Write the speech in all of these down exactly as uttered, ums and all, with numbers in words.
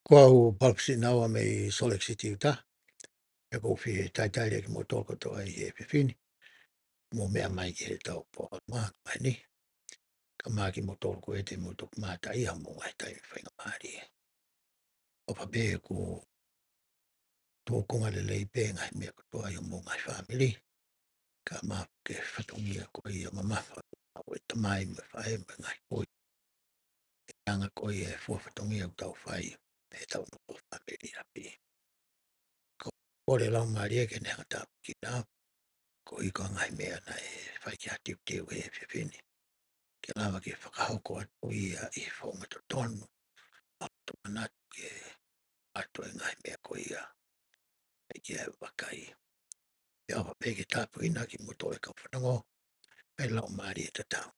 Ko au Palopeseti Naua mei Salt Lake City, Utah. ʻOku ou fie talitali kimoutolu kotoa ʻi he efiafi ni. Mou meʻa mai ki heʻetau polokalama mai ni. Ka mahalo kimoutolu ko ē te mou toki mātā ʻi homou ngaahi taimi faingamālie. ʻOfa pē ʻoku tuʻunga lelei pē ngaahi meʻa kotoa ʻi homou ngaahi fāmili. Ka mahalo ko e fatongia ko ia mamafa ʻa e tamai mo e faʻē mo e ngaahi kui. ʻE anga ko ia e fua fatongia ʻoku tau fai heʻetau nofo fāmili ʻi ʻapi. Ko e kole Laumālie ke ne hanga ʻo tāpuekina koeʻuhi ko e ngaahi meʻa naʻe fai ki ai e teuteu he efiafi ni. Ke lava ke fakahoko atu ia ʻi he founga totonu. ʻO tō manatu ke ʻoatu e ngaahi meʻa ko ia ʻa ia ʻe vakai. Pea ʻofa pē ke tāpuekina kimoutolu e kau fanongo, ʻa e Laumālie tatau.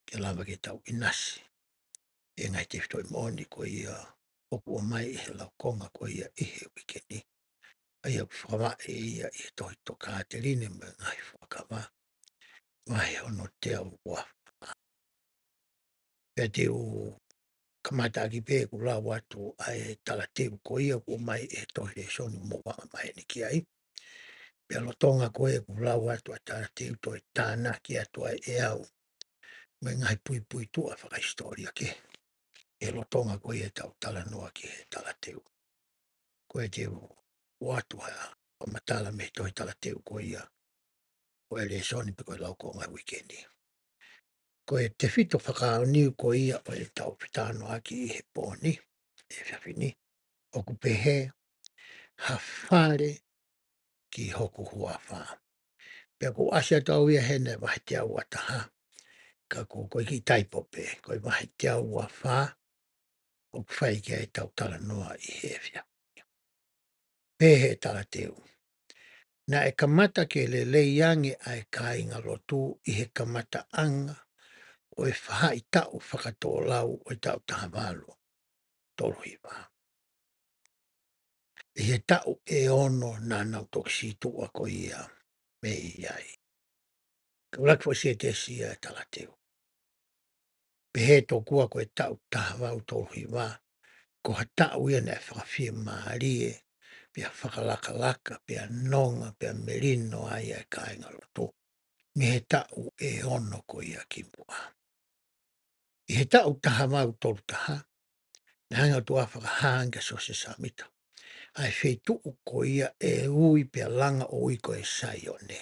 Ke lava ke tau ʻinasi ʻi he ngaahi tefitoʻi moʻoni ko ia ʻoku ʻomai ʻe he laukonga ko ia ʻi he uike ni. ʻA ia ʻoku fakavaʻe ia ʻi he tohi Tokāteline mo e Ngaahi Fuakava, vahe hono teau uafā. Pea te u kamata ʻaki pē ʻeku lau atu ʻa e talateu ko ia ʻoku ʻomai ʻe he tohi lēsoni ʻoku mou anga maheni ki ai. Pea lolotonga ko ē ʻeku lau atu ʻa e talateu, toe tānaki atu ai ʻe au mo e ngaahi puipuituʻa fakahisitōlia kehe ʻi he lolotonga ko ia ʻetau talanoa ki he talateu. Ko e te u ʻoatu ha fakamatala mei he tohi talateu ko ia ʻo e lēsoni pe ko e laukonga uike ni. Ko e tefito fakaʻaonga ko ia ʻo ʻetau fetalanoaʻaki ʻi he pō ni, he efiafi ni, ʻoku pehē: Ha fale ki hoku huafa. Pea ʻoku ʻasi atu au ia heni he vahe teau uataha. Ka ko e kiʻi taipo pē, ko e vahe teau uafā ʻoku fai ki ai ʻetau talanoa ʻi he efiafi ni. Pehē ʻe he talateu: Naʻe kamata ke lelei ange ʻa e kāingalotu ʻi he kamataʻanga ʻo e faʻahitaʻu fakatōlau ʻo e taʻu taha valu tolu hiva. ʻI he taʻu ʻe ono naʻa nau toki sītuʻa ko ia mei ai. Ka ʻuluaki foʻi sētesi ia ʻa e talateu. Pehē tokua ko e taʻu taha valu tolu hiva, ko ha taʻu ia naʻe fakafiemālie, pea fakalakalaka, pea nonga, pea melino ai ʻa e kāingalotu mei he taʻu ʻe ono ko ia kimuʻa. ʻI he taʻu taha valu tolu taha, naʻe hanga ʻe he ʻOtua ʻo fakahā ange kia Siosefa Sāmita ʻa e feituʻu ko ia ʻe ui pea langa ʻo ui ko e Saione.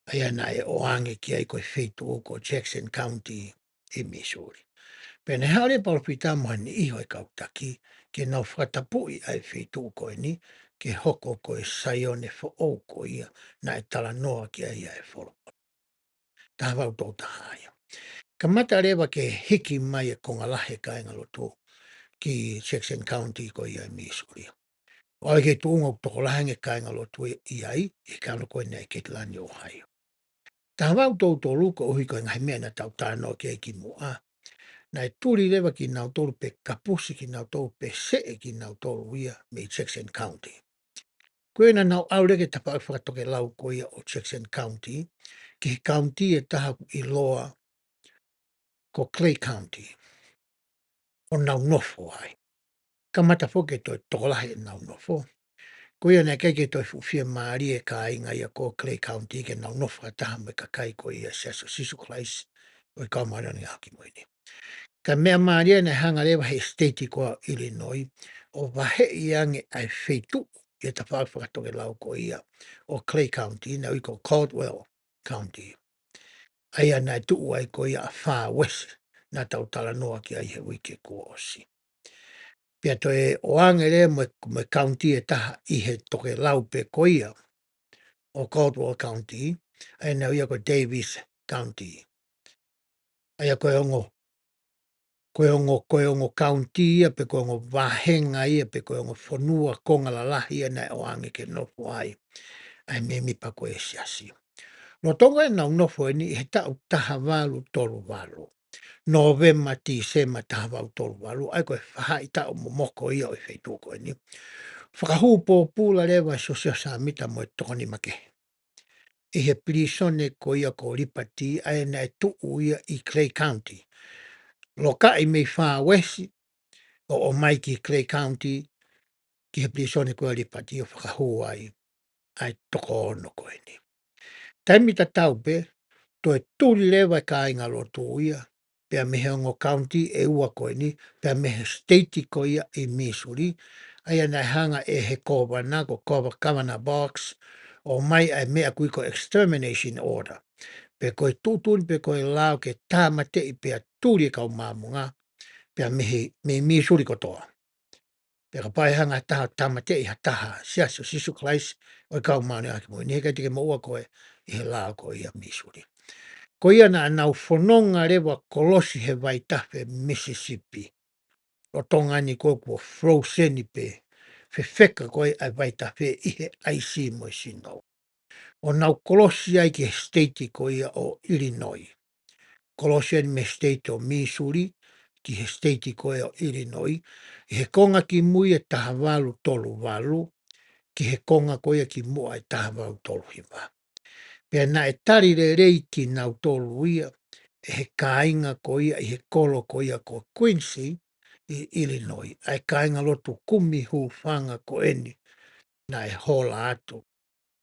ʻA ia naʻe ʻoange ki ai ko e feituʻu ko Jackson County ʻi Missouri. Pea naʻe haʻu leva e palōfita mo ha niʻihi ʻo e kau taki ke nau fakatapui ʻa e feituʻu ko eni ke hoko ko e Saione foʻou ko ia naʻe talanoa ki ai ʻa e folofola. Taha valu tolu taha ia. Kamata leva ke hiki mai e konga lahi e kāingalotu ki Jackson County ko ia ʻi Missouri. ʻO aʻu ki he tuʻunga ʻoku tokolahi ange e kāingalotu ʻi ai, ʻi he kalo ko eni ʻa e Ketilani, Ohio. Taha valu tolu tolu, koeʻuhi ko e ngaahi meʻa naʻa tau talanoa ki ai kimuʻa, naʻe tuli leva kinautolu pe kapusi kinautolu pe seʻe kinautolu ia mei Jackson County. Ko ia naʻa nau ʻalu leva ki he tafaʻaki fakatokelau ko ia ʻo Jackson County, ki he county ʻe taha ʻoku ʻiloa ko Clay County, ʻo nau nofo ai. Kamata foki e toe tokolahi ʻenau nofo. Ko ia naʻe ʻikai ke toe fuʻu fiemālie e kāinga ia ko Clay County ke nau nofo fakataha mo e kakai ko ia ʻo e Siasi ʻo Sīsū Kalaisi ʻo e Kau Māʻoniʻoni ʻi he Ngaahi ʻAho Kimui Ni. Ka meʻa mālie naʻe hanga leva ʻe he state ko ia ʻo Illinois ʻo vaheʻi ange ʻa e feituʻu ʻi he tafaʻaki fakatokelau ko ia ʻo Clay County, naʻe ui ko Caldwell County. ʻA ia naʻe tuʻu ai ko ia ʻa Far West naʻa tau talanoa ki ai he uike kuo ʻosi. Pea toe ʻoange leva mo e, mo e county ʻe taha ʻi he tokelau pē ko ia ʻo Caldwell County, ʻa ia naʻe ui ia ko Davis County. ʻA ia ko e ongo, ko e ongo, ko e ongo county ia pe ko e ongo vāhenga ia pe ko e ongo fonua konga lalahi ia naʻe ʻoange ke nofo ai ʻa e mēmipa ko ia ʻo e Siasi. Lolotonga ʻenau nofo eni ʻi he taʻu taha valu tolu valu, Nōvema, Tīsema taha valu tolu valu, ʻa ia ko e faʻahitaʻu momoko ia ʻo e feituʻu ko eni, fakahū pōpula leva ʻe Siosefa Sāmita mo e toko nima kehe ʻi he pilīsone ko ia ko Liberty, ʻa ia naʻe tuʻu ia ʻi Clay County. Lokaʻi mei Far West, ʻo ʻomai ki Clay County, ki he pilīsone ko ia Liberty ʻo fakahū ai ʻa e toko ono ko eni. Taimi tatau pē, toe tuli leva e kāingalotu ia, pea mei he ongo county ʻe ua ko eni, pea mei he state ko ia ʻi Missouri, ʻa ia naʻe hanga ʻe he kōvana, ko Kōva-, Governor Boggs, ʻo ʻomai ʻa e meʻa ʻoku ui ko e extermination order. Pe ko e tuʻutuʻuni pe ko e lao ke tāmateʻi pea tuli e kau Māmonga, pea mei he, mei Missouri kotoa. Pea kapau ʻe hanga ha taha ʻo tāmateʻi ha taha, Siasi ʻo Sīsū Kalaisi ʻo e Kau Māʻoniʻoni ʻi he Ngaahi ʻAho Kimui Ni, heʻikai te ke moʻua koe ʻi he lao ko ia Missouri. Ko ia naʻa nau fononga leva ʻo kolosi he vaitafe Mississippi. Lolotonga ni ko ē kuo frozen pē, fefeka ko ē ʻa e vaitafe ʻi he ʻaisi mo e sino. ʻO nau kolosi ai ki he state ko ia ʻo Illinois. Kolosi ai mei he state ʻo Missouri ki he state ko ia ʻo Illinois, ʻi he konga kimui ʻe taha valu tolu valu, ki he konga ko ia kimuʻa ʻe taha valu tolu hiva. Pea naʻe tali lelei kinautolu ia ʻe he kāinga ko ia ʻi he kolo ko ia ko Quincy ʻi Illinois, ʻa e kāingalotu kumi hūfanga ko eni naʻe hola atu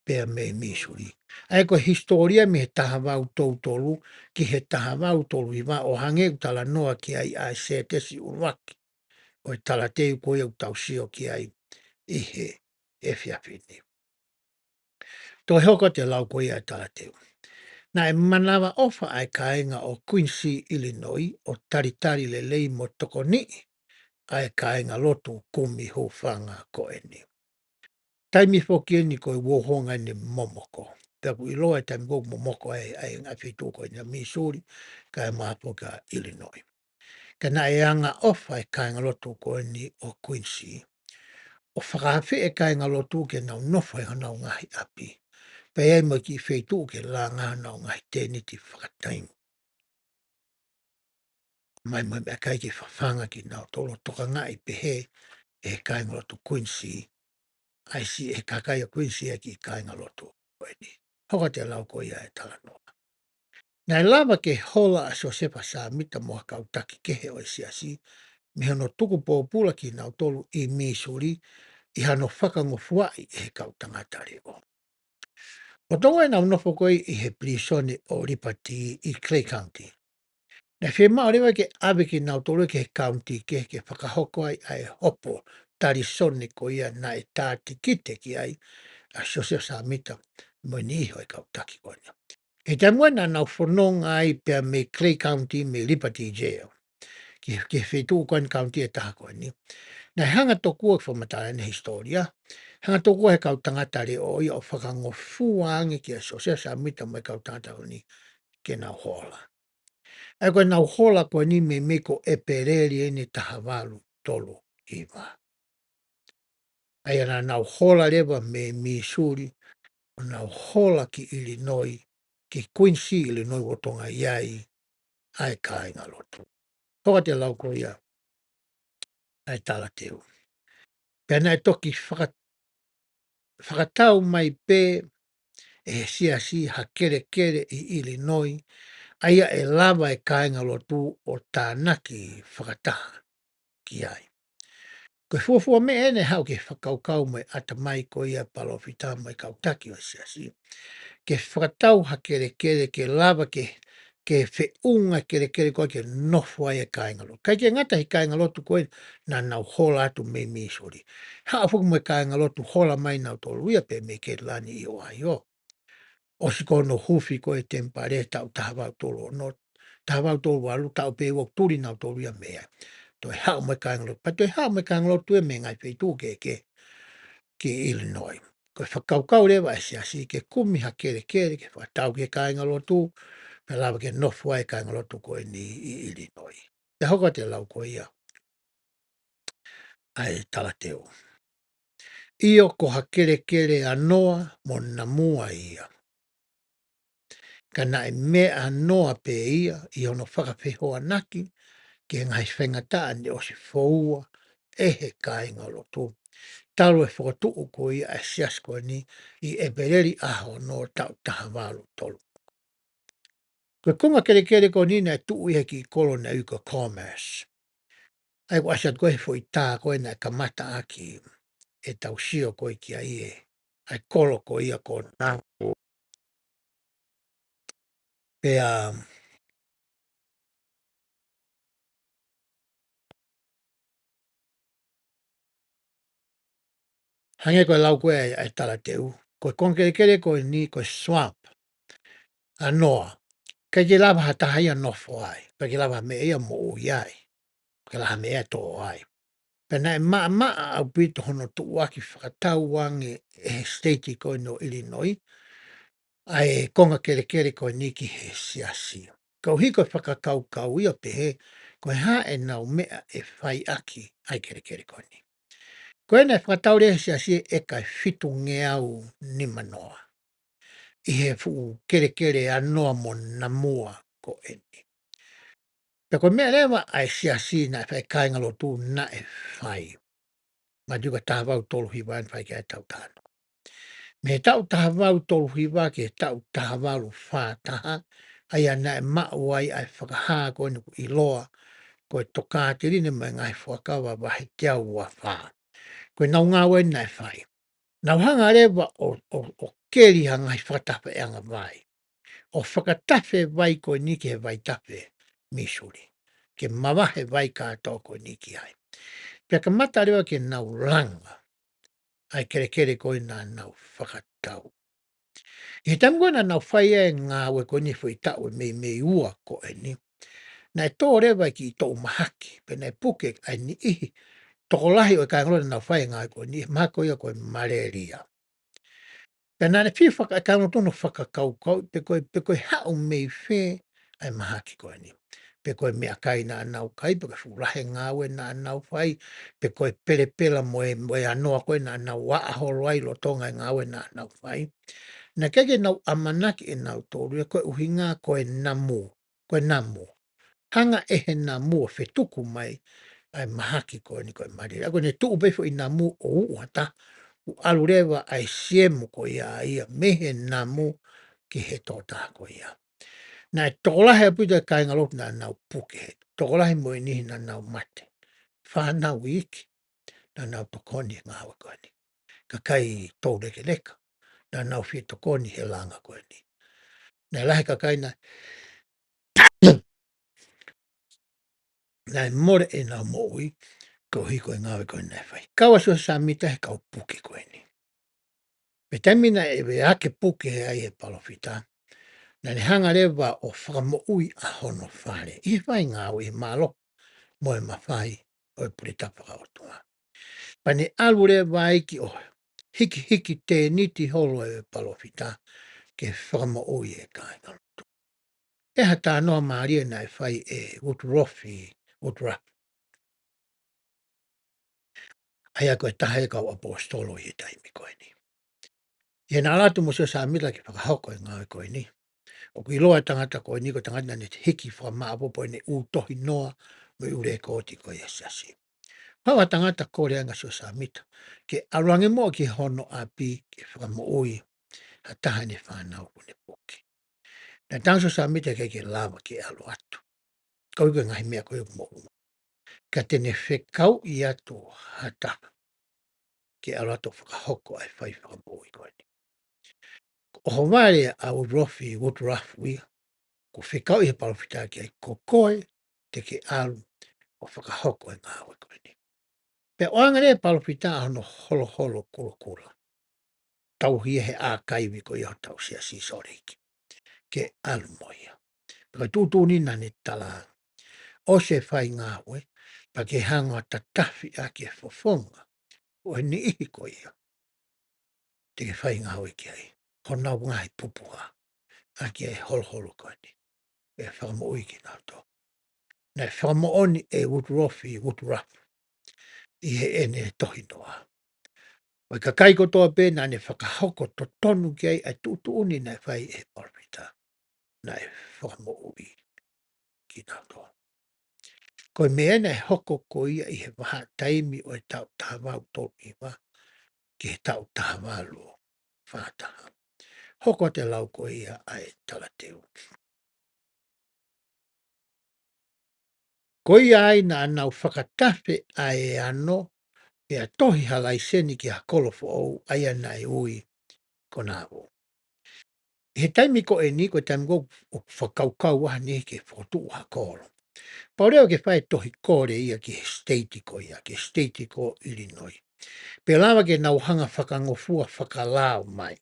pea mei Missouri. ʻA ia ko e hisitōlia mei he taha valu tolu tolu ki he taha valu tolu hiva ʻo hangē ʻoku talanoa ki ai ʻa e sētesi ʻuluaki ʻo e talateu ko ia ʻoku tau sio ki ai ʻi he efiafi ni. Toe hoko atu e lau ko ia e talateu. Naʻe manavaʻofa ʻa e kāinga ʻo Quincy, Illinois, ʻo talitali lelei mo tokoniʻi ʻa e kāingalotu kumi hūfanga ko eni. Taimi foki eni ko e uofulu ʻeni momoko. Pea ʻoku ʻiloa e taimi ko ē momoko ai, ʻa e ngaahi feituʻu ko eni ʻa Missouri, kae ʻumaʻā foki ʻa Illinois. Ka naʻe angaʻofa e kāingalotu ko eni ʻo Quincy ʻo fakaafeʻi e kāingalotu ke nau nofo ʻi honau ngaahi ʻapi. Pea ʻi ai mo e kiʻi feituʻu ke langa honau ngaahi tēniti fakataimi. Mai mo e meʻakai ke fafanga kinautolu ʻo tokangaʻi pehē ʻe he kāingalotu Quincy, ʻa e si-, ʻe he kakai ʻo Quincy ʻa e kiʻi kāingalotu ko eni. Hoko atu e lau ko ia e talanoa. Naʻe lava ke hola ʻa Siosefa Sāmita mo ha kau taki kehe ʻo e Siasi, mei hono tuku pōpula kinautolu ʻi Missouri ʻi hano fakangofuaʻi ʻe he kau tangata leʻo. ʻO tō ai ʻenau nofo ko ē ʻi he pilīsone ʻo Liberty ʻi Clay County. Naʻe fiemaʻu leva ke ʻave kinautolu ki he county ke, ke fakahoko ai ʻa e hopo talisone ko ia naʻe tātikite ki ai ʻa Siosefa Sāmita mo e niʻihi ʻo e kau taki ko eni. He taimi naʻa nau fononga ai pea mei Clay County mei Liberty Jail ki, ki he feituʻu ko eni county ʻe taha ko eni. Naʻe hanga tokua, fakamatala ʻeni he hisitōlia, hanga tokua he kau tangata leʻo ia ʻo fakangofua ange kia Siosefa Sāmita mo e kau tangata ko eni ke nau hola. ʻA ia ko ʻenau hola ko eni meimei ko ʻEpeleli ʻeni taha valu tolu hiva. ʻA ia naʻa nau hola leva mei Missouri, ʻo nau hola ki Illinois, ki Quincy, Illinois, ʻo tō ai ʻa e kāingalotu. Hoko atu e lau ko ia ʻa e talateu. Pea naʻe toki faka-, fakatau mai pē ʻe he Siasi ha kelekele ʻi Illinois, ʻa ia ʻe lava e kāingalotu ʻo tānaki fakataha ki ai. Ko e fuofua meʻa ʻeni ʻe haʻu ki he fakakaukau mo e ʻatamai ko ia palōfita mo e kau taki ʻo e Siasi, ke fakatau ha kelekele ke lava ke, ke feʻunga kelekele ko ia ke nofo ai e kāingalotu. ʻIkai ke ngata he kāingalotu ko ē naʻa nau hola atu mei Missouri. Haʻu foki mo e kāingalotu hola mai nautolu ia pē mei Ketilani ʻi Ohio. ʻOsi ko hono huufi ko ē e temipale taʻu taha valu tolu ono, taha valu tolu valu, taʻu pē ʻe ua ʻoku tuli nautolu ia mei ai. Toe haʻu mo e kāingalotu, pea toe haʻu mo e kāingalotu ia mei he ngaahi feituʻu kehekehe ki Illinois. Ko e fakakaukau leva ʻa e Siasi ke kumi ha kelekele ke fakatau ki he kāingalotu, pea lava ke nofo ai e kāingalotu ko eni ʻi Illinois. Pea hoko atu e lau ko ia ʻa e talateu. ʻIo, ko ha kelekele anoa mo namua ia. Ka naʻe meʻanoa pē ia ʻi hono fakafehoanaki ki he ngaahi faingataʻa naʻe ʻosi foua ʻe he kāingalotu, talu e fokotuʻu ko ia ʻa e Siasi ko eni ʻi ʻEpeleli ʻaho ono taʻu taha valu tolu. Ko e konga kelekele ko eni naʻe tuʻu ʻi he kiʻi kolo naʻe ui ko Commerce. ʻA ia ʻoku ʻasi atu ko e foʻi tā ko ē naʻe kamata ʻaki ʻetau sio ko ē ki ai ē, ʻa e kolo ko ia ko Namu. Pea hangē ko e lau ko ē ʻa e talateu, ko e konga kelekele ko eni ko e swamp, ʻa Noa, ʻikai ke lava ha taha ia ʻo nofo ai, ʻikai ke lava ha meʻa ia ʻo moʻui ai, ʻikai ke lava ha meʻa ia ʻo tō ai. Pea naʻe maʻamaʻa ʻaupito hono tuʻuaki fakatau ange ʻe he state ko eni ʻo Illinois ʻa e konga kelekele ko eni ki he siasi. Koeʻuhi ko e fakakaukau ia ʻo pehē, ko e hā ʻenau meʻa ʻe fai ʻaki ʻa e kelekele ko eni. Ko ena ʻe fakatau leva ʻe he siasi ʻa e ʻeka ʻe fitungeau nima noa ʻi he fuʻu kelekele ʻa Noa mo Namua ko eni. Pea ko e meʻa leva ʻa e siasi naʻe fai, kāingalotu naʻe fai. Mātiu ko e taha valu tolu hiva ʻa ē naʻe fai ki ai ʻa e taʻu taha noa. Mei he taʻu taha valu tolu hiva ki he taʻu taha valu fā taha, ʻa ia naʻe maʻu ai ʻa e fakahā ko eni ʻoku ʻiloa ko e Tokāteline mo e Ngaahi Fuakava vahe teau ua fā. Ko ʻenau ngāue naʻe fai, nau hanga leva ʻo, ʻo, ʻo keli ha ngaahi fakatafeʻanga vai, ʻo fakatafe vai ko eni ki he vaitafe Missouri, ke mavahe vai kātoa ko eni ki ai. Pea kamata leva ke nau langa ʻa e kelekele ko ē naʻa nau fakatau. ʻI he taimi ko ē naʻa nau fai ai ʻa e ngāue ko eni foʻi taʻu ʻe meimei ua ko eni, naʻe tō leva e kiʻi toʻu mahaki, pea naʻe puke ʻa e niʻihi tokolahi ʻo e kāingalotu naʻa nau fai ʻa e ngāue ko eni, mahaki ko ia ko e malaria. Pea naʻa ne fiu faka-, kāingalotu hono fakakaukau pe ko e, pe ko e haʻu mei fē ʻa e mahaki ko eni. Pe ko e meʻakai naʻa nau kai, pe ko e fuʻu lahi e ngāue naʻa nau fai, pe ko e pelepela mo e, mo e anoa ko ē naʻa nau aʻa holo ai lolotonga e ngāue naʻa nau fai. Naʻe ʻikai ke nau ʻamanaki ʻe nautolu ia ko e ʻuhinga ko e namu, ko e namu. Hanga ʻe he namu ʻo fetuku mai ʻa e mahaki ko eni ko e malaria. Ko ʻene tuʻu pē foʻi namu ʻo uʻu ha taha, ʻoku ʻalu leva ʻa e siemu ko ia ʻa ia mei he namu ki he tokotaha ko ia. Naʻe tokolahi ʻaupito e kāingalotu naʻa nau puke, tokolahi mo e niʻihi naʻa nau mate, fānau iiki naʻa nau tokoni he ngāue ko eni, kakai toulekeleka naʻa nau fie tokoni he langa ko eni. Naʻe lahi e kakai naʻe, naʻe mole ʻenau moʻui koeʻuhi ko e ngāue ko eni naʻe fai. Kau ʻa Siosefa Sāmita he kau puke ko eni. Pea taimi naʻe veʻe hake puke ai ʻe he palōfita, naʻa ne hanga leva ʻo fakamoʻui ʻa hono fale ʻi he fai ngāue ʻi he mālohi mo e mafai ʻo e puletapu fakaʻotua. Pea ne ʻalu leva ai ki ʻo hikihiki tēniti holo e palōfita ke fakamoʻui e kāingalotu. ʻI ha talanoa mālie naʻe fai ʻe Utulofi Uturafu, ʻa ia ko e taha e kau ʻaposetolo ʻi he taimi ko eni. ʻI heʻene ʻalu atu mo Siosefa Sāmita ke fakahoko e ngāue ko eni, ʻoku ʻiloa e tangata ko eni ko e tangata naʻa ne hiki fakamaʻopoʻopo ʻene ʻū tohinoa mo e ʻū lekooti ko ia ʻa e siasi. Pau ha tangata kole ange kia Siosefa Sāmita ke ʻalu ange muʻa ki hono ʻapi ke fakamoʻui ha taha ʻene fānau kuo ne puke. Naʻe talaange ʻe Siosefa Sāmita ʻikai ke lava ke ʻalu atu, koeʻuhi ko e ngaahi meʻa ko ia ʻoku moʻua. Ka te ne fekauʻi atu ha taha ke ʻalu atu ʻo fakahoko ʻa e fai fakamoʻui ko eni. Ko e ʻohovale ʻa Utulofi Uturafu ia, kuo fekauʻi ʻe he palōfita ki ai, ko koe te ke ʻalu ʻo fakahoko e ngāue ko eni. Pea ʻoange leva ʻe he palōfita ʻa hono holoholo kulokula, tauhi ʻe he ʻākaivi ko ia hotau siasi Sōleki, ke ʻalu mo ia. Pea ko e tuʻutuʻuni naʻa ne tala, ʻosi e fai ngāue, pea ke hanga ʻo tatafi ʻaki e fofonga ʻo e niʻihi ko ia te ke fai ngāue ki ai, honau ngaahi pupuha, ʻaki e holoholo ko eni, ʻe fakamoʻui kinautolu. Naʻe fakamoʻoni ʻe Utulofi Uturafu ʻi heʻene tohinoa, ko e kakai kotoa pē naʻa ne fakahoko totonu ki ai ʻa e tuʻutuʻuni naʻe fai ʻe he palōfita, naʻe fakamoʻui kinautolu. Ko e meʻa naʻe hoko ko ia ʻi he vahaʻa taimi ʻo e taʻu taha valu tolu hiva ki he taʻu taha valu fā taha. Hoko atu e lau ko ia ʻa e talateu. Ko ia ai naʻa nau fakatafe ʻa e ano, pea tohi ha laiseni ki ha kolo foʻou, ʻa ia naʻe ui ko Nauvoo. ʻI he taimi ko eni, ko e taimi ko ē ʻoku fakakaukau ai ʻeni ke fokotuʻu ha kolo. Pau leva ke fai tohi kole ia ki he state ko ia, ki he state ko Illinois. Pea lava ke nau hanga fakangofua fakalao mai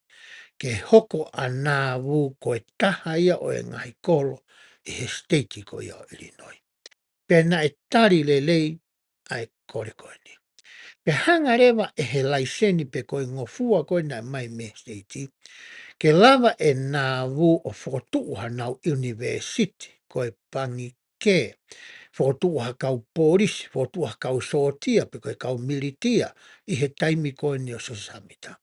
ke hoko ʻa Nauvoo ko e taha ia ʻo e ngaahi kolo ʻi he state ko ia ʻo Illinois. Pea naʻe tali lelei ʻa e kole ko eni. Pea hanga leva ʻe he laiseni pe ko e ngofua ko ē naʻe ʻomai mei he state, ke lava ʻe Nauvoo ʻo fokotuʻu hanau ʻunivēsiti, ko e pangikē, fokotuʻu ha kau polisi, fokotuʻu ha kau sōtia, pe ko e kau militia, ʻi he taimi ko eni ʻo Siosefa Sāmita.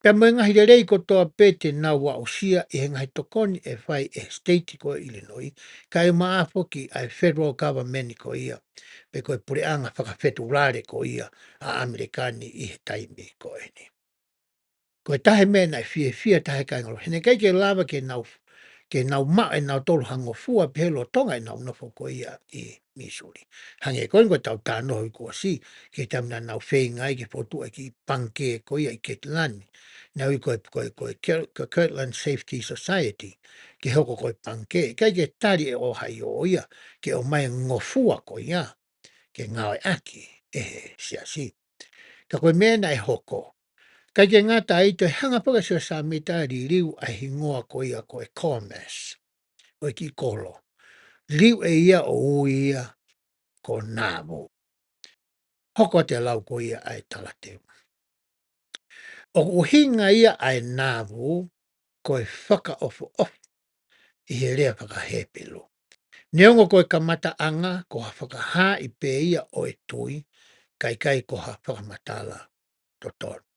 Pea mo e ngaahi lelei kotoa pē te nau aʻusia ʻi he ngaahi tokoni ʻe fai ʻe he state ko ē Illinois, kae ʻumaʻā foki ʻa e federal government ko ia, pe ko e puleʻanga fakafetuʻulale ko ia ʻa ʻAmelika ni ʻi he taimi ko eni. Ko e taha e meʻa naʻe fiefia taha e kāinga lotu, he naʻe ʻikai ke lava ke nau, ke nau maʻu ʻe nautolu ha ngofua pehē lolotonga ʻenau nofo ko ia ʻi Missouri. Hangē ko eni ko ʻetau talanoa ʻi he kuo ʻosi, ki he taimi naʻa nau feinga ai ke fokotuʻu e kiʻi pangikē ko ia ʻi Ketilani. Naʻe ui ko e, ko e, ko e Kel-, ko e Kirtland Safety Society, ke hoko ko e pangikē. ʻIkai ke tali ʻe ʻOhaiō ia ke ʻomai e ngofua ko ia ke ngāueʻaki ʻe he siasi. Ka ko e meʻa naʻe hoko, ʻikai ke ngata ai, toe hanga foki ʻa Siosefa Sāmita ʻo liliu ʻa e hingoa ko ia ko e Commerce, ʻo e kiʻi kolo. Liliu ʻe ia ʻo ui ia ko Nauvoo. Hoko atu e lau ko ia ʻa e talateu. ʻOku ʻuhinga ia ʻa e Nauvoo ko e fakaʻofoʻofa ʻi he lea faka-Hepelū. Neongo ko e kamataʻanga ko ha fakahaaʻi pē ia ʻo e tui, kae ʻikai ko ha fakamatala totonu.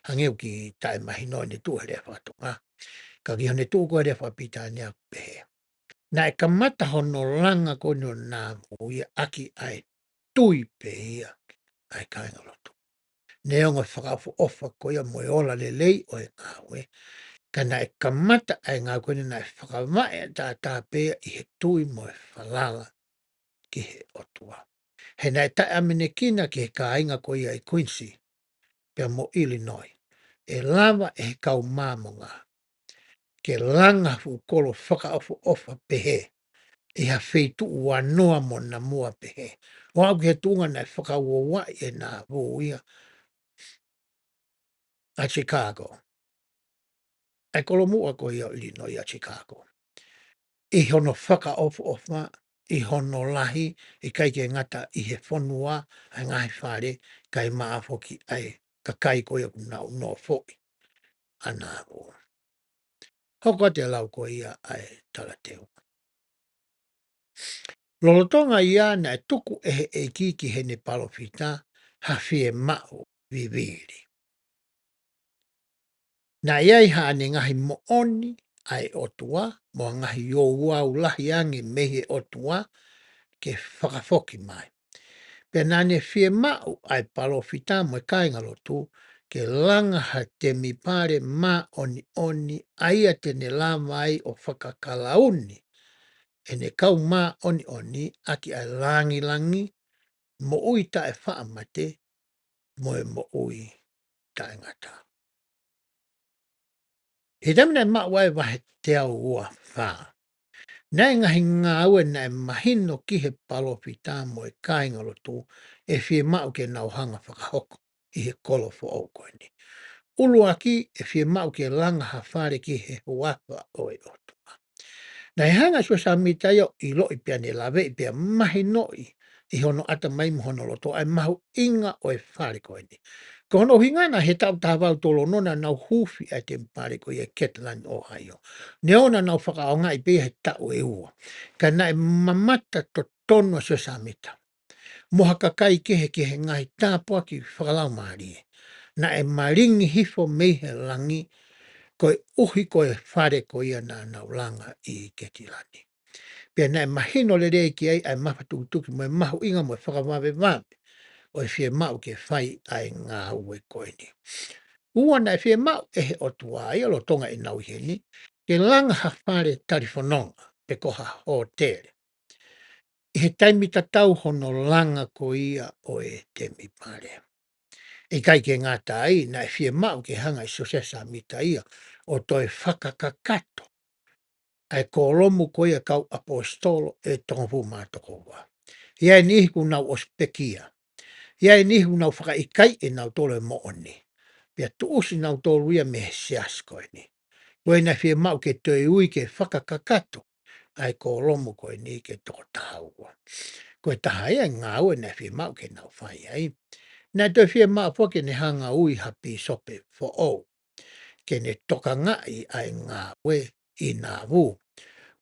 Hangē ʻoku taʻemahino ʻene tuʻu he lea faka-Tonga. Ka ki heʻene tuʻu ko ē he lea faka-Pilitānia ʻoku pehē, naʻe kamata hono langa ko eni ʻo Nauvoo ia ʻaki ʻa e tui pē ia ʻa e kāinga lotu. Neongo e fakaʻofoʻofa ko ia mo e ola lelei ʻo e ngāue, ka naʻe kamata ʻa e ngāue ko eni naʻe fakavaʻe ʻataʻatā pē ia ʻi he tui mo e falala ki he ʻOtua. He naʻe taʻeʻamanekina ki he kāinga ko ia ʻi Quincy pea mo Illinois, ʻe lava ʻe he kau Māmonga ke langa ha fuʻu kolo fakaʻofoʻofa pehē ʻi ha feituʻu vanoa mo namua pehē, ʻo aʻu ki he tuʻunga naʻe fakauouaʻi ʻe Nauvoo ia ʻa Chicago, ʻa e kolomuʻa ko ia ʻo Illinois ʻa Chicago, ʻi hono fakaʻofoʻofa, ʻi hono lahi, ʻikai ke ngata ʻi he fonua, ʻa e ngaahi fale, kae ʻumaʻā foki ʻa e kakai ko ia ʻoku nau nofoʻi ʻa Nauvoo. Hoko atu e lau ko ia ʻa e talateu. Lolotonga ia naʻe tuku ʻe he ʻEiki ki heʻene palōfita ha fiemaʻu vivili. Naʻe ʻi ai haʻane ngaahi moʻoni ʻa e ʻOtua, mo ha ngaahi ouau lahi ange mei he ʻOtua ke fakafoki mai. Pea naʻa ne fiemaʻu ʻa e palōfita mo e kāinga lotu ke langa ha temipale māʻoniʻoni, ʻa ia te ne lava ai ʻo fakakalauni ʻene kau māʻoniʻoni ʻaki ʻa e langilangi, moʻui taʻefaʻamate, mo e moʻui taʻengata. He taimi naʻe maʻu ai e vahe teau ua fā, naʻe ngaahi ngāue naʻe mahino ki he palōfita mo e kāinga lotu ʻe fiemaʻu ke nau hanga fakahoko ʻi he kolo foʻou ko eni. ʻUluaki, ʻe fiemaʻu ke langa ha fale ki he huafa ʻo e ʻOtua. Naʻe hanga ʻe Siosefa Sāmita ia ʻo ʻiloʻi pea ne laveʻi pea mahinoʻi ʻi hono ʻatamai mo hono loto ʻa e mahuʻinga ʻo e fale ko eni. Ko hono ʻuhinga naʻe he taʻu taha valu tolu ono naʻa nau huufi ʻa e temipale ko ia ʻi Ketilani, ʻOhaiō. Neongo naʻa nau fakaʻaongaʻi pē ia he taʻu ʻe ua, ka naʻe mamata totonu ʻa Siosefa Sāmita mo ha kakai kehe ki he ngaahi tāpuaki fakalaumālie naʻe malingi hifo mei he langi, koeʻuhi ko e fale ko ia naʻa nau langa ʻi Ketilani. Pea naʻe mahino lelei ki ai ʻa e mafatukituki mo e mahuʻinga mo e fakavavevave ʻo e fiemaʻu ke fai ʻa e ngāue ko eni. Ua, naʻe fiemaʻu ʻe he ʻOtua ia lolotonga ʻenau ʻi heni, ke langa ha fale talifononga pe ko ha hōtele. ʻi he taimi tatau hono langa ko ia ʻo e temipale. ʻIkai ke ngata ai, naʻe fiemaʻu ke hanga ʻe Siosefa Sāmita ia ʻo toe fakakakato ʻa e kōlomu ko ia kau ʻaposetolo ʻe toko hongofulu mā toko ua. ʻI ai e niʻihi kuo nau ʻosi pekia. ʻI ai e niʻihi kuo nau fakaʻikaiʻi ʻe nautolu e moʻoni. Pea tuʻusi nautolu ia mei he siasi ko eni. Ko ia naʻe fiemaʻu ke toe ui ke fakakakato ʻa e kōlomu ko eni ke toko taha ua. Ko e taha ia e ngāue naʻe fiemaʻu ke nau fai ai. Naʻe toe fiemaʻu foki ke ne hanga ui ha pīsope foʻou ke ne tokangaʻi ʻa e ngāue ʻi Nāvū.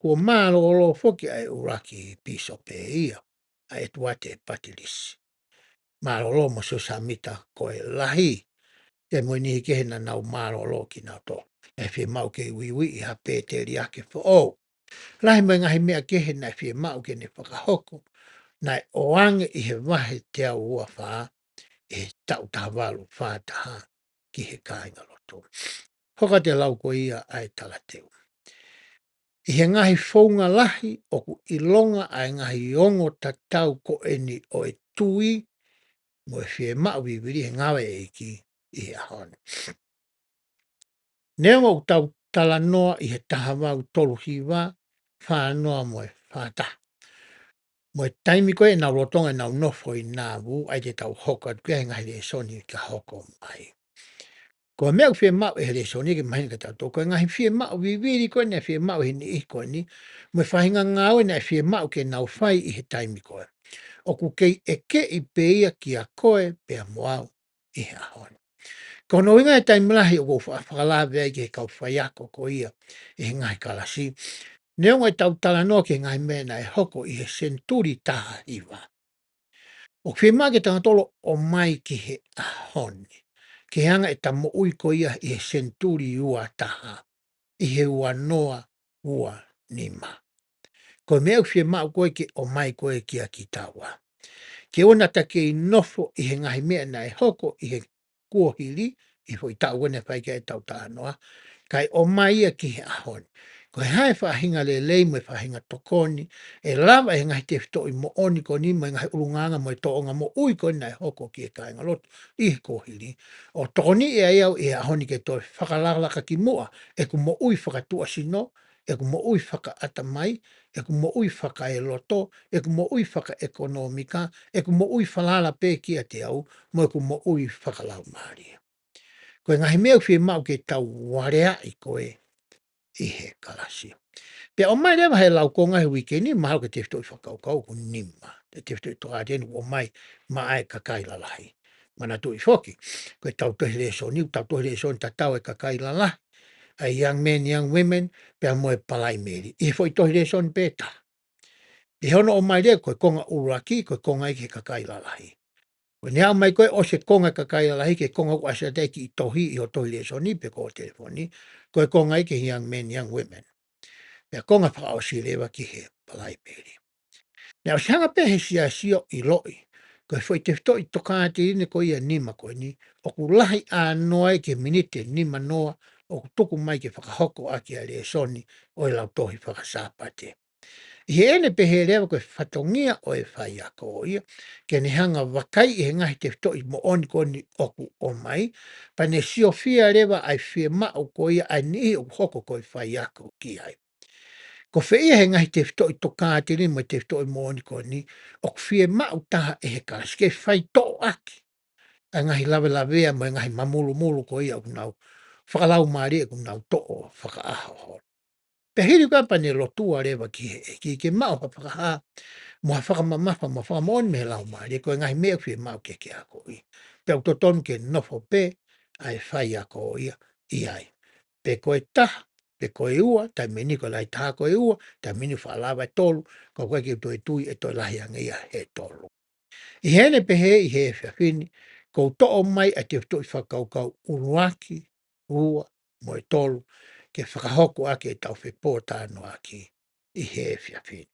Kuo mālōlō foki ʻa e ʻuluaki pīsope ia, ʻa ʻEtuate Patilisi. Mālōlō mo Siosefa Sāmita ko e lahi, pea mo e niʻihi kehe naʻa nau mālōlō kinautolu. Naʻe fiemaʻu ke uiuiʻi ha pēteliake foʻou. Lahi mo e ngaahi meʻa kehe naʻe fiemaʻu ke ne fakahoko, naʻe ʻoange ʻi he vahe teau ua fā, ʻi he taʻu taha valu fā taha ki he kāingalotu. Hoko atu e lau ko ia ʻa e talateu. ʻI he ngaahi founga lahi ʻoku ʻilonga ʻa e ngaahi ongo tatau ko eni ʻo e tui mo e fiemaʻu vivili he ngāue ʻa e ʻEiki ʻi he ʻaho ni. Neongo ʻoku tau talanoa ʻi he taha valu tolu hiva, fā noa mo e fā taha. Mo e taimi ko ē ʻenau lolotonga ʻenau nofo ʻi Nāvū, ʻa ia te tau hoko atu ki ai he ngaahi lēsoni ka hoko mai. Ko e meʻa ʻoku fiemaʻu ʻe he lēsoni ke mahino kiate kitautolu, ko e ngaahi fiemaʻu vivili ko ē naʻe fiemaʻu ʻe he niʻihi ko eni, mo e faʻahinga ngāue naʻe fiemaʻu ke nau fai ʻi he taimi ko ē, ʻoku kei ʻekeʻi pē ia kia koe pea mo au ʻi he ʻaho ni. Ko hono ʻuhinga e taimi lahi ʻoku ou fa-, fakalave ai ki he kau faiako ko ia ʻi he ngaahi kalasi. Neongo ʻetau talanoa ki he ngaahi meʻa naʻe hoko ʻi he senituli taha hiva, ʻoku fiemaʻu ke tau toe ʻomai ki he ʻaho ni, ke hanga ʻeta moʻui ko ia ʻi he senituli ua taha, ʻi he ua noa ua nima. Ko e meʻa ʻoku fiemaʻu ko ē ke ʻomai ko ē kia kitaua. Ke ʻoua naʻa ta kei nofo ʻi he ngaahi meʻa naʻe hoko ʻi he kuohili, ʻi he foʻi taʻu ko ē naʻe fai ki ai ʻetau talanoa, kae ʻomai ia ki he ʻaho ni. Ko e hā e faʻahinga lelei mo e faʻahinga tokoni ʻe lava ʻe he ngaahi tefitoʻi moʻoni ko eni mo e ngaahi ʻulungaanga mo e tōʻonga moʻui ko ē naʻe hoko ki he kāingalotu ʻi he kuohili, ʻo tokoniʻi ai au ʻi he ʻaho ni ke toe fakalakalaka ki muʻa ʻeku moʻui fakatuʻasino, ʻeku moʻui fakaʻatamai, ʻeku moʻui fakaeloto, ʻeku moʻui fakaʻekonōmika, ʻeku moʻui falala pē kiate au, mo ʻeku moʻui fakalaumālie. Ko e ngaahi meʻa ʻoku fiemaʻu ke tau aleaʻi ko ē ʻi he kalasi. Pea ʻomai leva he laukonga he uike ni, mahalo ko e tefitoʻi fakakaukau ʻoku nima. Ko e tefitoʻi tokāteline ʻoku ʻomai maʻa e kakai lalahi. Manatuʻi foki, ko ʻetau tohi lēsoni, ʻetau tohi lēsoni tatau e kakai lalahi, ʻa e young men, young women, pea mo e Palaimeli. ʻI he foʻi tohi lēsoni pē taha. ʻI hono ʻomai leva ko e konga ʻuluaki, ko e konga ia ki he kakai lalahi. Ko ʻene aʻu mai ko ē ʻosi e konga kakai lalahi ki he konga ʻoku ʻasi atu ai e kiʻi tohi ʻi hoʻo tohi lēsoni pe ko hoʻo telefoni, ko e konga ia ki he young men, young women. Pea konga fakaʻosi leva ki he Palaimeli. Naʻe ʻosi hanga pē he siasi ʻo ʻiloʻi, ko e foʻi tefitoʻi tokāteline ko ia ʻe nima ko eni, ʻoku lahi ʻānoa ia ki he miniti ʻe nima noa ʻoku tuku mai ke fakahoko ʻaki ʻa e lēsoni ʻo e lautohi faka-Sāpate. ʻI heʻene pehē leva ko e fatongia ʻo e faiako ia, ke ne hanga ʻo vakaiʻi ʻe he ngaahi tefitoʻi moʻoni ko eni ʻoku ʻomai, pea ne siofia leva ʻa e fiemaʻu ko ia ʻa e niʻihi ʻoku hoko ko e faiako ki ai. Ko fē ia he ngaahi tefitoʻi tokāteline mo e tefitoʻi moʻoni ko eni, ʻoku fiemaʻu taha ʻe he kalasi ke faitoʻo ʻaki ʻa e ngaahi lavelavea mo e ngaahi mamulumulu ko ia ʻoku nau fakalaumālie ʻoku nau toʻo fakaʻaho holo. Pea hili ko ia pea ne lotua leva ki he ʻEiki ke maʻu ha fakahā, mo ha fakamamafa, mo ha fakamoʻoni mei he Laumālie, ko e ngaahi meʻa ʻoku fiemaʻu ke ke akoʻi. Pea ʻoku totonu ke nofo pē ʻa e faiako ia ʻi ai. Pe ko e taha, pe ko e ua, taimi ni ko e lahi taha ko e ua, taimi ni faʻa lava e tolu, ka ʻoku ʻikai ke toe tui ʻe toe lahi ange ia he tolu. ʻI heʻene pehē ʻi he efiafi ni, ʻoku ou toʻo mai ʻa e tefitoʻi fakakaukau ʻuluaki, ua, mo e tolu, ke fakahoko ʻaki ʻetau fepōtalanoaʻaki ʻi he efiafi ni.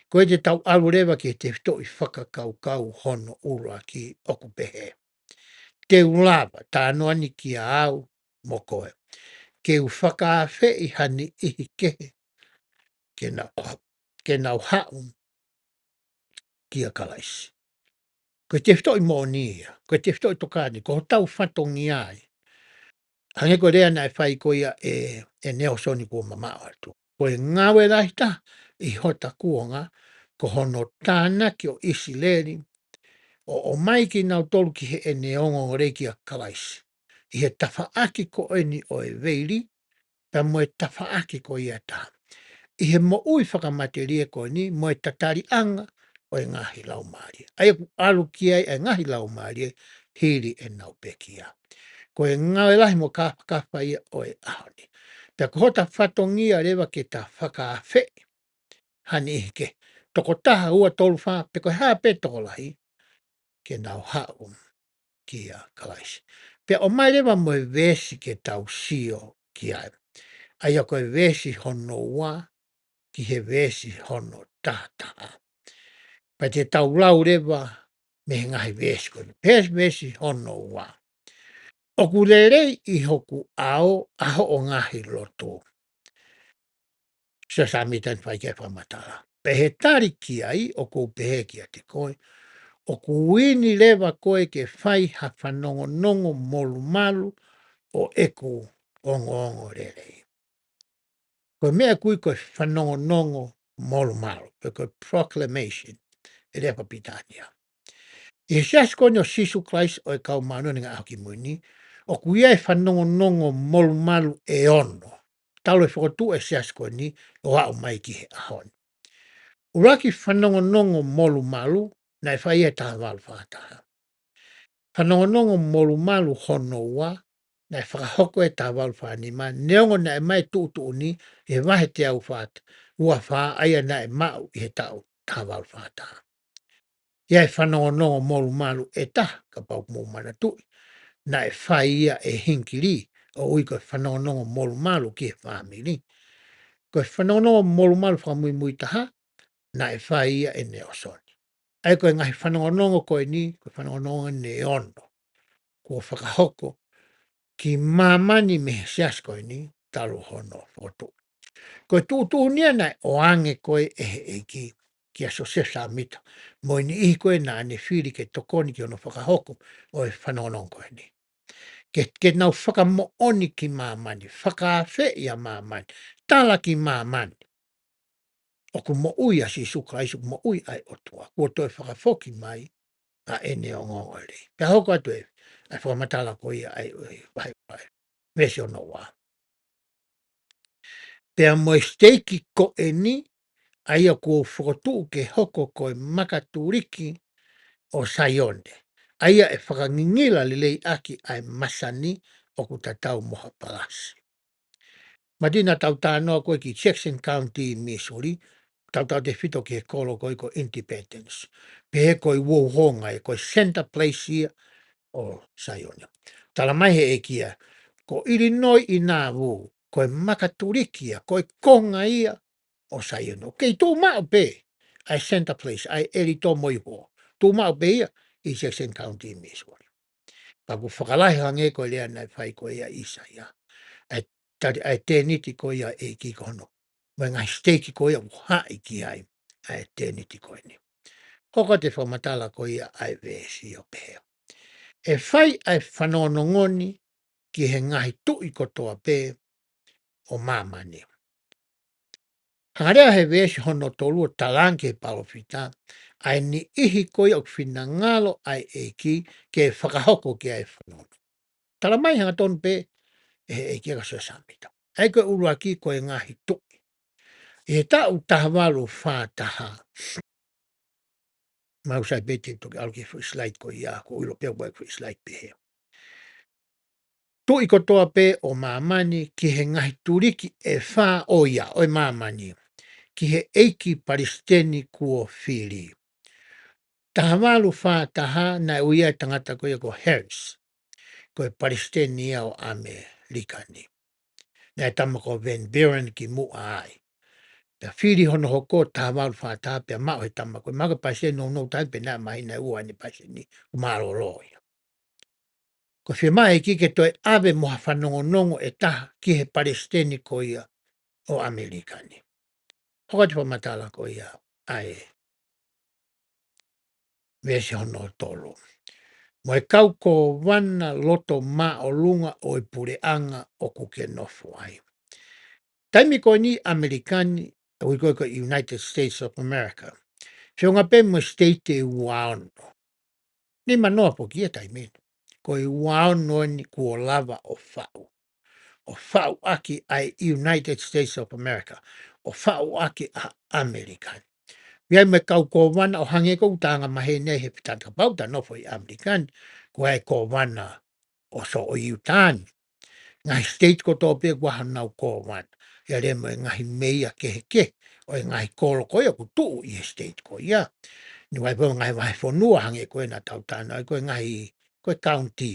Ko ia te tau ʻalu leva ki he tefitoʻi fakakaukau hono ʻuluaki ʻoku pehē. Te u lava, talanoa ni kia au mo koe. Ke u fakaafeʻi ha niʻihi kehe, ke nau, ke nau haʻu kia Kalaisi. Ko e tefitoʻi moʻoni ia, ko e tefitoʻi tokāteline, ko hotau fatongia ia. Hangē ko e lea naʻe fai ko ia ʻe, ʻe Nalesoni kuo mamaʻo atu. Ko e ngāue lahi taha ʻi hota kuonga, ko hono tānaki ʻo ʻIsileli, ʻo ʻomai kinautolu ki heʻene ongoongolelei kia Kalaisi. ʻI he tafaʻaki ko eni ʻo e veili, pea mo e tafaʻaki ko ia ʻe taha. ʻI he moʻui fakamatelie ko eni, mo e tataliʻanga ʻo e ngaahi laumālie. ʻA ia ʻoku ʻalu ki ai ʻa e ngaahi laumālie hili ʻenau pekia. Ko e ngāue lahi mo kāfakafa ia ʻo e ʻaho ni. Pea ko hota fatongia leva ke ta fakaafeʻi ha niʻihi kehe. Toko taha, ua, tolu, fā, pe ko e hā pē tokolahi, ke nau haʻu kia Kalaisi. Pea ʻomai leva mo e veesi ke tau sio ki ai. ʻA ia ko e veesi hono ua ki he veesi hono taha taha. Pea te tau lau leva mei he ngaahi veesi ko eni. Veesi, veesi hono ua. ʻOku lelei ʻi hoku ʻao ʻa hoʻo ngaahi lotu. Siaosi Sāmita naʻe fai ki ai e fakamatala. Pea ʻi he tali ki ai ʻoku ou pehē kiate koe, ʻoku ui ni leva koe ke fai ha fanongonongo molumalu ʻo ʻeku ongoongolelei. Ko e meʻa ʻoku ui ko e fanongonongo molumalu, pe ko e proclamation, ʻi he lea fakapilitānia. ʻI he Siasi ko eni ʻo Sīsū Kalaisi ʻo e Kau Māʻoniʻoni ʻi he Ngaahi ʻAho Kimui Ni, ʻoku ʻi ai e fanongonongo molumalu ʻe ono. Talu e fokotuʻu ʻa e Siasi ko eni ʻo aʻu mai ki he ʻaho ni. ʻUluaki fanongonongo molumalu, naʻe fai ʻi he taha valu fā taha. Fanongonongo molumalu hono ua, naʻe fakahoko ʻi he taha valu fā nima, neongo naʻe ʻomai e tuʻutuʻuni ʻi he vahe teau fā, ua fā, ʻa ia naʻe maʻu ʻi he taʻu taha valu fā taha. ʻI ai e fanongonongo molumalu ʻe taha, kapau ʻoku mou manatuʻi, naʻe fai ia ʻe Hinckley, ʻo ui ko e fanongonongo molumalu ki he fāmili. Ko e fanongonongo molumalu fakamuimui taha, naʻe fai ia ʻe Nalesoni. ʻA ia ko e ngaahi fanongonongo ko eni, ko e fanongonongo eni ʻe ono kuo fakahoko ki māmani mei he Siasi ko eni talu hono fokotuʻu. Ko e tuʻutuʻuni ia naʻe ʻoange ko ē ʻe he ʻEiki kia Siosefa Sāmita, mo e niʻihi ko ē naʻa ne fili ke tokoni ki hono fakahoko ʻo e fanongonongo ko eni. Ke, ke nau fakamoʻoni ki māmani, fakaafeʻi ʻa māmani, tala ki māmani ʻoku moʻui ʻa Sīsū Kalaisi, ʻoku moʻui ʻa e ʻOtua, kuo toe fakafoki mai ʻa ʻene ongoongolelei. Pea hoko atu ʻa e fakamatala ko ia ʻa e, ʻa e, ʻa e, ʻa e veesi hono ua. Pea mo e siteiki ko eni, ʻa ia kuo u fokotuʻu ke hoko ko e makatuliki ʻo Saione, ʻa ia ʻe fakangingila lelei ʻaki ʻa e masani ʻoku tatau mo ha palasi. Mātiu, naʻa tau talanoa ko ē ki Jackson County, Missouri, tautautefito ki he kolo ko ē ko Independence. Pehē ko e uouhonga ia, ko e center place ia ʻo Saione. Tala mai he ʻEiki ia, ko Illinois ʻi Nauvoo, ko e makatuliki ia, ko e konga ia ʻo Saione. ʻOku kei tuʻu maʻu pē ʻa e center place, ʻa e ʻelito mo e hoa. Tuʻu maʻu pē ia ʻi Jackson County, Missouri. Pea ʻoku fakalahi hangē ko e lea naʻe fai ko ia ʻe ʻĪsaia. ʻA e tali, ʻa e tēniti ko ia ʻa e ʻEiki ko hono, mo e ngaahi siteiki ko ia ʻoku haʻi ki ai ʻa e tēniti ko eni. Hoko atu e fakamatala ko ia ʻa e veesi ʻo pehē. ʻE fai ʻa e fanongonongo ni ki he ngaahi tuʻi kotoa pē ʻo māmani. Hanga leva he veesi hono tolu ʻo talaange ki he palōfita, ʻa e niʻihi ko ia ʻoku finangalo ʻa e ʻEiki ke fakahoko ki ai e fanongonongo. Tala mai hangatonu pē ʻe he ʻEiki kia Siosefa Sāmita. ʻA ia ko e ʻuluaki ko e ngaahi tuʻi. ʻI he taʻu taha valu fā taha. Mau sai pē te u toki ʻalu ki he foʻi slide ko ia, ko e ʻilo pē ʻoku ʻi ai e foʻi slide pehē. Tuʻi kotoa pē ʻo māmani ki he ngaahi tuliki ʻe fā ʻo ia, ʻo e māmani, ki he ʻeiki palesiteni kuo fili. Taha valu fā taha naʻe ui ai e tangata ko ia ko Harris, ko e palesiteni ia ʻo ʻAmelika ni. Naʻe tama ko Van Buren kimuʻa ai. Pea fili hono hoko taha valu fā taha pea maʻu he tama ko ē, maʻu ko e palesiteni nounou taha pē naʻe māhina ʻe ua ʻene palesiteni, ʻo mālōlō ia. Ko e fiemaʻu ʻe he ʻEiki ke toe ʻave mo ha fanongonongo ʻe taha ki he palesiteni ko ia ʻo ʻAmelika ni. Hoko atu e fakamatala ko ia ʻa e veesi hono tolu. Mo e kau kōvana loto māʻolunga ʻo e puleʻanga ʻoku ke nofo ai. Taimi ko eni ʻAmelika ni, ʻoku ui ko e ko e United States of America. Feʻunga pē mo e state ʻe ua ono. Nimanoa foki ia taimi ni. Ko e ua ono ni kuo lava ʻo faʻu. ʻO faʻu ʻaki ʻa e United States of America. ʻO faʻu ʻaki ʻa ʻAmelika ni. ʻOku ʻi ai mo e kau kōvana ʻo hangē ko ʻeku tala ange he fitata kapau ʻoku ta nofo ʻi ʻAmelika ni. Ko e kōvana ʻo so ʻo Utah ni. Ngaahi state kotoa pē ʻoku ʻi ai honau kōvana. ʻI ai leva mo e ngaahi meia kehekehe ʻo e ngaahi kolo ko ia ʻoku tuʻu ʻi he state ko ia. Ni ʻoku ʻi ai pē ngaahi vahefonua hangē ko ena tau talanoa ai ko e ngaahi, ko e county.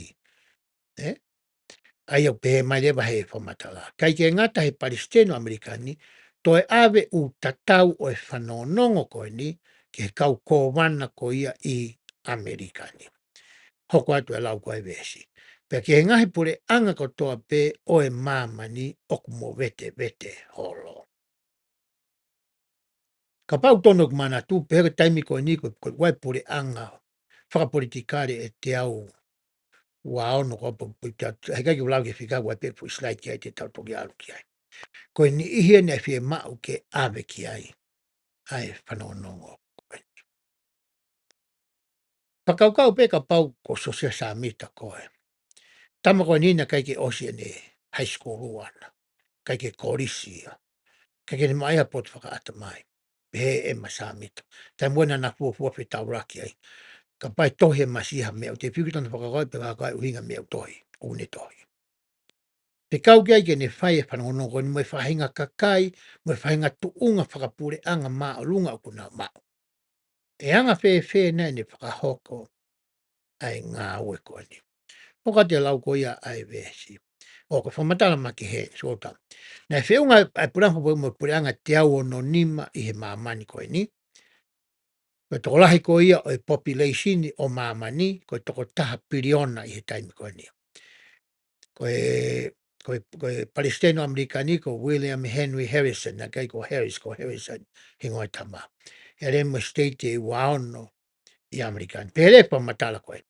Ē? ʻA ia ʻoku pehē mai leva he fakamatala. ʻIkai ke ngata he palesiteni ʻo ʻAmelika ni, toe ʻave ʻū tatau ʻo e fanongonongo ko eni, ki he kau kōvana ko ia ʻi ʻAmelika ni. Hoko atu e lau ko e veesi. Pea ki he ngaahi puleʻanga kotoa pē ʻo e māmani ʻoku movetevete holo. Kapau ʻoku tonu ʻeku manatu, pehē ko e taimi ko eni ko, ko e ʻū puleʻanga fakapolitikale ʻe teau ua ono ko pu, pu, ta, he ʻikai ke u lau ki he fika ʻoku ʻi ai pē fuʻu slide ki ai te tau toki ʻalu ki ai. Ko e niʻihi eni ʻe fiemaʻu ke ʻave ki ai ʻa e fanongonongo. Fakakaukau pē kapau ko Siosefa Sāmita ko e tama ko eni naʻe ʻikai ke ʻosi ʻene high school ʻana. ʻIkai ke kolisi ia. ʻIkai ke ne maʻu ha potu fakaʻatamai. Pehē ʻe ʻEma Sāmita. Taimi ʻoku na fuofua fetaulaki ai. Kapau ʻe tohi ʻe Masiha meʻa, ʻoku te fiu ki tana fakakaukau, pe fakakaukau ʻuhinga meʻa ʻoku tohi. ʻOku ne tohi. Fekau ki ai ke ne fai e fanongonongo ko eni mo e faʻahinga kakai, mo e faʻahinga tuʻunga fakapuleʻanga māʻolunga ʻoku nau maʻu. ʻE anga fēfē nai ʻene fakahoko ʻa e ngāue ko eni. Hoko atu e lau ko ia ʻa e veesi. ʻOku fakamatala mai ki he, sota. Naʻe feʻunga ʻa e puleʻanga fakapuleʻanga mo e puleʻanga teau ono nima ʻi he māmani ko eni. Ko e tokolahi ko ia ʻo e population ʻo māmani, ko e toko taha piliona ʻi he taimi ko eni. Ko e, ko e, ko e palesiteni ʻo ʻAmelika ni ko William Henry Harrison, naʻe ʻikai ko Harris, ko Harrison, hingoa e tama. ʻI ai leva mo e state ʻe ua ono ʻi ʻAmelika ni. Pehē leva e fakamatala ko e.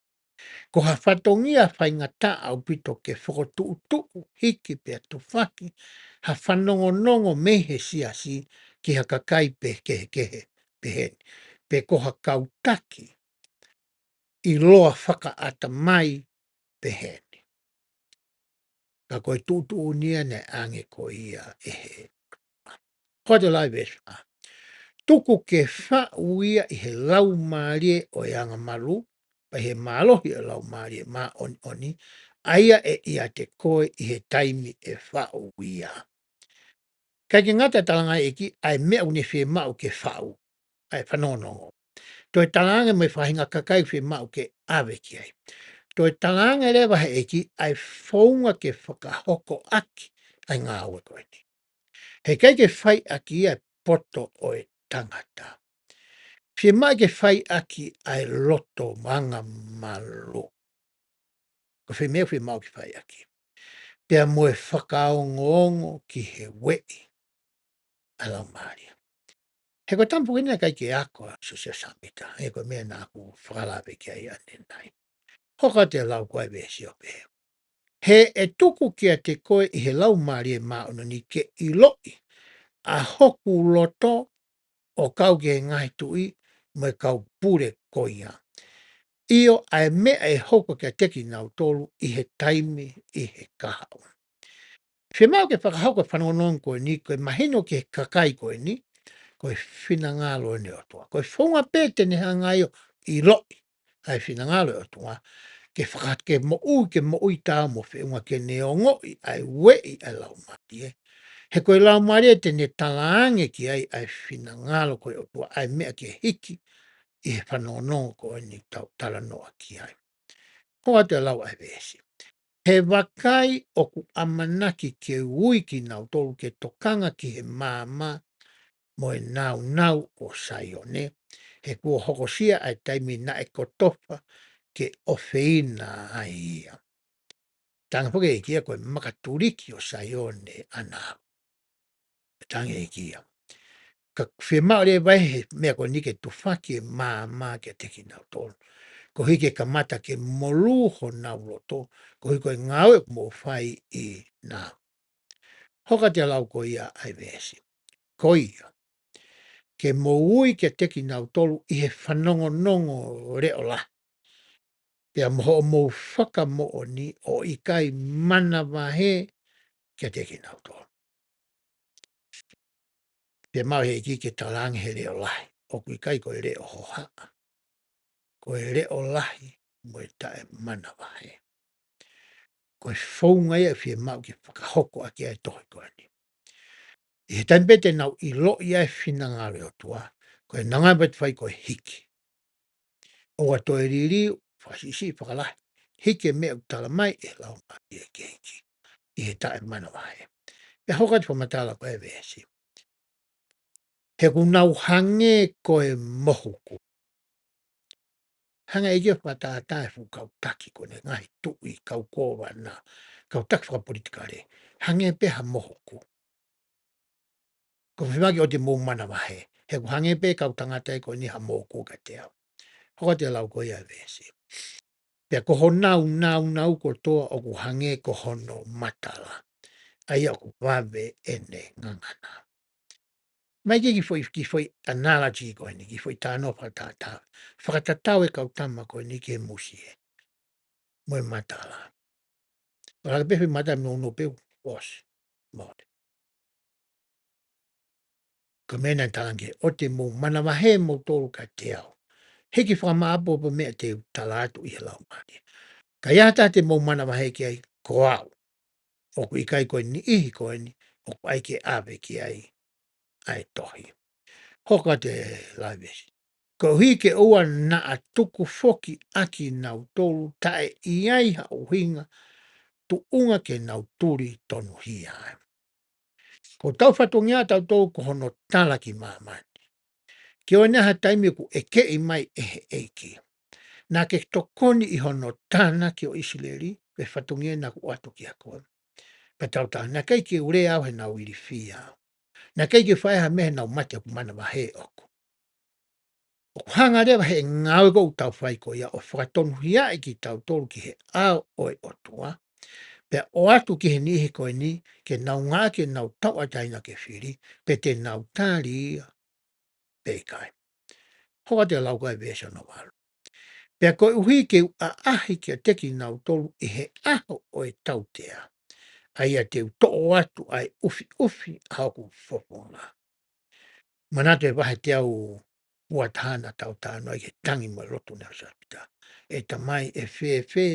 Ko ha fatongia faingataʻa ʻaupito ke fokotuʻutuʻu, hiki pea tufaki, ha fanongonongo mei he siasi ki ha kakai pe kehekehe pehē ni. Pe ko ha kau taki ʻiloa fakaʻatamai pehē ni. Ka ko e tuʻutuʻuni ia naʻe ʻange ko ia ʻe he. Ko e lau e veesi fā. Tuku ke faʻu ia ʻi he laumālie ʻo e angamalū, pea ʻi he mālohi ʻo e Laumālie Māʻoniʻoni, ʻa ia ʻe ʻiate koe ʻi he taimi ʻe faʻu ia. ʻIkai ke ngata e talaange ʻe he ʻEiki ʻa e meʻa ʻoku ne fiemaʻu ke faʻu, ʻa e fanongonongo. Toe talaange mo e faʻahinga kakai ʻoku fiemaʻu ke ʻave ki ai. Toe talaange leva ʻe he ʻEiki ʻa e founga ke fakahoko ʻaki ʻa e ngāue ko eni. He ʻikai ke fai ʻaki ia e poto ʻo e tangata. Fiemaʻu ke fai ʻaki ʻa e loto angamalū. Ko e foʻi meʻa ʻoku fiemaʻu ke fai ʻaki. Pea mo e fakaongoongo ki he ueʻi ʻa e Laumālie. He ko e tama foki eni naʻe ʻikai ke ako ʻa Siosefa Sāmita. He ko e meʻa naʻa ku fakalave ki ai ʻanenai. Hoko atu e lau ko e veesi ʻo pehē. He ʻe tuku kiate koe ʻi he Laumālie Māʻoniʻoni ke ʻiloʻi ʻa hoku loto ʻo kau ki he ngaahi tuʻi mo e kau pule ko ia. ʻIo ʻa e meʻa ʻe hoko kiate kinautolu ʻi he taimi ʻi he kahaʻu. Fiemaʻu ke fakahoko e fanongonongo ko eni ko e mahino ki he kakai ko eni, ko e finangalo ʻo e ʻOtua. Ko e founga pē te ne hanga ai ʻo ʻiloʻi ʻa e finangalo ʻo e ʻOtua. Ke faka-, ke moʻui, ke moʻui taau mo feʻunga ke ne ongoʻi ʻa e ueʻi ʻa e Laumālie. He ko e Laumālie te ne talaange ki ai ʻa e finangalo ko e ʻOtua ʻa e meʻa ke hiki ʻi he fanongonongo ko eni tau talanoa ki ai. Hoko atu e lau ʻa e veesi. He vakai ʻoku ʻamanaki ke ui kinautolu ke tokanga ki he maama mo e nāunau ʻo Saione, he kuo hokosia ʻa e taimi naʻe kotofa ke ʻofeina ai ia. Talaange foki ʻe he ʻEiki ia ko e makatuliki ʻo Saione ʻa Navu. Talaange ʻe he ʻEiki ia. Ka fiemaʻu leva ʻe he meʻa ko eni ke tufaki e maama kiate kinautolu, koeʻuhi ke kamata ke molū honau loto, koeʻuhi ko e ngāue ʻoku mou fai ʻi nā. Hoko atu e lau ko ia ʻa e veesi. Ko ia, ke mou ui kiate kinautolu ʻi he fanongonongo leʻo lahi, pea mo hoʻomou fakamoʻoni ʻo ʻikai manavahē kiate kinautolu. Pea maʻu he ʻEiki ke talaange he leʻo lahi, ʻoku ʻikai ko e leʻo hohaʻa, ko e leʻo lahi mo e taʻemanavahē. Ko e founga ia ʻe fiemaʻu ke fakahoko ʻaki ʻa e tohi ko eni. ʻI he taimi pē te nau ʻiloʻi ʻa e finangalo ʻo e ʻOtua, ko e nanga pē te fai ko e hiki. ʻOua toe liliu, fakasiʻisiʻi, fakalahi, hiki e meʻa ʻoku tala mai ʻe he Laumālie ʻa e ʻEiki ʻi he taʻemanavahē. Pea hoko atu e fakamatala ko e veesi. He ʻoku nau hangē ko e mohuku. Hanga ʻe he ʻEiki ʻo fakatātā e fuʻu kau taki ko eni, ngaahi tuʻi, kau kōvana, kau taki fakapolitikale. Hangē pē ha mohuku. Ko e fiemaʻu ke ʻoua te mou manavahē. He ʻoku hangē pē kau tangata ia ko eni ha mohuku kiate au. Hoko atu e lau ko ia e veesi. Pea ko honau nāunau kotoa ʻoku hangē ko hono matala, ʻa ia ʻoku vave ʻene ngangana. Mai ki he kiʻi foʻi, kiʻi foʻi analogy ko eni, kiʻi foʻi talanoa fakatātā. Fakatatau e kau tama ko eni ki he musie mo e matala. ʻO laka pē foʻi matala nounou pē ʻosi. Mole. Ko e meʻa naʻe talaange, ʻoua te mou manavahē moutolu kiate au. Hiki fakamaʻopoʻopo e meʻa te u tala atu ʻi he Laumālie. Ka ʻi ai ha taha te mou manavahē ki ai, ko au. ʻOku ʻikai ko e niʻihi ko eni ʻoku ʻai ke ʻave ki ai ʻa e tohi. Hoko atu e lau e veesi. Koeʻuhi ke ʻoua naʻa tuku foki ʻa kinautolu taʻe ʻi ai ha ʻuhinga tuʻunga ke nau tuli tonuhia ai. Ko hotau fatongia ʻatautolu ko hono tala ki māmani. Ke ʻoua naʻa ha taimi ʻoku ʻekeʻi mai ʻe he ʻEiki. Naʻa ke tokoni ʻi hono tānaki ʻo ʻIsileli, ko e fatongia naʻa ku ʻoatu kiate koe. Pea tau tā, naʻe ʻikai ke u lea au he naʻa nau ilifia au. Naʻe ʻikai ke u fai ha meʻa he naʻa nau mate ʻoku manavahē ʻoku. ʻOku hanga leva he ngāue ko ē ʻoku tau fai ko ia ʻo fakatonuhiaʻi kitautolu ki he ʻao ʻo e ʻOtua. Pea ʻoatu ki he niʻihi ko eni, ke nau ngāueʻaki ʻenau tauʻatāina ke fili, pe te nau tali ia pe ʻikai. Hoko atu e lau ko e veesi hono valu. Pea koeʻuhi ke u ʻaʻahi kiate kinautolu ʻi he ʻaho ʻo e tautea, ʻa ia te u toʻo atu ʻa e ʻufiʻufi ʻa hoku fofonga. Manatu e vahe teau uataha naʻa tau talanoa ki he tangi mo e lotu ʻa Nelson Pita. ʻE Tamai, ʻe fēfē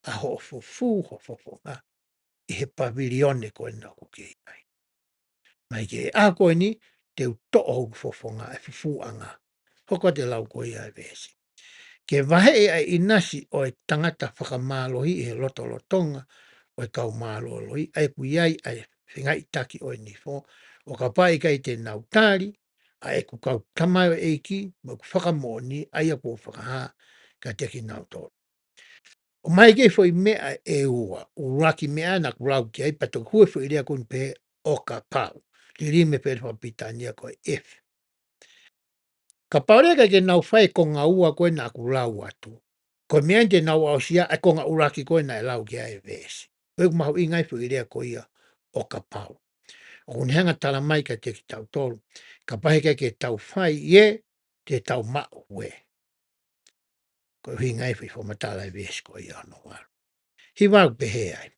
ʻa hoʻo fufū ho fofonga ʻi he pavilione ko ena ʻoku ke ʻi ai. Mai ki he ʻaho ko eni, te u toʻo hoku fofonga ʻa e fufuuʻanga. Hoko atu e lau ko ia e veesi. Ke vaheʻi ʻa e ʻinasi ʻo e tangata fakamālohi ʻi he lotolotonga ʻo e kau mālōlōʻi, ʻa ia ʻoku ʻi ai ʻa e fengaiʻitaki ʻo e nifo, ʻo kapau ʻe ʻikai te nau tali ʻa ʻeku kau tamaioʻeiki mo ʻeku fakamoʻoni, ʻa ia kuo u fakahā kiate kinautolu. ʻOmai e kiʻi foʻi meʻa ʻe ua, ʻuluaki meʻa naʻa ku lau ki ai, pea toki hū e foʻi lea ko eni pē ʻo kapau. Liliu mei he foʻi lea fakapilitānia ko e if. Kapau leva ʻe ʻikai ke nau fai e konga ua ko ē naʻa ku lau atu, ko e meʻa eni te nau aʻusia ʻa e konga ʻuluaki ko ē naʻe lau ki ai e veesi. Ko ia ʻoku mahuʻinga ai e foʻi lea ko ia ʻo kapau. ʻOku ne hanga ʻo tala mai kiate kitautolu, kapau he ʻikai ke tau fai ē, te tau maʻu ē. Ko e ʻuhinga ia e foʻi fakamatala e veesi ko ia hono valu. Hiva ʻoku pehē ai.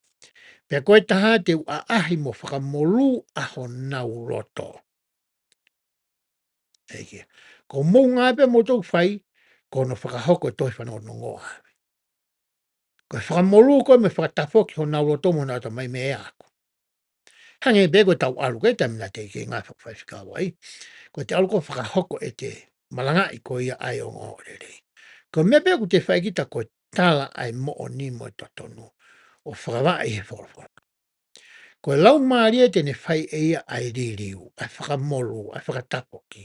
Pea ko e taha te u ʻaʻahi mo fakamolū ʻa honau loto. ʻEiki. Ko e meʻa pē ʻoku mou fai, ko hono fakahoko e tohi fanongonongo ʻa e. Ko e fakamolū ko ē mo e fakatafoki honau loto mo honau ʻatamai mei heʻeku. Hangē pē ko ʻetau ʻalu ko ē taimi naʻa te ke ngāue fakafaifekau ai. Ko ʻete ʻalu ko ē ʻo fakahoko ʻete malangaʻi ko ia ʻa e ongoongolelei. Ko e meʻa pē ʻoku te fai kita ko e tala ʻa e moʻoni mo e totonu ʻo fakavaʻe ʻi he folofola. Ko e Laumālie te ne fai ʻe ia ʻa e liliu, ʻa e fakamolū, ʻa e fakatafoki.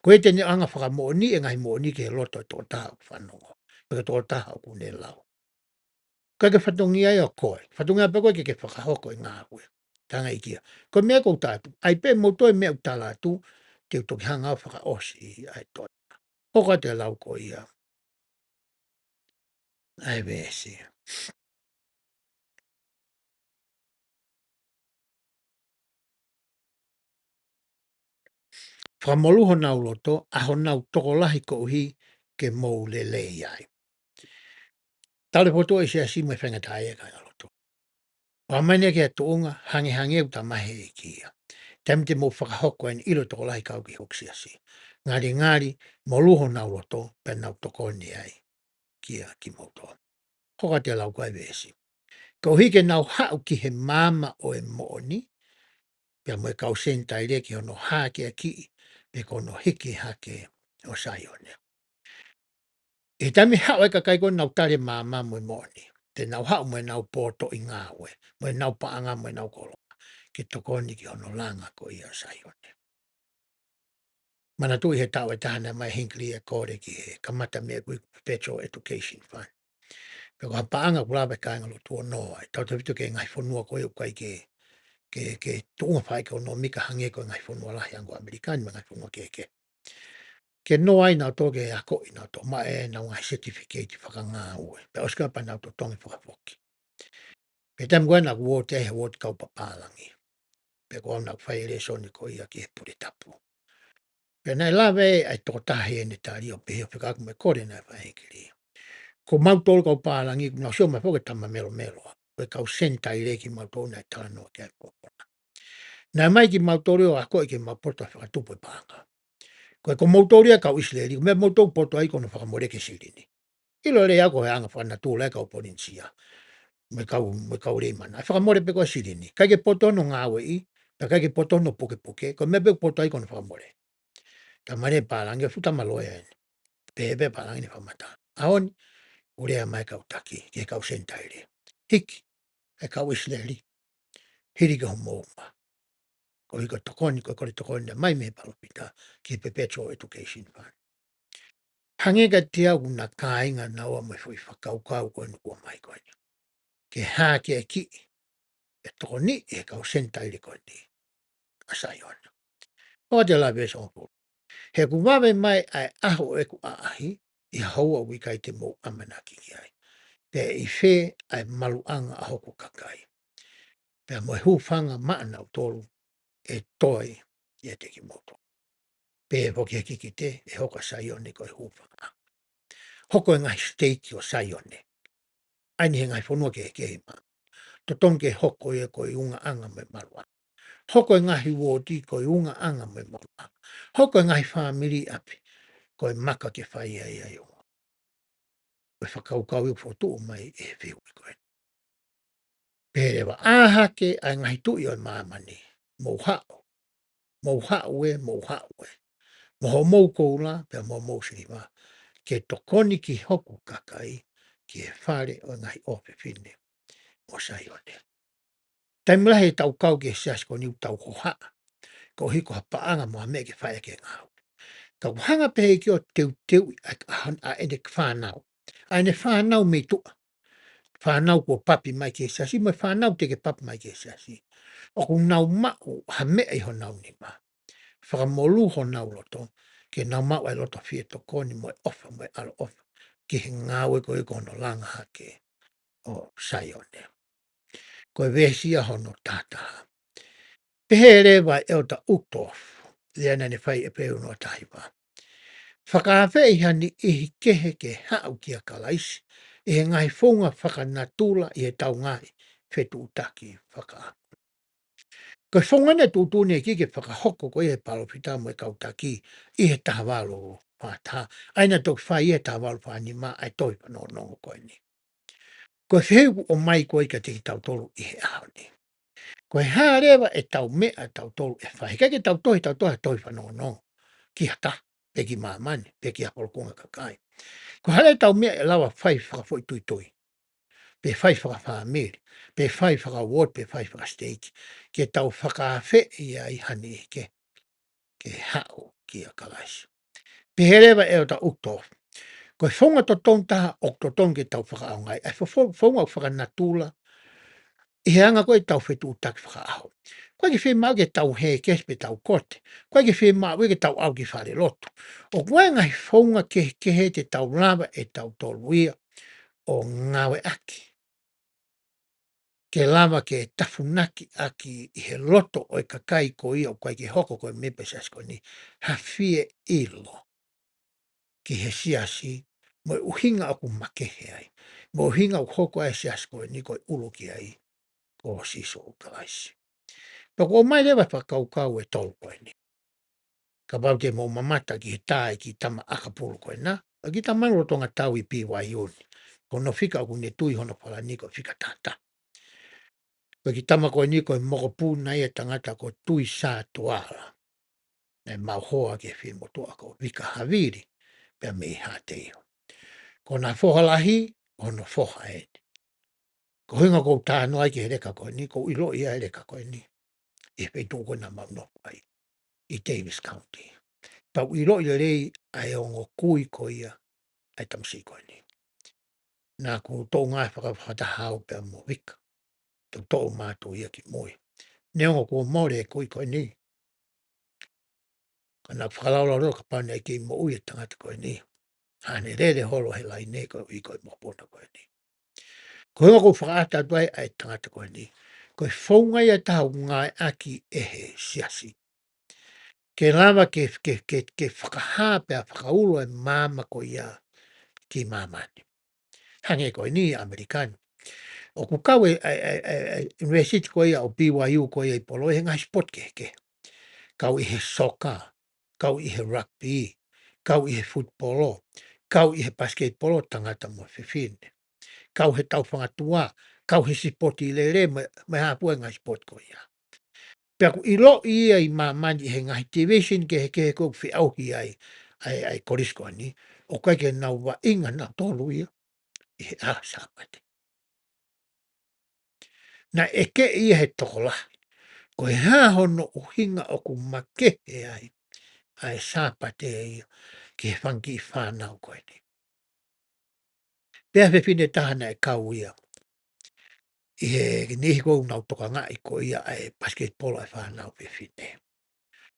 Ko ia te ne hanga ʻo fakamoʻoniʻi e ngaahi moʻoni ki he loto ʻo e tokotaha ʻoku fanongo, pe ko e tokotaha ʻoku ne lau. ʻIkai ke fatongia ia ʻo koe. Fatongia pē koe ke ke fakahoko e ngāue. Tangaʻi kia. Ko e meʻa ʻoku ou tala atu. ʻAi pē moutolu e meʻa ʻoku tala atu, te u toki hanga ʻo fakaʻosi ʻa e toenga. Hoko atu e lau ko ia ʻa e veesi. Fakamolū honau loto, ʻa honau tokolahi koeʻuhi ke mou lelei ai. Tau lea ʻo fokotuʻu e siasi mo e faingataʻaʻia, kāinga lotu. ʻOmai eni ki ha tuʻunga, hangehangē ʻoku tamahi ʻe he ʻEiki ia. Taimi te mou fakahoko eni, ʻilo e tokolahi kau ki hoku siasi. Ngalingali, molū honau loto, pea nau tokoni ai kia kimoutolu. Hoko atu e lau ko ia ʻa e veesi. Koeʻuhi ke nau haʻu ki he maama ʻo e moʻoni, pea mo e kau Senitaile ki hono hākeakiʻi, pe ko hono hiki hake ʻo Saione. ʻI he taimi haʻu e kakai ko ē ʻo nau tali e maama mo e moʻoni, te nau haʻu mo ʻenau poto ʻi ngāue, mo ʻenau paʻanga mo ʻenau koloa, ke tokoni ki hono langa ko ia ʻo Saione. Manatuʻi he taʻu ʻe taha naʻe ʻomai ʻe Hinckley e kole ki he kamata meʻa ko ia ko e Perpetual Education Fund. Pea ko ha paʻanga ʻoku lava e kāinga lotu ʻo nō ai, tautefito ki he ngaahi fonua ko ia ʻoku ʻikai ke, ke, ke tuʻunga fakaʻekonōmika hangē ko e ngaahi fonua lahi hangē ko ʻAmelika ni mo e ngaahi fonua kehekehe. Ke nō ai nautolu ke akoʻi nautolu, maʻu ʻenau ngaahi certificate fakangāue. Pea ʻosi ko ia pea nau totongi fakafoki. Pea taimi ko ia naʻá ku ō atu ai he uooti kau papālangi. Pea ko au naʻá ku fai e lēsoni ko ia ki he pule tapu. Pea naʻe lave ʻa e tokotaha heʻene tali ʻo pehē ʻo fekauʻaki mo e kole naʻe fai ʻe Hinckley. Ko mautolu kau pālangi, naʻá ku sio mai foki ki he tama melomelo. Ko e kau Senitaile kimautolu naʻe talanoa ki ai e folofola. Naʻe ʻomai kimautolu ʻo akoʻi ke mau poto fakatupu e paʻanga. Ko e ko moutolu ia kau ʻIsileli, ko e meʻa moutolu poto ai ko hono fakamole ki he silini. ʻIlo lelei au ko e anga fakanatula e kau Polinisia mo e kau, mo e kau Leimana. ʻE fakamole pē ko e silini. ʻIkai ke poto hono ngāueʻi, pea ʻikai ke poto hono pukepuke, ko e meʻa pē ʻoku poto ai ko hono fakamole. Tama lelei pālangi, fuʻu tama loea eni. Pehē pē pālangi ni fakamatala. ʻAho ni, ʻoku lea mai e kau taki ki he kau Senitaile. Hiki e kau ʻIsileli, hili ki homou uma. Koeʻuhi ko e tokoni, ko e kole tokoni naʻe ʻomai mei he palōfita ki he Perpetual Education Fund. Hangē kiate au ʻoku na kāinga naua mo e foʻi fakakaukau ko eni kuo ʻomai ko eni. Ke hākeakiʻi, ʻe tokoniʻi ʻe he kau Senitaile ko eni ʻa Saione. Hoko atu e lau veesi hongofulu. He ʻoku vave mai ʻa e ʻaho ʻo ʻeku ʻaʻahi, ʻi ha houa ʻoku ʻikai te mou ʻamanaki ki ai. Pea ʻi fē ʻa e maluʻanga ʻa hoku kakai. Pea mo e hūfanga maʻanautolu ʻe toe ʻiate kimoutolu. Pea ʻe foki he kikite, ʻe hoko ʻa Saione ko e hūfanga. Hoko e ngaahi siteiki ʻo Saione. ʻA eni he ngaahi fonua kehekehe ʻi māmani. Totongi ke hoko ia ko e ungaʻanga mo e maluʻanga. Hoko e ngaahi uooti ko e ungaʻanga mo e maluʻanga. Hoko e ngaahi fāmili ʻi ʻapi ko e maka ke fai ai ʻa e ongo. Ko e fakakaukau ia ʻoku fokotuʻu mai ʻe he fehuʻi ko eni. Pehē leva, ʻā hake ʻa e ngaahi tuʻi ʻo e māmani, mou haʻu, mou haʻu ē, mou haʻu ē, mo hoʻomou koula, pea mo hoʻomou siliva, ke tokoni ki hoku kakai, ki he fale ʻo e ngaahi ʻofefine ʻo Saione. Taimi lahi ʻetau kau ki he siasi ko eni ʻoku tau hohaʻa, koeʻuhi ko ha paʻanga mo ha meʻa ke fai ʻaki e ngāue. Ka ʻoku hanga pē he ʻEiki ʻo teuteuʻi ʻa, ʻa, ʻa ʻene fānau. ʻA ʻene fānau mei tuʻa. Fānau kuo papi mai ki he siasi, mo e fānau teʻeki ke papi mai ki he siasi. ʻOku nau maʻu ha meʻa ʻi honau nima. Fakamolū honau loto, ke nau maʻu ʻa e loto fie tokoni mo e ʻofa mo e ʻaloʻofa ki he ngāue ko ia ko hono langa hake ʻo Saione. Ko e veesi ia hono tahataha. Pehē leva ʻe ʻEletā Uchtdorf, lea naʻá ne fai ʻi ʻEpelau noa taha hiva. Fakaafeʻi ha niʻihi kehe ke haʻu kia Kalaisi, ʻi he ngaahi founga fakanatula ʻi heʻetau ngaahi fetuʻutaki fakaʻaho. Ko e founga eni ʻa e tuʻutuʻuni ʻa e ʻEiki ke fakahoko ko ia ʻe he palōfita mo e kau taki ʻi he taha valu fā taha. ʻA ia naʻe toki fai ʻi he taha valu fā nima ʻa e tohi fanongonongo ko eni. Ko e fehuʻi ʻoku ʻomai ko ia kiate kitautolu ʻi he ʻaho ni. Ko e hā leva ʻetau meʻa ʻatautolu ʻe fai? He ʻikai ke tau tohi, tau tohi ha tohi fanongonongo ki ha taha, pe ki māmani, pe ki ha polokunga kakai. Ko e hā leva ʻetau meʻa ʻe lava fai fakafoʻituitui, pe fai fakafāmili, pe fai fakauooti, pe fai fakasiteiki, ke tau fakaafeʻi ai ha niʻihi ke, ke haʻu kia Kalaisi. Pehē leva ʻe ʻEletā Uchtdorf, ko e founga totonu taha ʻoku totonu ke tau fakaʻaongaʻi, ʻa e fo-, fo-, founga ʻoku fakanatula, ʻi he anga ko ia ʻetau fetuʻutaki fakaʻaho. ʻOku ʻikai ke fiemaʻu ke tau hēkesi pe tau kote. ʻOku ʻikai ke fiemaʻu ia ke tau ʻalu ki falelotu. ʻOku ʻi ai e ngaahi founga kehekehe te tau lava ʻe tautolu ia ʻo ngāueʻaki ke lava ke tafunaki ʻaki ʻi he loto ʻo e kakai ko ia ʻoku ʻikai ke hoko ko e mēmipa ʻo e siasi ko eni ha fie ʻilo ki he siasi mo e ʻuhinga ʻoku makehe ai, mo e ʻuhinga ʻoku hoko ai e siasi ko eni ko e ʻulu ki ai ko Sīsū Kalaisi. Pea ʻoku ʻomai leva e fakakaukau ʻe tolu ko eni. Kapau te mou mamata ki he tā ʻa e kiʻi tama ʻakapulu ko ena, ʻa e kiʻi tama lolotonga tau ʻi B Y U ni. Ko hono fika ʻoku ne tui hono falani ko e fika taha taha. Ko e kiʻi tama ko eni ko e mokopuna ia e tangata ko Tuisātuala. Naʻe maʻu hoa ki he fie motuʻa ko Vika Havili, pea mei Haʻateiho. Ko hona foha lahi, ko hono foha eni. Ko e ʻuhinga ʻoku ou talanoa ai ki he leka ko eni, ʻoku ou ʻiloʻi ʻa e leka ko eni ʻi he feituʻu ko ena naʻa mau nofo ai, ʻi Davis County. Pea u ʻiloʻi lelei ʻa e ongo kui ko ia ʻa e tamasiʻi ko eni. Naʻa ku toʻo ngāue fakafakataha au pea mo Vika. Toʻo mātuʻa ia ki mui. Neongo kuo mole e kui ko eni, ka naʻa ku fakalaulauloto kapau naʻe kei moʻui e tangata ko eni. Haʻane lele holo he laine koeʻuhi ko e mokopuna ko eni. Ko e ʻuhinga ʻoku ou fakaʻatā atu ai ʻa e tangata ko eni, ko e founga ia ʻe taha ʻoku ngāueʻaki ʻe he siasi ke lava ke, ke, ke, ke fakahā pea fakaulo e maama ko ia ki māmani. Hangē ko eni ʻi ʻAmelika ni. ʻOku kau e, e, e, e, e university ko ia ʻo B Y U ko ia ʻi Polo ʻi he ngaahi sipoti kehekehe. Kau ʻi he soka, kau ʻi he rugby, kau ʻi he futupolo, kau ʻi he pasiketipolo tangata mo fefine. Kau he taufangatua, kau he sipoti lele, mo e, mo e hā fua e ngaahi sipoti ko ia. Pea ʻoku ʻiloʻi ia ʻi māmani ʻi he ngaahi division kehekehe ʻoku feʻauhi ai ʻa e, ʻa e kolisi ko eni, ʻoku ʻikai ke nau vaʻinga nautolu ia ʻi he ʻaho Sāpate. Naʻe ʻeke ia ʻe he tokolahi, ko e hā hono ʻuhinga ʻoku makehe ai ʻa e Sāpate ia ki he fanga kiʻi fānau ko eni. Pea fefine taha naʻe kau ia ʻi he niʻihi ko ē ʻoku nau tokangaʻi ko ia ʻa e pasiketipolo ʻa e fānau fefine.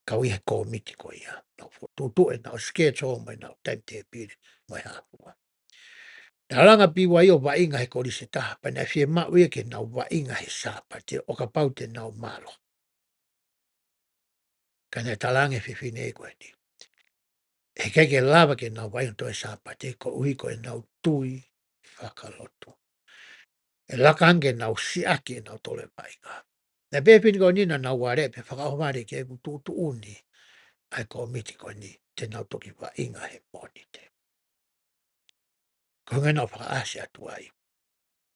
Kau ʻi he kōmiti ko ia. Nau fokotuʻutuʻu ʻenau schedule mo ʻenau timetable mo e hā fua. Naʻe langa B Y U ʻo vaʻinga he kolisi ʻe taha, pea naʻe fiemaʻu ia ke nau vaʻinga he Sāpate ʻo kapau te nau mālohi. Ka naʻe talaange ʻe he fefine ko eni, heʻikai ke lava ke nau vaʻinga toe Sāpate koeʻuhi ko ʻenau tui fakalotu. ʻE laka ange ke nau siʻaki ʻenau tole vaʻinga. Naʻe pehē ʻe he fefine ko eni naʻa nau aleʻi pē fakaʻohovale ke tuʻutuʻuni ʻa e kōmiti ko eni te nau toki vaʻinga he Mōnite. Ko e ʻuhinga naʻa ku fakaʻasi atu ai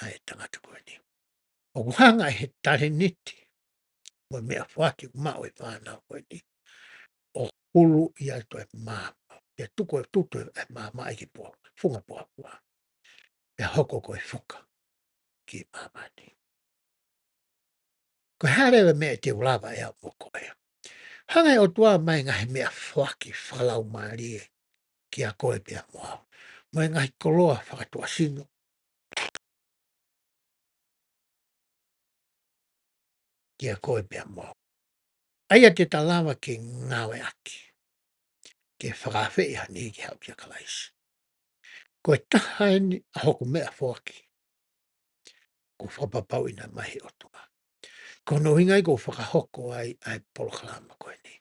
ʻa e tangata ko eni. ʻOku hanga ʻe he talēniti mo e meʻafoaki ʻoku maʻu ʻe he fānau ko eni ʻo huluʻi atu e maama. Pea tuku e tutu e maama ʻi he pua, funga puapua. Pea hoko ko e fuka ki māmani. Ko e hā leva e meʻa te u lava ʻe au mo koe? Hanga ʻe he ʻOtua ʻo ʻomai e ngaahi meʻafoaki fakalaumālie kiate koe pea mo au, mo e ngaahi koloa fakatuʻasino kiate koe pea mo au, ʻa ia te ta lava ke ngāueʻaki ke fakaafeʻi ha niʻihi ke haʻu kia Kalaisi. Ko e taha eni ʻa hoku meʻafoaki kuo fakapapauʻi naʻe ʻomai ʻe he ʻOtua. Ko hono ʻuhinga ia ʻoku ou fakahoko ai ʻa e polokalama ko eni,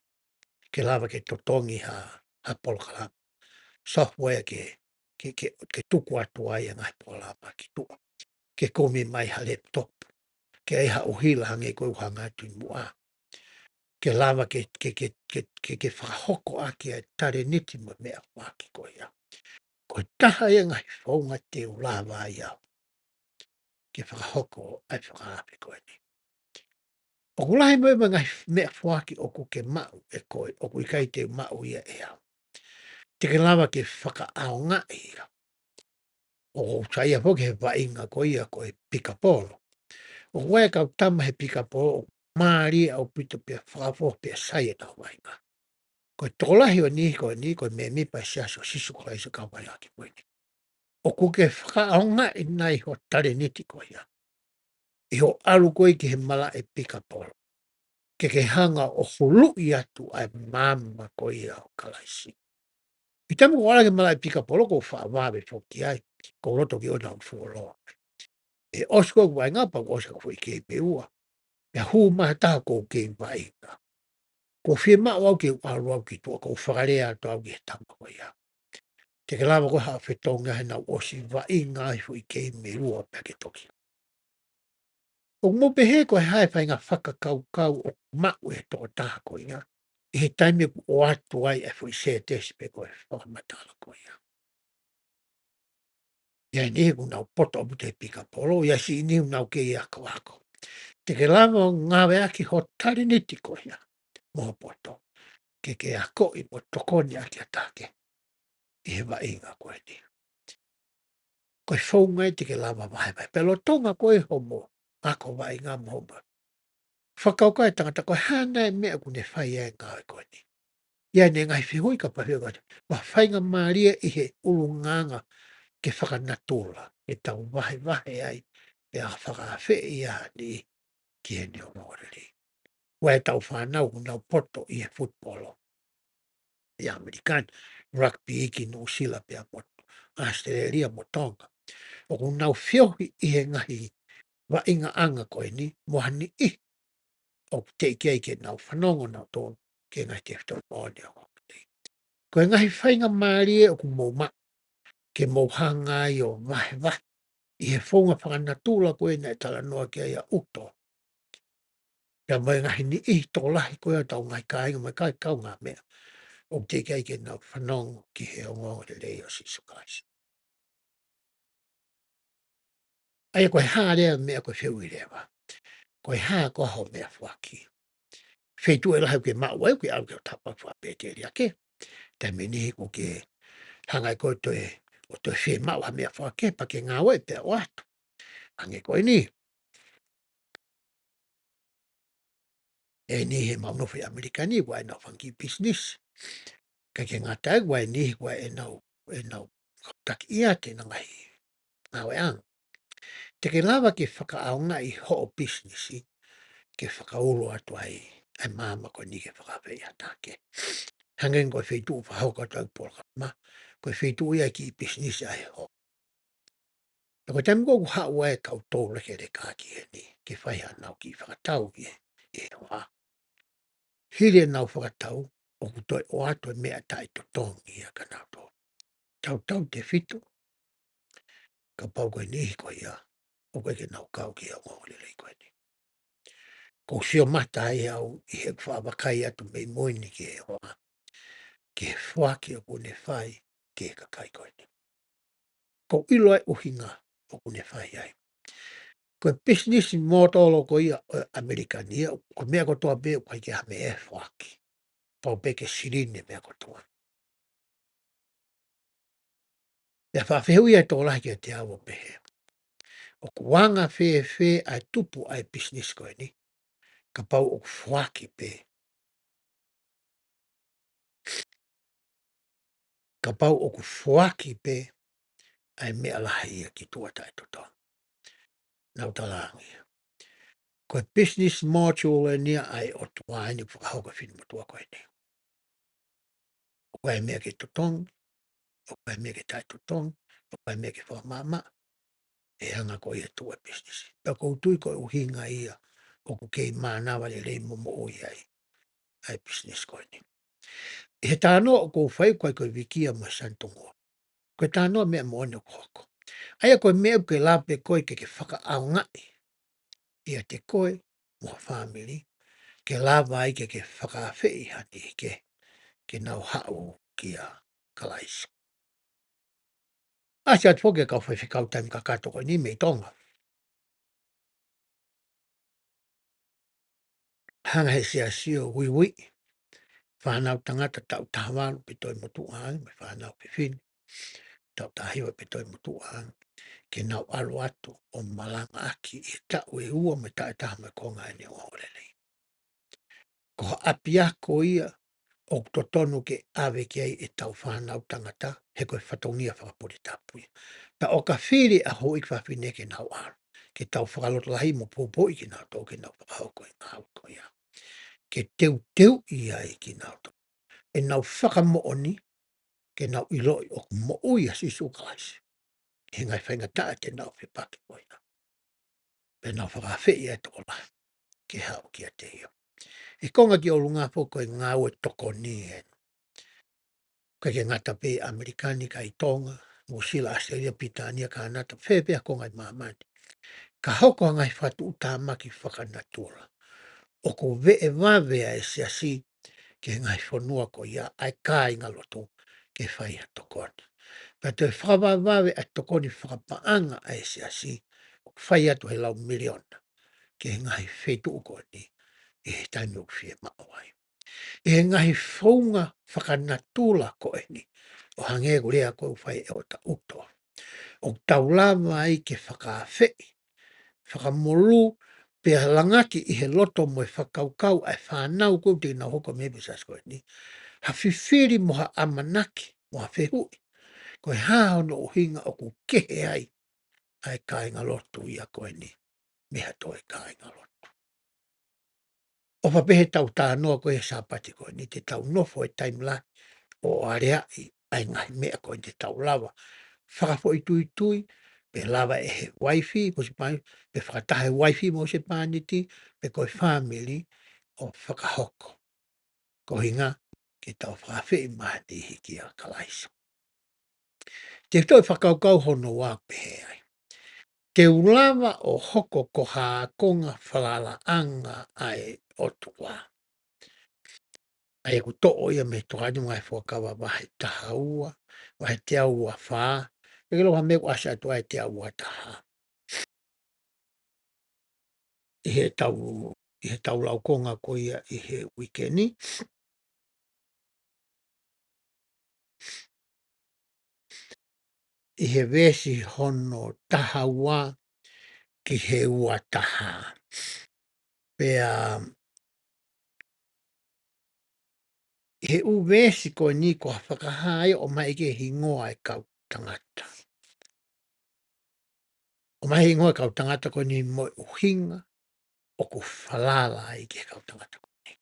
ke lava ke totongi ha, ha polokalama software ke, ke, ke, ke tuku atu ai e ngaahi polokalama ki tuʻa, ke kumi mai ha laptop, ke ʻai ha ʻuhila hangē ko e ʻū hanga atu ʻi muʻa, ke lava ke, ke, ke, ke, ke, ke fakahoko ʻaki ʻa e talēniti mo e meʻafoaki ko ia. Ko e taha ia e ngaahi founga te u lava ai au ke fakahoko ʻa e fakaafe ko eni. ʻOku lahi mo e ngaahi meʻafoaki ʻoku ke maʻu ʻe koe, ʻoku ʻikai te u maʻu ia ʻe au. Te ke lava ke fakaʻaongaʻi ia. ʻOku ou saiʻia foki he vaʻinga ko ia ko e pikapolo. ʻOku ʻi ai e kau tama he pikapolo ʻoku mālie ʻaupito pea fakaʻofoʻofa pea sai ʻenau vaʻinga. Ko e tokolahi ʻo e niʻihi ko eni ko e mēmipa ʻo e Siasi ʻo Sīsū Kalaisi ʻo e Kau Faiako ko eni. ʻOku ke fakaʻaongaʻi nai ho talēniti ko ia ʻi hoʻo ʻalu ko ē ki he malaʻe pikapolo? ke ke hanga ʻo huluʻi atu ʻa e maama ko ia ʻo Kalaisi. ʻI he taimi ʻoku ou ʻalu ki he malaʻe pikapolo, ʻoku ou faʻa vave foki ai, ʻoku ou loto ke ʻoua naʻa fuoloa. ʻE ʻosi ko ē ʻeku vaʻinga pea ʻosi ʻeku foʻi keimi ʻe ua. Pea hū mai ha taha ʻoku ou kei vaʻinga. ʻOku ou fiemaʻu au ke u ʻalu au ki tuʻa, ʻoku ou fakalea atu au ki he tama ko ia. Te ke lava koe ʻo haʻu ʻo fetongi heʻenau ʻosi vaʻinga ʻa e foʻi keimi ʻe ua pea ke toki. ʻOku mou pehē ko e hā e faʻahinga fakakaukau ʻoku maʻu ʻe he tokotaha ko ia ʻi he taimi ʻoku ʻoatu ai ʻa e foʻi sētesi pe ko e fakamatala ko ia? ʻI ai e niʻihi ʻoku nau poto ʻaupito he pikapolo, ʻi ai e siʻi niʻihi ʻoku nau kei akoako. Te ke lava ʻo ngāueʻaki ho talēniti ko ia mo ho poto ke ke akoʻi mo tokoni ʻaki ʻa taha kehe ʻi he vaʻinga ko eni. Ko e founga ia te ke lava vahevahe. Pea lolotonga ko ē hoʻomo ako vaʻinga mo hoʻomo fakakaukau e tangata ko e hā nai e meʻa ʻoku ne fai ai e ngāue ko eni. ʻI ai ʻene ngaahi fehuʻi ka pehē ko e hā e faingamālie ʻi he ʻulungaanga ke fakanatula, ke tau vahevahe ai, pea fakaafeʻi ai ha niʻihi ki heʻene ongoongolelei. ʻOku ʻi ai ʻetau fānau ʻoku nau poto ʻi he futupolo ʻi ʻAmelika ni, rugby ki Nuʻusila pea mo ʻAositelēlia mo Tonga. ʻOku nau feohi ʻi he ngaahi vaʻingaʻanga ko eni mo ha niʻihi ʻoku teʻeki ai ke nau fanongo nautolu ki he ngaahi tefitoʻi moʻoni ʻo e ongoongolelei. Ko e ngaahi faingamālie ʻoku mou maʻu ke mou hanga ai ʻo vahevahe ʻi he founga fakanatula ko ē naʻe talanoa ki ai ʻa ʻUto. Pea mo e ngaahi niʻihi tokolahi ko ē ʻo ʻetau ngaahi kāinga mo e kakai kaungāmeʻa ʻoku teʻeki ai ke nau fanongo ki he ongoongolelei ʻo Sīsū Kalaisi. ʻA ia ko e hā leva e meʻa ko e fehuʻi leva, ko e hā koā hoʻo meʻafoaki? Feituʻu ʻe lahi ʻoku ke maʻu ai, ʻoku ke ʻalu ki ho tapa faʻa pēteliake. Taimi ʻe niʻihi ʻoku ke hanga ʻe koe ʻo toe, ʻo toe fiemaʻu ha meʻafoaki pea ke ngāueʻi pea ʻoatu. Hangē ko eni. ʻE niʻihi heʻemau nofo ʻi ʻAmelika ni, ʻoku ʻi ai ʻenau fanga kiʻi pisinisi. Kae ʻikai ke ngata ai, ʻoku ʻi ai e niʻihi ʻoku ʻi ai ʻenau, ʻenau kau taki ʻiate ʻenau ngaahi ngāueʻanga. Te ke lava ke fakaʻaongaʻi hoʻo pisinisi ke fakaʻulo atu ai ʻa e maama ko eni ke fakaafeʻi ha taha kehe. Hangē ko e feituʻu fakahoko atu ʻa e polokalama, ko e feituʻu ia e kiʻi pisinisi ʻa e hoko. Pea ko e taimi ko ē ʻoku haʻu ai e kau toulekeleka ki heni ke fai haʻanau kiʻi fakatau ki he, ki he hoa. Hili ʻenau fakatau, ʻoku toe ʻoatu e meʻa taʻetotongi ia kia nautolu. Tautautefito kapau ko e niʻihi ko ia ʻoku ʻikai ke nau kau ki he ongoongolelei ko eni. ʻOku ou sio mata ai au ʻi heʻeku faʻa vakai atu mei mui ni ki he hoa, ki he foaki ʻoku ne fai ki he kakai ko eni. ʻOku ou ʻilo ʻa e ʻuhinga ʻoku ne fai ai. Ko e pisinisi mōtolo ko ia ʻo ʻAmelika ni ia, ko e meʻa kotoa pē ʻoku ʻikai ke ʻi ai ha meʻa ʻe foaki. Pau pē ke silini e meʻa kotoa. Pea faʻa fehuʻi ʻa e tokolahi kiate au ʻo pehē, ʻoku anga fēfē ʻa e tupu ʻa e pisinisi ko eni kapau ʻoku foaki pē, kapau ʻoku foaki pē ʻa e meʻa lahi ia ki tuʻa taʻetotongi? Naʻá ku talaange, ko e business module eni ia ʻa e ʻOtua eni ʻoku fakahoko ʻe he finemotuʻa ko eni. ʻOku ʻi ai e meʻa ke totongi, ʻoku ʻi ai e meʻa ke taʻetotongi, ʻoku ʻi ai e meʻa ke fakamaʻamaʻa, ʻe hanga ko ia ʻo tuʻu e pisinisi. Pea ʻoku ou tui ko e ʻuhinga ia ʻoku kei mānava lelei mo moʻui ai ʻa e pisinisi ko eni. ʻI he talanoa ʻoku ou fai, ʻoku ʻikai ko e vikia mo e sanitongua. Ko e talanoa meʻa moʻoni ʻoku hoko. ʻA ia ko e meʻa ʻoku ke lava pē koe ke ke fakaʻaongaʻi ʻiate koe mo ho fāmili, ke lava ai ke ke fakaafeʻi ha niʻihi ke, ke nau haʻu kia Kalaisi. ʻAsi atu foki e kau faifekau taimi kakato ko eni mei Tonga. Hanga ʻe he siasi ʻo uiuiʻi fānau tangata taʻu taha valu pe toe motuʻa ange, mo e fānau fefine taʻu taha hiva pe toe motuʻa ange, ke nau ʻalu atu ʻo malangaʻaki ʻi he taʻu ʻe ua mo e taʻu ʻe taha mo e konga ʻene ongoongolelei. Ko ha ʻapiako ia ʻoku totonu ke ʻave ki ai ʻetau fānau tangata, he ko e fatongia fakapule tapu ia. Pea ʻoka fili ʻa e houʻeiki fafine ke nau ʻalu, ke tau fakalotolahi mo poupouʻi kinautolu ke nau fakahoko e ngāue ko ia. ke teuteuʻi ai kinautolu, ʻenau fakamoʻoni, ke nau ʻiloʻi ʻoku moʻui ʻa Sīsū Kalaisi ʻi he ngaahi faingataʻa te nau fepaki ko ia, pea nau fakaafeʻi ʻa e tokolahi ke haʻu kiate ia. ʻI he konga ki ʻolunga foki ko e ngāue tokoni ē. ʻIkai ke ngata pē ʻi ʻAmelika ni, ka ʻi Tonga, Nuʻusila, ʻAositelēlia, Pilitānia, Kānata, fē pē ha konga ʻi māmani, ka hoko ha ngaahi fakatuʻutāmaki fakanatula ʻoku veʻe vave ʻa e siasi ki he ngaahi fonua ko ia ʻa e kāingalotu ke fai ha tokoni. Pea toe fakavavevave ʻa e tokoni fakapaʻanga ʻa e siasi, ʻoku fai atu he lau miliona ki he ngaahi feituʻu ko eni ʻi he taimi ʻoku fiemaʻu ai. ʻI he ngaahi founga fakanatula ko eni, ʻo hangē ko e lea ko ē ʻoku fai ʻe ʻOta ʻUto, ʻoku tau lava ai ke fakaafeʻi, fakamolū, pea langaki ʻi he loto mo e fakakaukau ʻa e fānau ko ē te nau hoko mei he siasi ko eni, ha fifili mo ha ʻamanaki mo ha fehuʻi: Ko e hā hono ʻuhinga ʻoku kehe ai ʻa e kāingalotu ia ko eni mei ha toe kāingalotu? ʻOfa pē heʻetau talanoa ko ē he Sāpate ko eni te tau nofo he taimi lahi ʻo aleaʻi ʻa e ngaahi meʻa ko eni te tau lava fakafoʻituitui, pe lava ʻe he uaifi mo e husepāniti, pe fakataha e uaifi mo e husepāniti, pe ko e fāmili, ʻo fakahoko. Ko e ʻuhinga ke tau fakaafeʻi maheni kia Kalaisi. Te u toe fakakaukau hono ua pehē ai: Te u lava ʻo hoko ko ha ākonga falalaʻanga ʻa e ʻOtua. ʻA ia ʻoku toʻo ia mei he Tokāteline mo e Ngaahi Fuakava vahe taha ua, vahe teau ua fā, ʻe ke lau ha meʻa ʻoku ʻasi atu ai teau ua taha. ʻI heʻetau, ʻi heʻetau laukonga ko ia ʻi he uike ni, ʻi he veesi hono taha ua ki he ua taha. Pea ʻi he ʻū veesi ko eni ko ha fakahā ia ʻo ʻomai ki he hingoa ʻo e kau tangata. ʻOmai hingoa ʻo e kau tangata ko eni mo e ʻuhinga ʻoku falala ai ki he kau tangata ko eni.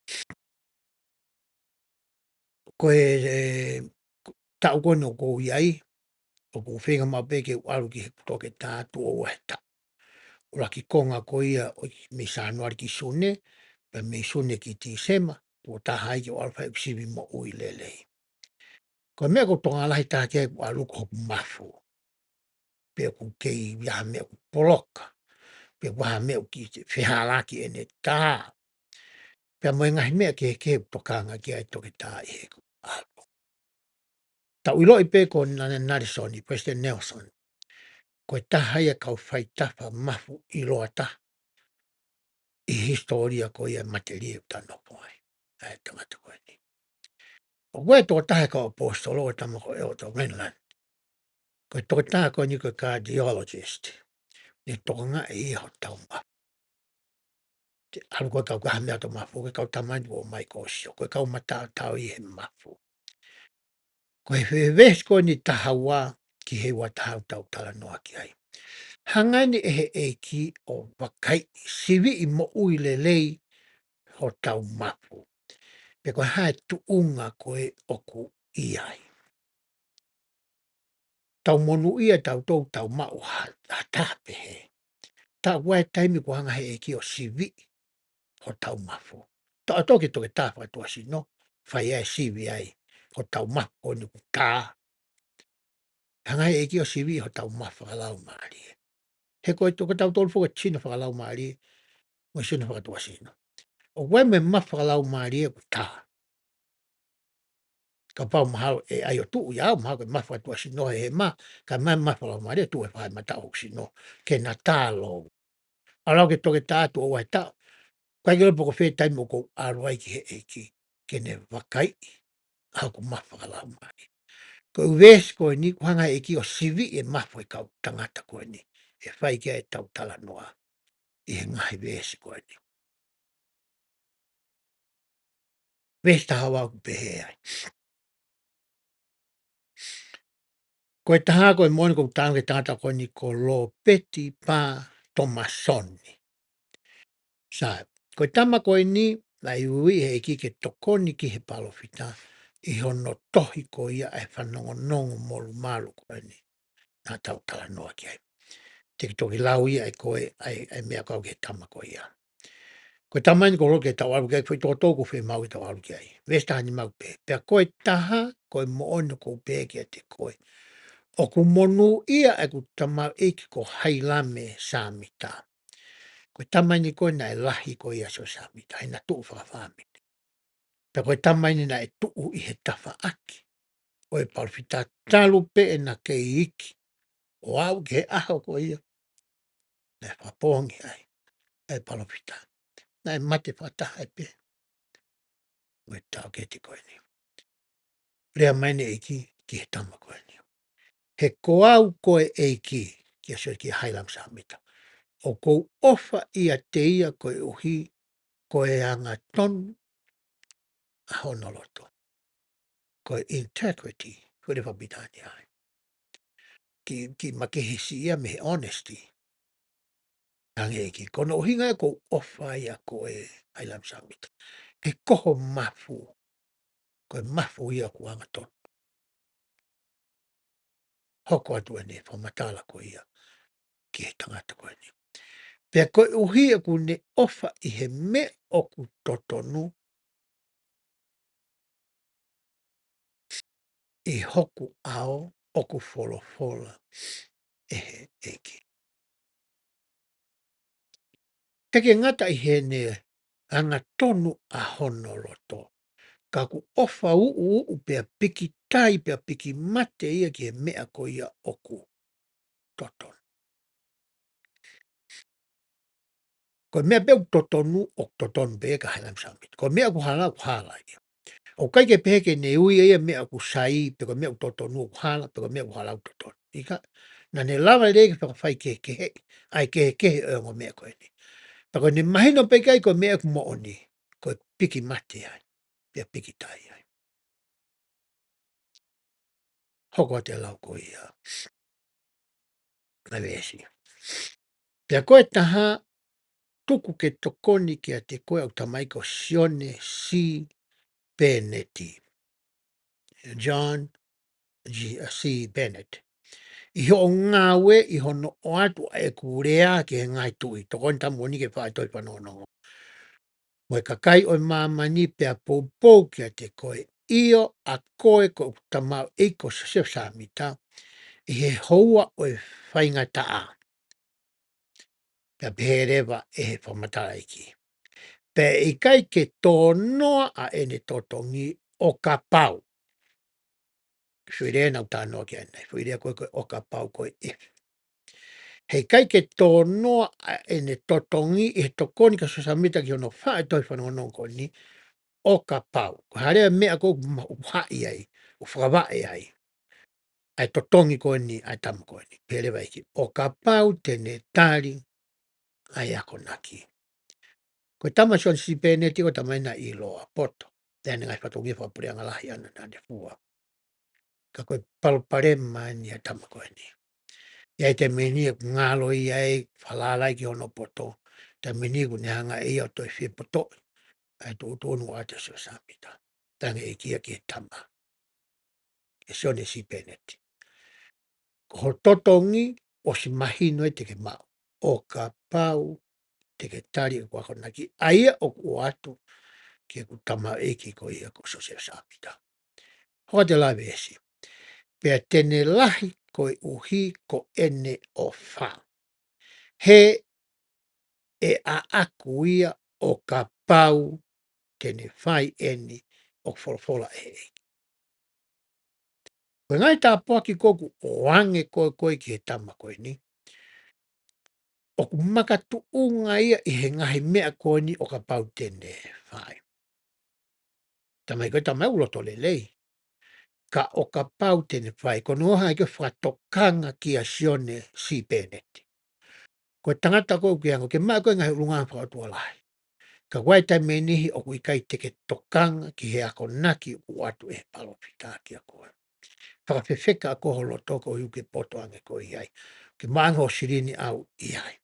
Ko e, e, taʻu ko eni ʻoku ou ʻi ai, ʻoku ou feinga maʻu pē ke u ʻalu ki he toketā tuʻo ua he taʻu. ʻUluaki konga ko ia ʻo e mei Sānuali ki Sune, pea mei Sune ki Tīsema, tuʻo taha ai ke u ʻalu fai ʻeku sivi moʻui lelei. Ko e meʻa ʻoku ou tokanga lahi taha ki ai ʻoku ʻalu ko hoku mafu. Pe ʻoku kei ʻi ai ha meʻa ʻoku poloka, pe ʻoku ʻi ai ha meʻa ʻoku kiʻi fehālaaki ʻene tā, pea mo e ngaahi meʻa kehekehe ʻoku tokanga ki ai e toketā ʻi heʻeku ʻalu. Tau ʻiloʻi pē ko Nalesoni, Palesiteni Nelson, ko e taha ia e kau faitafa mafu ʻiloa taha ʻi he hisitōlia ko ia e matelie ʻoku tau nofo ai, ʻa e tangata ko eni. ʻOku ʻi ai e tokotaha e kau ʻaposetolo, ko e tama ko ʻEletā Renlandi. Ko e toketā ko eni ko e cardiologist. Ne tokangaʻi ia hotau mafu. Te ʻalu ko e kau kaha meʻa ʻo e mafu, ko e kau tama ni ʻoku ʻomai kuo sio, ko e kau mataotao ʻi he mafu. Ko e veesi ko eni taha ua ki he ua taha ʻoku tau talanoa ki ai. Hanga eni ʻe he ʻEiki ʻo vakaiʻi, siviʻi moʻui lelei hotau mafu. Pe ko e hā e tuʻunga ko ē ʻoku ʻi ai. Tau monūʻia tautolu tau maʻu ha, ha taha pehē. Ka ʻoku ʻi ai e taimi ʻoku hanga ʻe he ʻEiki ʻo siviʻi hotau mafu. Tautolu ki he toketā fakatuʻasino, fai ai e sivi ai hotau mafu ko eni ʻoku tā. Hanga ʻe he ʻEiki ʻo siviʻi hotau mafu fakalaumālie. He ko e toketā tautolu foki e sino fakalaumālie mo e sino fakatuʻasino. ʻOku ʻi ai mo e mafu fakalaumālie ʻoku tā. Kapau mahalo ʻe ʻai ʻo tuʻu ia, mahalo ko e mafu fakatuʻasino he hema, ka ʻomai e mafu fakalaumālie ʻo tuʻu he faʻahi mataʻu hoku sino ke na tā lōu. ʻAlu au ki he toketā tuʻo ua he taʻu, ʻikai ke ʻilo pe ko fē taimi ʻoku ou ʻalu ai ki he ʻEiki ke ne vakaiʻi ʻa hoku mafu fakalaumālie. Ko e ʻū veesi ko eni ʻoku hanga ʻe he ʻEiki ʻo siviʻi e mafu e kau tangata ko eni, ʻe fai ki ai ʻetau talanoa ʻi he ngaahi veesi ko eni. Veesi taha ua ʻoku pehē ai. Ko e taha ko ē moʻoni ʻoku ou talanoa ki he tangata ko eni ko Lōpeti Pā Tomasoni. Sai, ko e tama ko eni naʻe ui ʻe he ʻEiki ke tokoni ki he palōfita ʻi hono tohi ko ia ʻa e fanongonongo molumalu ko eni naʻa tau talanoa ki ai. Te ke toki lau ia ʻe koe ʻa e, ʻa e meʻa kau ki he tama ko ia. Ko e tama eni ko e loto ke tau ʻalu ki ai, foʻi tokoto ʻoku fiemaʻu ke tau ʻalu ki ai. Veesi taha nima ʻoku pehē: Pea ko e taha, ko e moʻoni ʻoku ou pehē kiate koe, ʻoku monūʻia ʻeku tamaioʻeiki ko Hailame Sāmita. Ko e tama eni ko ē naʻe lahi ko ia ʻa Siosefa Sāmita, he naʻe tuʻu fakafāmili. Pea ko e tama eni naʻe tuʻu ʻi he tafaʻaki ʻo e palōfita talu pē ʻena kei iiki, ʻo aʻu ki he ʻaho ko ia naʻe fakapoongi ai ʻa e palōfita. Naʻe mate fakataha ai pē mo e taʻokete ko eni. Lea mai ʻene ʻEiki ki he tama ko eni: He ko au ko e ʻEiki, kia Sio-, kia Hailame Sāmita, ʻoku ou ʻofa ʻiate ia koeʻuhi ko e angatonu ʻa hono loto. Ko e integrity, ko e lea fakapilitānia ai. Ki, ki makehe siʻi ia mei he honesty. Hangē ʻEiki, ko hono ʻuhinga ia ʻoku ou ʻofa ai ʻa koe Hailame Sāmita. He ko ho mafu, ko e mafu ia ʻoku angatonu. Hoko atu ʻene fakamatala ko ia ki he tangata ko eni. Pea koeʻuhi ʻoku ne ʻofa ʻi he meʻa ʻoku totonu ʻi hoku ʻao, ʻoku folofola ʻe he ʻEiki. He ʻikai ke ngata ʻi heʻene angatonu ʻa hono loto, ka ʻoku ʻofa uʻuuʻu pea pikitai pea piki mate ia ki he meʻa ko ia ʻoku totonu. Ko e meʻa pē ʻoku totonu, ʻoku totonu pē ia kia Hailame Sāmita. Ko e meʻa ʻoku hala, ʻoku hala ia. ʻOku ʻikai ke pehē ke ne ui ia meʻa ʻoku sai, pe ko e meʻa ʻoku totonu ʻoku hala, pe ko e meʻa ʻoku hala ʻoku totonu. ʻIkai, naʻa ne lava lelei ke fakafaikehekeheʻi ʻa e kehekehe ʻo e ongo meʻa ko eni. Pea ko ʻene mahino pē ki ai ko e meʻa ʻoku moʻoni, ko e piki mate ai, pea pikitai ai. Hoko atu e lau ko ia ʻa e veesi: Pea ko e taha, tuku ke tokoni kiate koe ʻa e tamaioʻeiki ko Sione C. Pēneti. John G. C. Bennett. ʻI hoʻo ngāue ʻi hono ʻoatu ʻa ʻeku lea ki he ngaahi tuʻi, tokoni tamu ʻo ni ke faʻa tohi fanongonongo mo e kakai ʻo e māmani, pea poupou kiate koe, ʻio, ʻa koe ko ʻeku tamaioʻeiki ko Siosefa Sāmita, ʻi he houa ʻo e faingataʻa. Pea pehē leva ʻe he fakamatala ʻEiki: Pea ʻe ʻikai ke tōnoa ʻa ʻene totongi ʻo kapau. Foʻi lea naʻa ku talanoa ki ai ʻanenai, foʻi lea ko ē ko e ʻo kapau ko e if. He ʻikai ke tōnoa ʻa ʻene totongi ʻi he tokoni kia Siosefa Sāmita ki hono faʻa tohi fanongonongo ko eni, ʻo kapau. Ko e hā leva e meʻa ko ē ʻoku ma-, ʻoku haʻi ai, ʻoku fakavaʻe ai ʻa e totongi ko eni ʻa e tama ko eni? Pehē leva ʻEiki, ʻo kapau te ne tali ʻa e akonaki. Ko e tama Sione C. Pēneti ko e tama ia naʻe ʻiloa poto, ʻi heʻene ngaahi fatongia fakapuleʻanga lahi ʻana naʻa ne fua. Ka ko e palopalema eni ʻa e tama ko eni. ʻI ai e taimi ʻe niʻihi ʻoku ngalo ia ʻe falala ai ki hono poto, taimi ʻe niʻihi ʻoku ne hanga ʻe ia ʻo toe fie potoʻi ʻa e tuʻutuʻuni ʻoku ʻoatu ʻe Siosefa Sāmita. Talaange ʻe he ʻEiki ia ki he tama, kia Sione C. Pēneti: Ko ho totongi ʻosi mahino ai te ke maʻu, ʻo kapau te ke tali ʻeku akonaki, ʻa ia ʻoku ʻoatu ki heʻeku tamaioʻeiki ko ia ko Siosefa Sāmita. Hoko atu e lau veesi: Pea te ne lahi koeʻuhi ko ʻene ʻofa, he ʻe ʻaʻaku ia ʻo kapau te ne fai eni ʻoku folofola ʻe he ʻEiki. Ko e ngaahi tāpuaki ko ē ʻoku ʻoange ko ē ko ē ki he tama ko eni, ʻoku makatuʻunga ia ʻi he ngaahi meʻa ko eni ʻo kapau te ne fai. Tama ia ko e tama ia ʻoku loto lelei. Ka ʻo kapau te ne fai, ko hono ʻuhinga ia ko e fakatokanga kia Sione C. Pēneti. Ko e tangata ko ē ʻoku ke hanga ʻo ke maʻu ko ē ngaahi ʻulungaanga fakaʻotua lahi, ka ʻoku ʻi ai e taimi ʻe niʻihi ʻoku ʻikai te ke tokanga ki he akonaki ʻoku ʻoatu ʻe he palōfita kia koe. Fakafefeka ʻa koe ho loto koeʻuhi ʻoku ke poto ange koe ʻi ai, ke maʻu ange ho silini ʻau ʻi ai.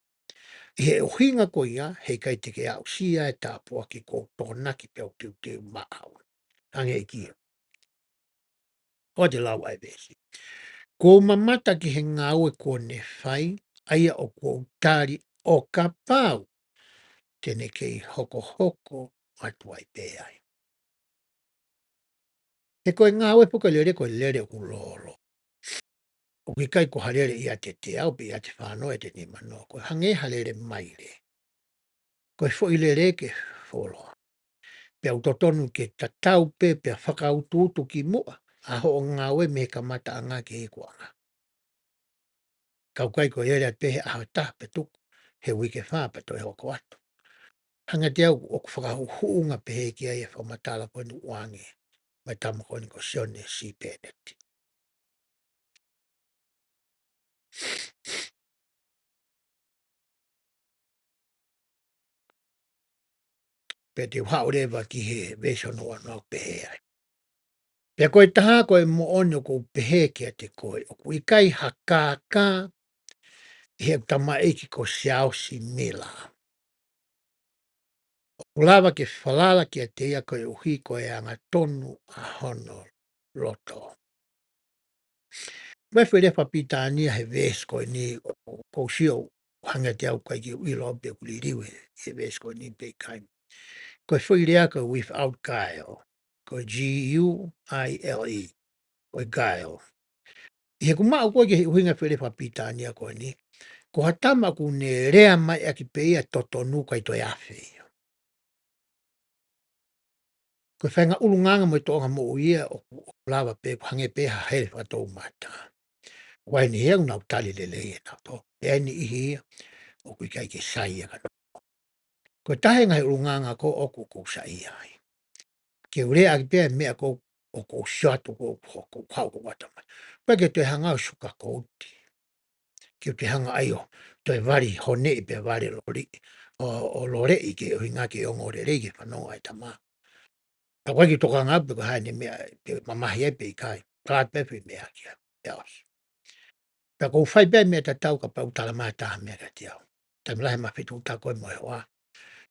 ʻI he ʻuhinga ko ia, heʻikai te ke aʻusia e tāpuaki kuo u tokonaki pea u teuteu maʻau. Hangē ko ia. ʻOku te lau ai e veesi. Kuo u mamata ki he ngāue kuo ne fai, ʻa ia ʻoku ou tali ʻo kapau te ne kei hokohoko atu ai pē ai. He ko e ngāue pē ko e lele, ko e lele ʻoku lōloa. ʻOku ʻikai ko ha lele ʻiate te au pe ʻiate fānau ʻe te nimanoa. Ko e hangē ha lele maile. Ko e foʻi lele ke fuoloa. Pea ʻoku totonu ke tatau pē, pea fakautuutu ki muʻa ʻa hoʻo ngāue mei he kamataʻanga ki he ikuʻanga. Ka ʻoku ʻikai ko e lele pē he ʻaho ʻe taha pea tuku, he uike ʻe fā pea toe hoko atu. Hangē te au ʻoku fakahuhuʻunga pehē ki ai e fakamatala ko eni ʻoange mei he tama ko eni ko Sione C. Pēneti. Pea te u haʻu leva ki he veesi hono ono ʻo pehē ai. Pea ko e taha ko e moʻoni ʻoku ou pehē kiate koe, ʻoku ʻikai ha kākā ʻi heʻeku tamaiki ko Siaosi Mila. ʻOku lava ke falala kiate ia koeʻuhi ko e angatonu ʻa hono loto. Ko e foʻi lea fakapilitānia he veesi ko eni ʻoku ou sio hangē te au ʻikai ke u ʻilo pe ʻoku liliu he, he veesi ko eni pe ʻikai. Ko e foʻi lea ko e without guile. Ko e G U I L E. Ko e guile. ʻI heʻeku maʻu ko ē ki he ʻuhinga foʻi lea fakapilitānia ko eni, ko ha tama ʻoku ne lea mai ʻaki pē ia totonu ʻikai toe afe ia. Ko e faʻahinga ʻulungaanga mo e tōʻonga moʻui ia ʻoku, ʻoku lava pē, ʻoku hangē pē ha hele fakatoumata. ʻOku ʻi ai e niʻihi ia ʻoku nau tali lelei ʻenau tō. ʻI ai e niʻihi ia ʻoku ʻikai ke saiʻia ka nau. Ko e taha e ngaahi ʻulungaanga ko ē ʻoku, ʻoku ou saiʻia ai. Ke u lea ʻaki pē e meʻa ko ē ʻoku ou sio atu ko ē ʻoku, ʻoku haʻu ko ē ʻatamai. Pea ke toe hanga ʻo suka kouti. Ke u toe hanga ai ʻo toe vali honeʻi pe vali loli. ʻO, ʻo loleʻi ke ʻuhinga ke ongo lelei ke fanongo ai tama. Ka ʻoku ʻikai ke u tokanga pe ko e hā ʻene meʻa pe mamahi ai pe ʻikai. Ka pē foʻi meʻa ki ai. Pea ʻosi. Pea ʻoku ou fai pē meʻa tatau kapau ʻoku tala mai ha taha meʻa kiate au. Taimi lahi ma fetuʻutaki ko ē mo e hoa.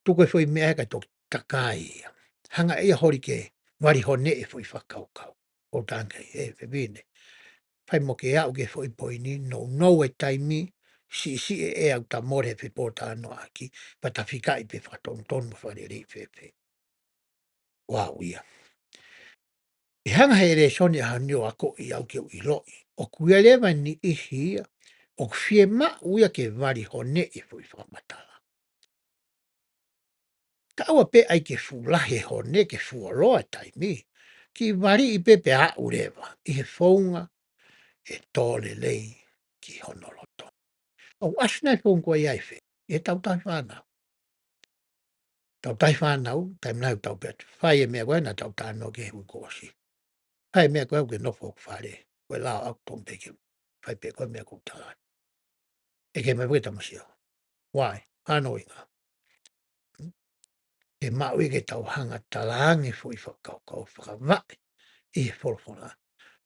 Tuku e foʻi meʻa he ʻikai toki takai ia. Hanga ia holi ke vali honeʻi e foʻi fakakaukau. ʻOku ou tala ange ki ai, ʻe fefine. Fai mo ke aʻu ki he foʻi poini, nounou e taimi, siʻisiʻi e ʻea ʻoku ta mole he fepōtalanoaʻaki, pea ta fikaʻi pe fakatonutonu mo fakalelei fēfē. ʻOku ou ia. ʻE hanga he lēsoni ʻa hono akoʻi au ke u ʻiloʻi. ʻOku ʻi ai leva e niʻihi ia, ʻoku fiemaʻu ia ke vali honeʻi e foʻi fakamatala. Ka ʻoua pē ʻai ke fuʻu lahi e hone ke fuoloa e taimi. Kiʻi valiʻi pē pea aʻu leva. ʻI he founga ʻe tō lelei ki hono loto. ʻOku ʻasi nai founga ko ia ʻi fē? ʻI he tautahi fānau. Tautahi fānau, taimi lahi ʻoku tau pehē atu. Fai e meʻa ko ē naʻa tau talanoa ki ai he uike kuo ʻosi. Fai e meʻa ko ē ʻoku ke nofo hoku fale. Ko e lao ʻaku tonu pē ke fai pē ko e meʻa ʻoku ou tala. ʻE kei maʻu pē ke tau sio. Why? Hano inga. Ke maʻu ia ke tau hanga tala ange foʻi fakakaukau fakavaʻe ʻi he folofola.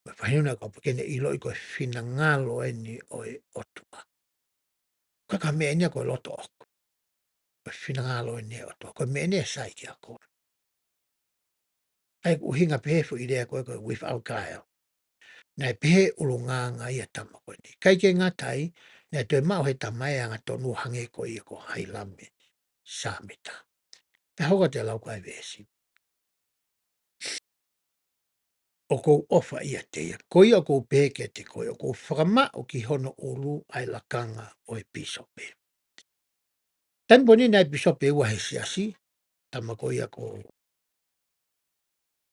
Mo e faʻahinga kapau ke ne ʻiloʻi ko e finangalo eni ʻo e ʻOtua. Ko e ka meʻa eni ia ko e loto ʻoku. Ko e finangalo eni ʻo e ʻOtua. Ko e meʻa eni ʻe sai kiate koe. ʻA ia ʻoku ʻuhinga pehē foʻi lea ko ē ko e without guile. Naʻe pehē ʻulungaanga ia tama ko eni. ʻIkai ke ngata ai, naʻe toe maʻu he tama e angatonu hangē ko ia ko Hailame Sāmita. Pea hoko atu e lau ko ē veesi. ʻOku ou ʻofa ʻiate ia. Ko ia ʻoku ou pehē kiate koe, ʻoku ou fakamaʻu ki hono ʻulu ʻa e lakanga ʻo e pīsope. Taimi ko eni naʻe pīsope ua he siasi, tama ko ia ko,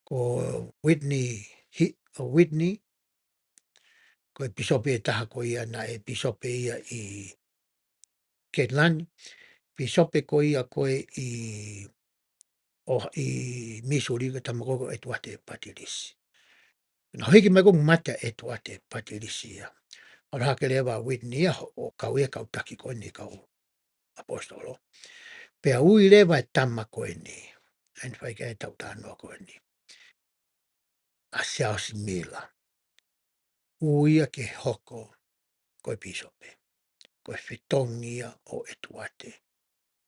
ko Whitney, hi, ʻo Whitney, ko e pīsope ʻe taha ko ia naʻe pīsope ia ʻi Ketilani, pīsope ko ia ko ē ʻi, ʻo, ʻi Missouri, ko e tama ko ē ko ʻEtuate Patilisi. Naʻe hiki mai ko ē mate ʻa ʻEtuate Patilisi ia. ʻAlu hake leva ʻa Whitney ia ʻo, ʻo kau ia kau taki ko eni kau ʻaposetolo. Pea ui leva e tama ko eni. ʻA ia naʻe fai ki ai e tautanoa ko eni. ʻA Siaosi Mila. Ui ia ke hoko ko e pīsope. ko e fetongi ia ʻo ʻEtuate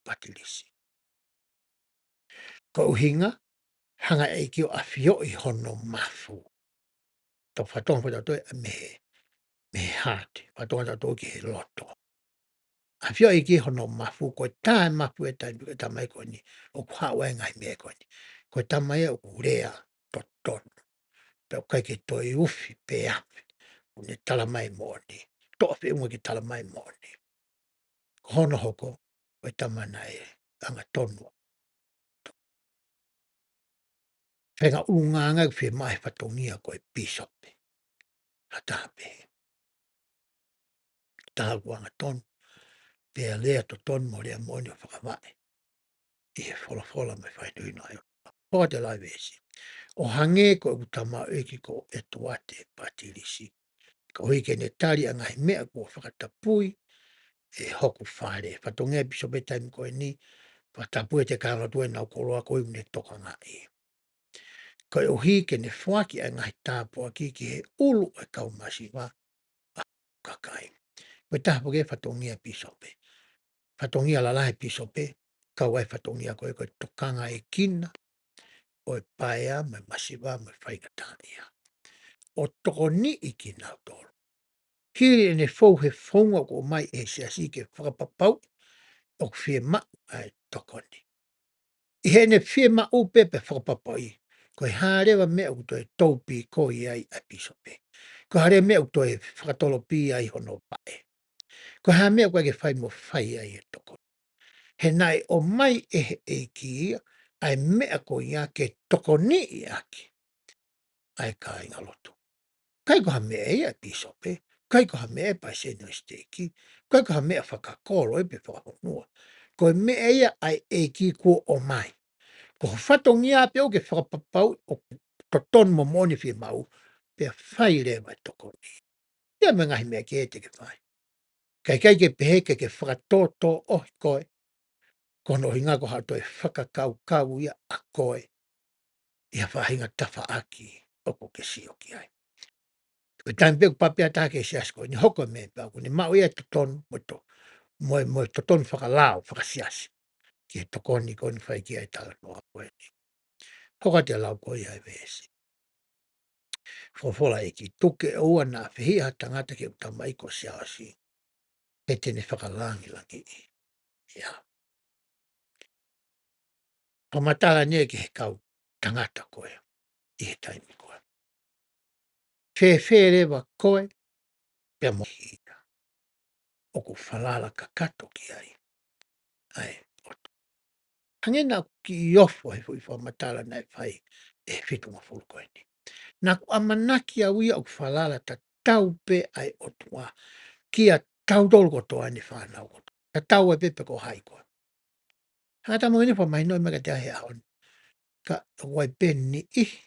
Patilisi. Ko e ʻuhinga, hanga ʻe he ʻEiki ʻo ʻafioʻi hono mafu. Tau fatongia fatongia mei he, mei he heart, fatongia fatongia ki he loto. ʻAfioʻi ʻe he ʻEiki hono mafu, ko e taʻemafu e taimi ko e tamai ko eni, ʻoku haʻu ai e ngaahi meʻa ko eni. Ko e tamai ia ʻoku lea totonu. Pea ʻoku ʻikai ke toe ufi pe afe, ʻoku ne tala mai moʻoni. Toʻa feʻunga ke tala mai moʻoni. Ko hono hoko, ko e tama naʻe angatonu. Fenga ʻulungaanga ʻoku fiemaʻu he fatongia ko e pīsope. Ha taha pehē. Taha ʻoku angatonu. Pea lea totonu mo lea moʻoni ʻo fakavaʻe ʻi he folofola mo e fakahinohino ʻa e ʻOtua. Hoko atu e lau veesi. ʻO hangē ko ʻeku tamaioʻeiki ko ʻEtuate Patilisi. Koeʻuhi ke ne tali ʻa e ngaahi meʻa kuo fakatapui ʻe hoku fale. Fatongia e pīsope taimi ko eni, fakatapui ʻe he kāingalotu ʻenau koloa koeʻuhi ne tokangaʻi. Koeʻuhi ke ne foaki ʻa e ngaahi tāpuaki ki he ʻulu ʻo e kau masiva ʻa e kakai. Ko e taha foki e fatongia pīsope. Fatongia lalahi pīsope, kau ai fatongia ko e, ko e tokangaʻi kina ʻo e paea, mo e masiva, mo e faingataʻaʻia. ʻO tokoniʻi kinautolu. Hili ʻene fou he founga ʻoku ʻomai ʻe he siasi ke fakapapauʻi ʻoku fiemaʻu ʻa e tokoni. ʻI heʻene fiemaʻu pē pea fakapapauʻi, ko e hā leva meʻa ʻoku toe toupīkoi ai ʻa e pīsope. Ko e hā leva meʻa ʻoku toe fakatolopī ai hono vaʻe. Ko e hā meʻa ʻoku ʻai ke fai mo fai ai e tokoni. He naʻe ʻomai ʻe he ʻEiki ia, ʻa e meʻa ko ia ke tokoniʻi ʻaki ʻa e kāingalotu. ʻIkai ko ha meʻa ia e pīsope, ʻikai ko ha meʻa e palesiteni ʻo e siteiki, ʻikai ko ha meʻa fakakolo ia pe fakahonua. Ko e meʻa ia ʻa e ʻEiki kuo ʻomai. Ko ho fatongia pē ʻoku ke fakapapauʻi ʻoku totonu mo moʻoni fiemaʻu, pea fai leva e tokoni. ʻI ai mo e ngaahi meʻa kehe te ke fai. Ka ʻikai ke pehē ke ke fakatōtōʻohi koe. Ko hono ʻuhinga ko haʻo toe fakakaukau ia ʻa koe ʻi ha faʻahinga tafaʻaki ʻoku ke sio ki ai. Ko e taimi pē ʻoku pāpea taha ki he siasi ko eni, hoko e mēmipa ʻoku ne maʻu ia e totonu mo e to-, mo e, mo e totonu fakalao, fakasiasi. Ki he tokoni ko eni fai ki ai e talanoa ko eni. Hoko atu e lau ko ia e veesi. Folofola ʻa e ʻEiki, tuku ke ʻoua naʻa fehiʻa ha tangata ki heʻeku tamaioʻeiki ko Siaosi, he te ne fakalangilangiʻi ia. Fakamatala eni ki he kau tangata ko ē ʻi he taimi ko ē. Fēfē leva koe pea mo hia ʻoku falala kakato ki ai ʻa e ʻOtua. Hangē naʻa ku kiʻi ofo he foʻi fakamatala naʻe fai ʻe he fitungofulu ko eni. Naʻa ku ʻamanaki au ia ʻoku falala tatau pē ʻa e ʻOtua kia tautolu kotoa ʻene fānau kotoa. Tatau ai pē pe ko hai koe. Hangē ko e meʻa ni fakamahinoʻi mai kiate au he ʻaho ni. Ka ʻoku ʻi ai pē niʻihi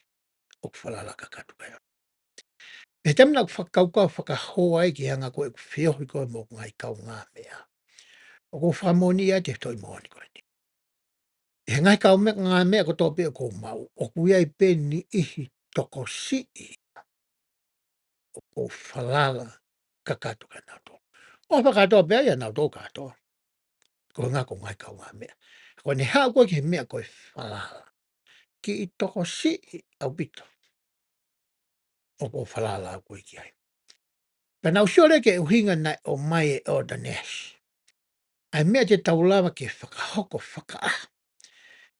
ʻoku falala kakato ki ai. Pea taimi naʻa ku fakakaukau fakahoa ai ki he anga ko ē ʻeku feohi ko ē mo hoku ngaahi kaungāmeʻa, ʻoku ou fakamoʻoni atu e tohi moʻoni ko eni. ʻI he ngaahi kaungāmeʻa kotoa pē ʻoku ou maʻu, ʻoku ʻi ai pē niʻihi tokosiʻi ʻoku ou falala kakato kia nautolu. ʻO fakakātoa pē ia nautolu kātoa. Ko e ngaahi, ko e ngaahi kaungāmeʻa. Ko ʻene haʻu ko ē ki he meʻa ko e falala, kiʻi tokosiʻi ʻaupito ʻoku ou falala au ko ē ki ai. Pea naʻa ku sio leva ki he ʻuhinga naʻe ʻomai ʻe ʻEletā Neesi ʻa e meʻa te tau lava ke fakahoko fakaʻaho,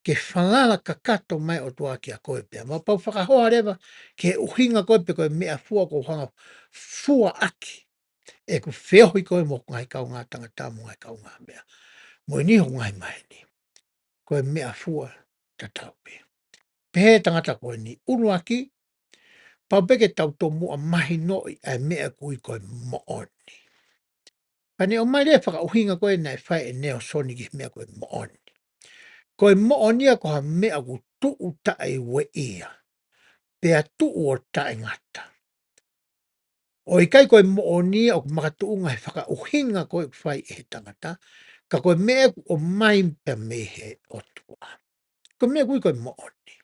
ke falala kakato mai e ʻOtua kia koe pea mo au. Pea u fakahoa leva ki he ʻuhinga ko ē pe ko e meʻafua ʻoku ou hanga ʻo fua ʻaki ʻeku feohi ko ē mo hoku ngaahi kaungā tangata mo e ngaahi kaungāmeʻa, mo e niʻihi ʻo e ngaahi maheni. Ko e meʻafua tatau pē. Pehē ʻe he tangata ko eni, ʻuluaki, pau pē ke tau tomuʻa mahinoʻi ʻa e meʻa ʻoku ui ko e moʻoni. Pea ne ʻomai leva e fakaʻuhinga ko ē naʻe fai ʻe Nalesoni ki he meʻa ko e moʻoni. Ko e moʻoni ia ko ha meʻa ʻoku tuʻu taʻeueʻia, pea tuʻu ʻo taʻengata. ʻO ʻikai ko e moʻoni ia ʻoku makatuʻunga he fakaʻuhinga ko ē ʻoku fai ʻe he tangata, ka ko e meʻa ʻoku ʻomai pē mei he ʻOtua. Ko e meʻa ʻoku ui ko e moʻoni.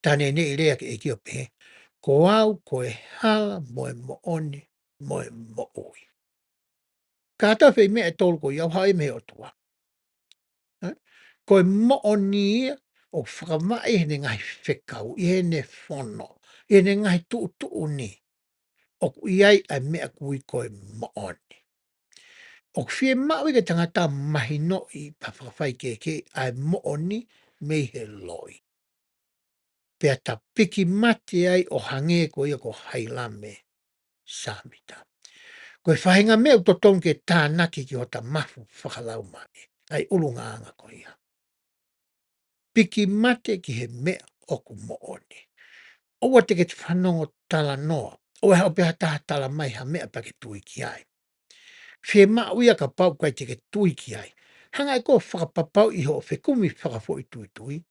Taʻane ne lea ki he ʻEiki ʻo pehē, ko au ko e hala mo e moʻoni mo e moʻui. Tatau pē meʻa ʻe tolu ko ia ʻoku haʻu ia mei he ʻOtua. Ē? Ko e moʻoni ia ʻoku fakavaʻe ʻi heʻene ngaahi fekau, ʻi heʻene fono, ʻi heʻene ngaahi tuʻutuʻuni. ʻOku ʻi ai ʻa e meʻa ʻoku ui ko e moʻoni. ʻOku fiemaʻu ia ke tangata mahinoʻi pea fakafaikehekeheʻi ʻa e moʻoni mei he loi. Pea ta piki mate ai ʻo hangē ko ia ko Hailame Sāmita. Ko e faʻahinga meʻa ʻoku totonu ke tānaki ki hota mafu fakalaumālie, ʻa e ʻulungaanga ko ia. Piki mate ki he meʻa ʻoku moʻoni. ʻOua te ke fanongo talanoa. ʻOua ʻe haʻu pē ha taha tala mai ha meʻa pea ke tui ki ai. Fiemaʻu ia kapau ʻoku ʻikai te ke tui ki ai, hanga ʻe koe ʻo fakapapauʻi hoʻo fekumi fakafoʻituitui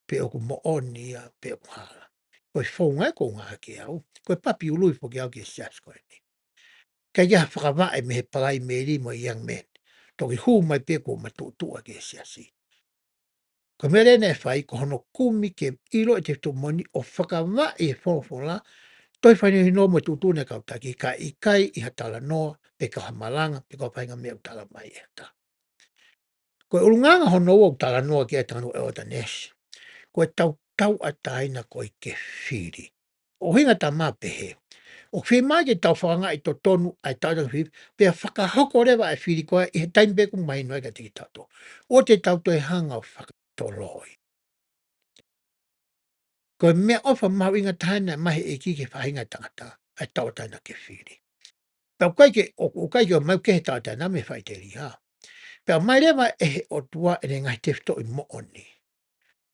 pe ʻoku moʻoni ia pe ʻoku hala. Ko e founga ē ʻoku ou ngāueʻaki ʻe au, ko e papi ului foki au ki he siasi ko eni. ʻIkai ke ha fakavaʻe mei he Palaimeli mo e Young Men. Toki hū mai pē kuo ma tuʻutuʻu ʻaki e siasi. Ko e meʻa leva naʻe fai, ko hono kumi ke ʻilo e tefitoʻi moʻoni ʻo fakavaʻe he folofola, tohi fakahinohino mo e tuʻutuʻuni ʻa e kau taki, kae ʻikai ʻi ha talanoa, pe ko ha malanga, pe ko ha faʻahinga meʻa ʻoku tala mai ʻe ha taha. Ko e ʻulungaanga hono ua ʻoku talanoa ki ai e talanoa ʻa ʻEletā Nēsi. Ko e tau tauʻatāina ko ē ke fili. ʻUhinga ʻoku tau pehē, ʻoku fiemaʻu ke tau fakaangaʻi totonu ʻa e tauʻatāina ke fili, pea fakahoko leva e fili ko ē ʻi he taimi pē ʻoku mahino ai kiate kitautolu. ʻOua te tau toe hanga ʻo fakatoloi. Ko e meʻaʻofa mahuʻinga taha eni naʻe maʻu ʻe he ʻEiki ki he faʻahinga ʻo e tangata, ʻa e tauʻatāina ke fili. Pea ʻoku ʻikai ke, ʻoku ʻikai ke ʻomai ke he tauʻatāina mei he faʻiteliha. Pea ʻomai leva ʻe he ʻOtua ʻene ngaahi tefitoʻi moʻoni.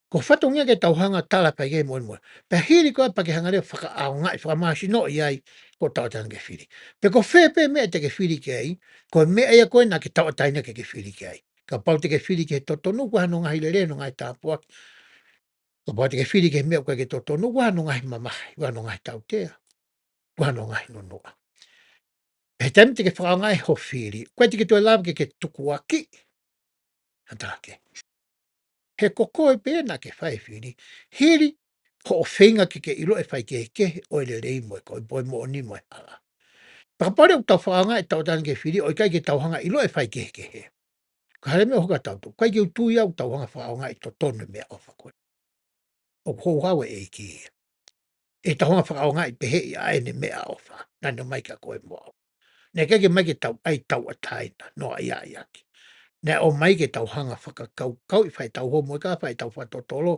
Ko e fatongia ke tau hanga ʻo tala pē ki he moʻoni mo e. Pea hili ko ē pea ke hanga leva ʻo fakaʻaongaʻi, fakamāsinoʻi ai, ko e tauʻatāina ke fili. Pe ko fē pē meʻa te ke fili ki ai, ko e meʻa ia ko ē naʻa ke tauʻatāina ke ke fili ki ai. Kapau te ke fili ki he totonu, ʻoku ʻi ai hono ngaahi lelei, hono ngaahi tāpuaki. Kapau te ke fili ki he meʻa ʻoku ʻikai ke totonu, ʻoku ʻi ai hono ngaahi mamahi, ʻoku ʻi ai hono ngaahi tautea, ʻoku ʻi ai hono ngaahi nunuʻa. He taimi te ke fakaʻaongaʻi ho fili, ʻoku ʻikai te ke toe lava ke ke tukuakiʻi ha taha kehe. He ko koe pē naʻa ke fai e fili, hili hoʻo feinga ke ke ʻilo e faikehekehe ʻo e lelei mo e kovi, ʻo e moʻoni mo e hala. Pea kapau leva ʻoku tau fakaʻaongaʻi e tauʻatāina ke fili, ʻo ʻikai ke tau hanga ʻo ʻilo e faikehekehe. Ka hale meʻa ʻoku hoko kiate kitautolu, ʻikai ke u tui au ʻoku tau hanga ʻo fakaʻaongaʻi totonu e meʻaʻofa ko ē. ʻOku houhau e ʻEiki ia. ʻE tau hanga ʻo fakaʻaongaʻi pehē ʻa ʻene meʻaʻofa naʻa ne ʻomai kia koe mo au. Naʻe ʻikai ke ʻomai ke tau ʻai tauʻatāina, noaʻia ʻaki. Naʻe ʻomai ke tau hanga ʻo fakakaukauʻi, fai ʻetau homo ʻeka, fai ʻetau fakatotolo,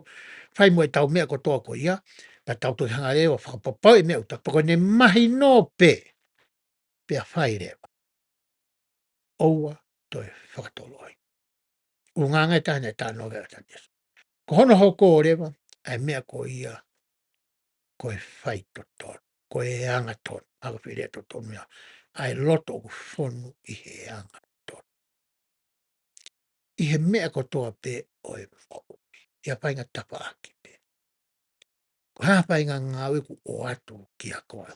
fai mo ʻetau meʻa kotoa ko ia, pea tau toki hanga leva ʻo fakapapauʻi e meʻa ʻoku tau, pea ko ʻene mahino pē, pea fai leva. ʻOua toe fakatoloi. ʻUhinga ia ʻe taha naʻe talanoa ki ai e ʻEletā Nēsi. Ko hono hoko leva ʻa e meʻa ko ia, ko e faitotonu, ko e angatonu, ʻa ko e fili totonu ia, ʻa e loto ʻoku fonu ʻi he angatonu. ʻI he meʻa kotoa pē ʻo e moʻui, ʻi ha faʻahinga tafaʻaki pē. Ko ha faʻahinga ngāue ʻoku ʻoatu kia koe,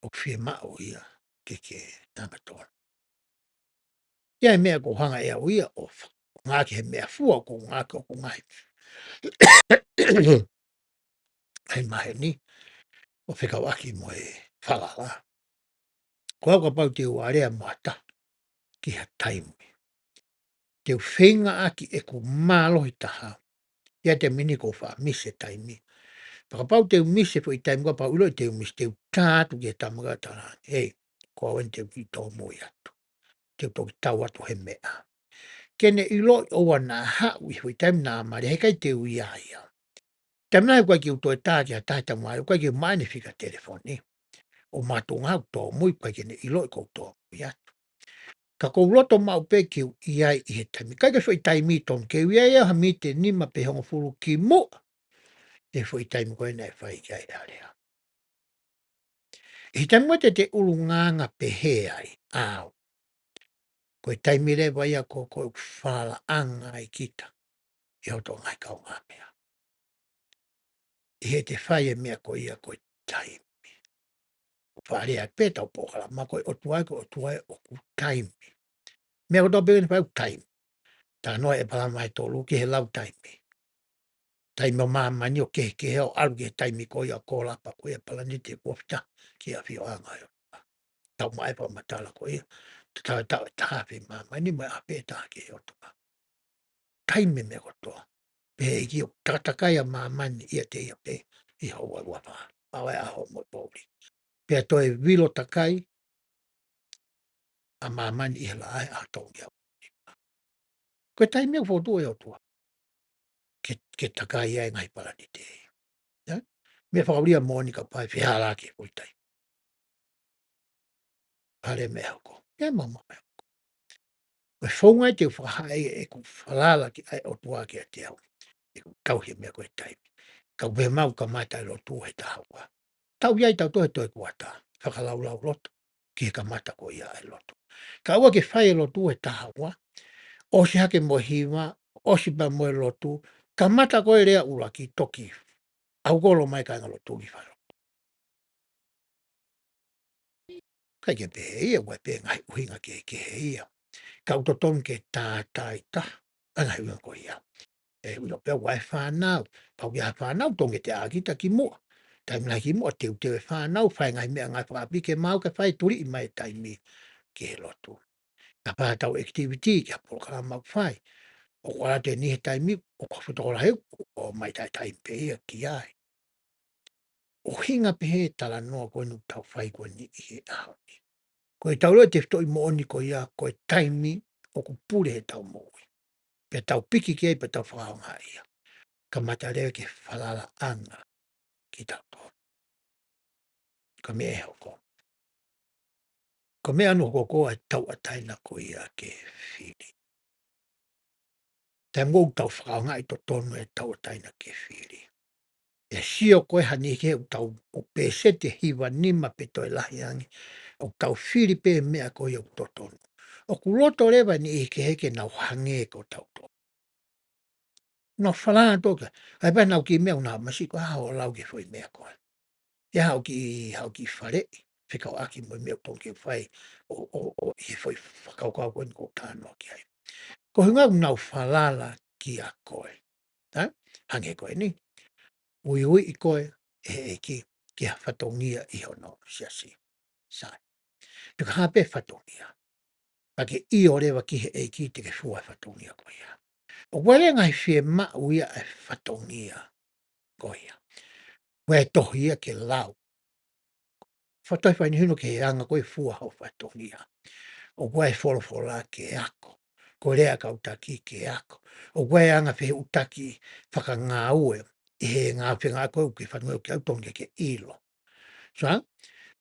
ʻoku fiemaʻu ia ke ke angatonu. ʻI ai e meʻa ʻoku ou hanga ʻe au ia ʻo fa-, ngāueʻaki he meʻafua ʻoku ou ngāueʻaki ʻoku ngaahi ʻai maheni ʻo fekauʻaki mo e falala. Ko au kapau te u alea mo ha taha ki ha taimi, te u feingaʻaki ʻeku mālohi taha ia te mini ko fa misi e taimi. Pea kapau te u misi e foʻi taimi ko ia pea u ʻilo te u misi, te u tā atu ki he Tamai ʻo talaange, hei, ko au eni te u kiʻi tōmui atu. Te u toki tau atu he meʻa. Ke ne ʻiloʻi ʻoua naʻa haʻu ʻi he foʻi taimi naʻa mali, heʻikai te u ʻi ai ia. Taimi lahi ʻoku ʻikai ke u toe tā ki ha taha he Tamai, ʻoku ʻikai ke u maʻu ʻene fika telefoni. ʻO mātuʻaki ʻoku tōmui, ʻikai ke ne ʻiloʻi ʻoku ou tōmui atu. Ka ʻoku ou loto maʻu pē ke u ʻi ai ʻi he taimi. ʻIkai ke foʻi taimi tonu, ke u ʻi ai ia ha miniti ʻe nima pe hongofulu kimuʻa he foʻi taimi ko ē naʻe fai ki ai e alea. ʻI he taimi ko ē te te ʻulungaanga pehē ai, ʻau. Ko e taimi leva ia ko, ko ʻeku falalaʻanga ai kita ʻi hoto ngaahi kaungāmeʻa. ʻI heʻete fai e meʻa ko ia ko e taimi. Fakalea pē ʻetau polokalama ko e ʻOtua, ko e ʻOtua ʻoku taimi. Meʻa kotoa pē ʻoku ne fai ʻoku taimi. Talanoa ʻa ʻEpalama ʻi he tolu ki he lau taimi. Taimi ʻo māmani ʻoku kehekehe ʻo ʻalu ki he taimi ko ia ʻoku lava pē ko ia e palanite kuo fita ki he ʻafioʻanga ʻo e ʻOtua. Tau maʻa e fakamatala ko ia. Tau, tau, tau haafe māmani mo e ʻapi ʻe taha ki he ʻOtua. Taimi meʻa kotoa. Pehē ʻe he ʻEiki ʻoku takatakai ʻa māmani ʻiate ia pē ʻi he ʻaho ua ua fā. Maʻu ʻa e ʻaho mo e poʻuli. Pea toe vilo takai ʻa māmani ʻi he laʻā he ʻaho tolu ia. Ko e taimi ʻoku fokotuʻu ʻe he ʻOtua ke, ke takai ai e ngaahi palanite. Ia? Meʻa fakaʻulia moʻoni ka pai fehālaaki e foʻi taimi. Pale meʻa hoko. Ia mau mau meʻa hoko. Ko e founga ia te u fakahā ai ʻeku falala ki ai ʻOtua kiate au. ʻEku tauhi e meʻa ko e taimi. Ka u pehē mau kamata e lotu he taha ua. Tau ʻi ai tautolu he toe kuata. Fakalaulauloto ki he kamata ko ia e lotu. Ka ʻoua ke fai e lotu he taha ua. ʻOsi hake mo e hiva, ʻosi pea mo e lotu. Kamata ko e lea ʻuluaki toki ʻalu kolo mai kāinga lotu ki fale. ʻIkai ke pehē ia, ʻoku ʻi ai pē ngaahi ʻuhinga kehekehe ia. Ka ʻoku totonu ke tātāita ʻa e ngaahi ʻuhinga ko ia. ʻE ʻilo pē ʻoku ʻi ai e fānau. Pau ke ʻi ai ha fānau, totonu ke te ʻā kita ki muʻa. Taimi lahi ki muʻa, teuteu e fānau, fai e ngaahi meʻa ngaahi fakaʻapi ke maʻu ke fai, tuliʻi mai e taimi ki he lotu. Ka pā tau activity, ki ha polokalama ʻoku fai. ʻOku ʻalu atu eni he taimi, ʻoku fotokolahi, ʻoku ʻomai taʻetaimi pē ia ki ai. ʻUhinga pehē e talanoa ko eni ʻoku tau fai ko eni ʻi he ʻaho ni. Ko e tau ʻilo e tefitoʻi moʻoni ko ia, ko e taimi ʻoku pule he tau moʻui. Pea tau piki ki ai, pea tau fakaʻaongaʻi ia. Kamata leva ke falalaʻanga kitautolu. Ko e meʻa ʻe hoko. Ko e meʻa ʻoku hoko ko e tauʻatāina ko ia ke fili. Taimi ʻoku tau fakaʻaongaʻi totonu e tauʻatāina ke fili. ʻE sio ko e hangē ke ʻoku tau ʻo pēseti ʻe hiva nima pe toe lahi ange, ʻoku tau fili pē meʻa ko ia ʻoku totonu. ʻOku loto leva e niʻihi kehe ke nau hangē ko tautolu. Nau falala toka. ʻAi pē nau kiʻi meʻa ʻoku nau masi ko e hā hoʻo lau ki he foʻi meʻa ko ē. ʻI ai haʻo kiʻi, haʻo kiʻi faleʻi fekauʻaki mo e meʻa ʻoku totonu ke fai ʻo, ʻo, ʻo, ʻi he foʻi fakakaukau ko eni ʻoku ou talanoa ki ai. Ko e ʻuhinga ʻoku nau falala kia koe. Ha? Hangē ko eni. Uiuiʻi koe ʻe he ʻEiki ki ha fatongia ʻi hono siasi. Sai. Pea ka hā pē fatongia, pea ke ʻio leva ki he ʻEiki te ke fua e fatongia ko ia. ʻOku ʻi ai e ngaahi fiemaʻu ia e fatongia ko ia. ʻOku ʻi ai e tohi ia ke lau. Fakatohi fakahinohino ki he anga ko e fua hoʻo fatongia. ʻOku ʻi ai e folofola ke ako. Ko e lea ʻa e kau taki ke ako. ʻOku ʻi ai e anga fehuʻutaki fakangāue ʻi he ngāue fengāueʻaki ʻoku ke fanongo ki ai ʻoku totonu ke ke ʻilo. Sai?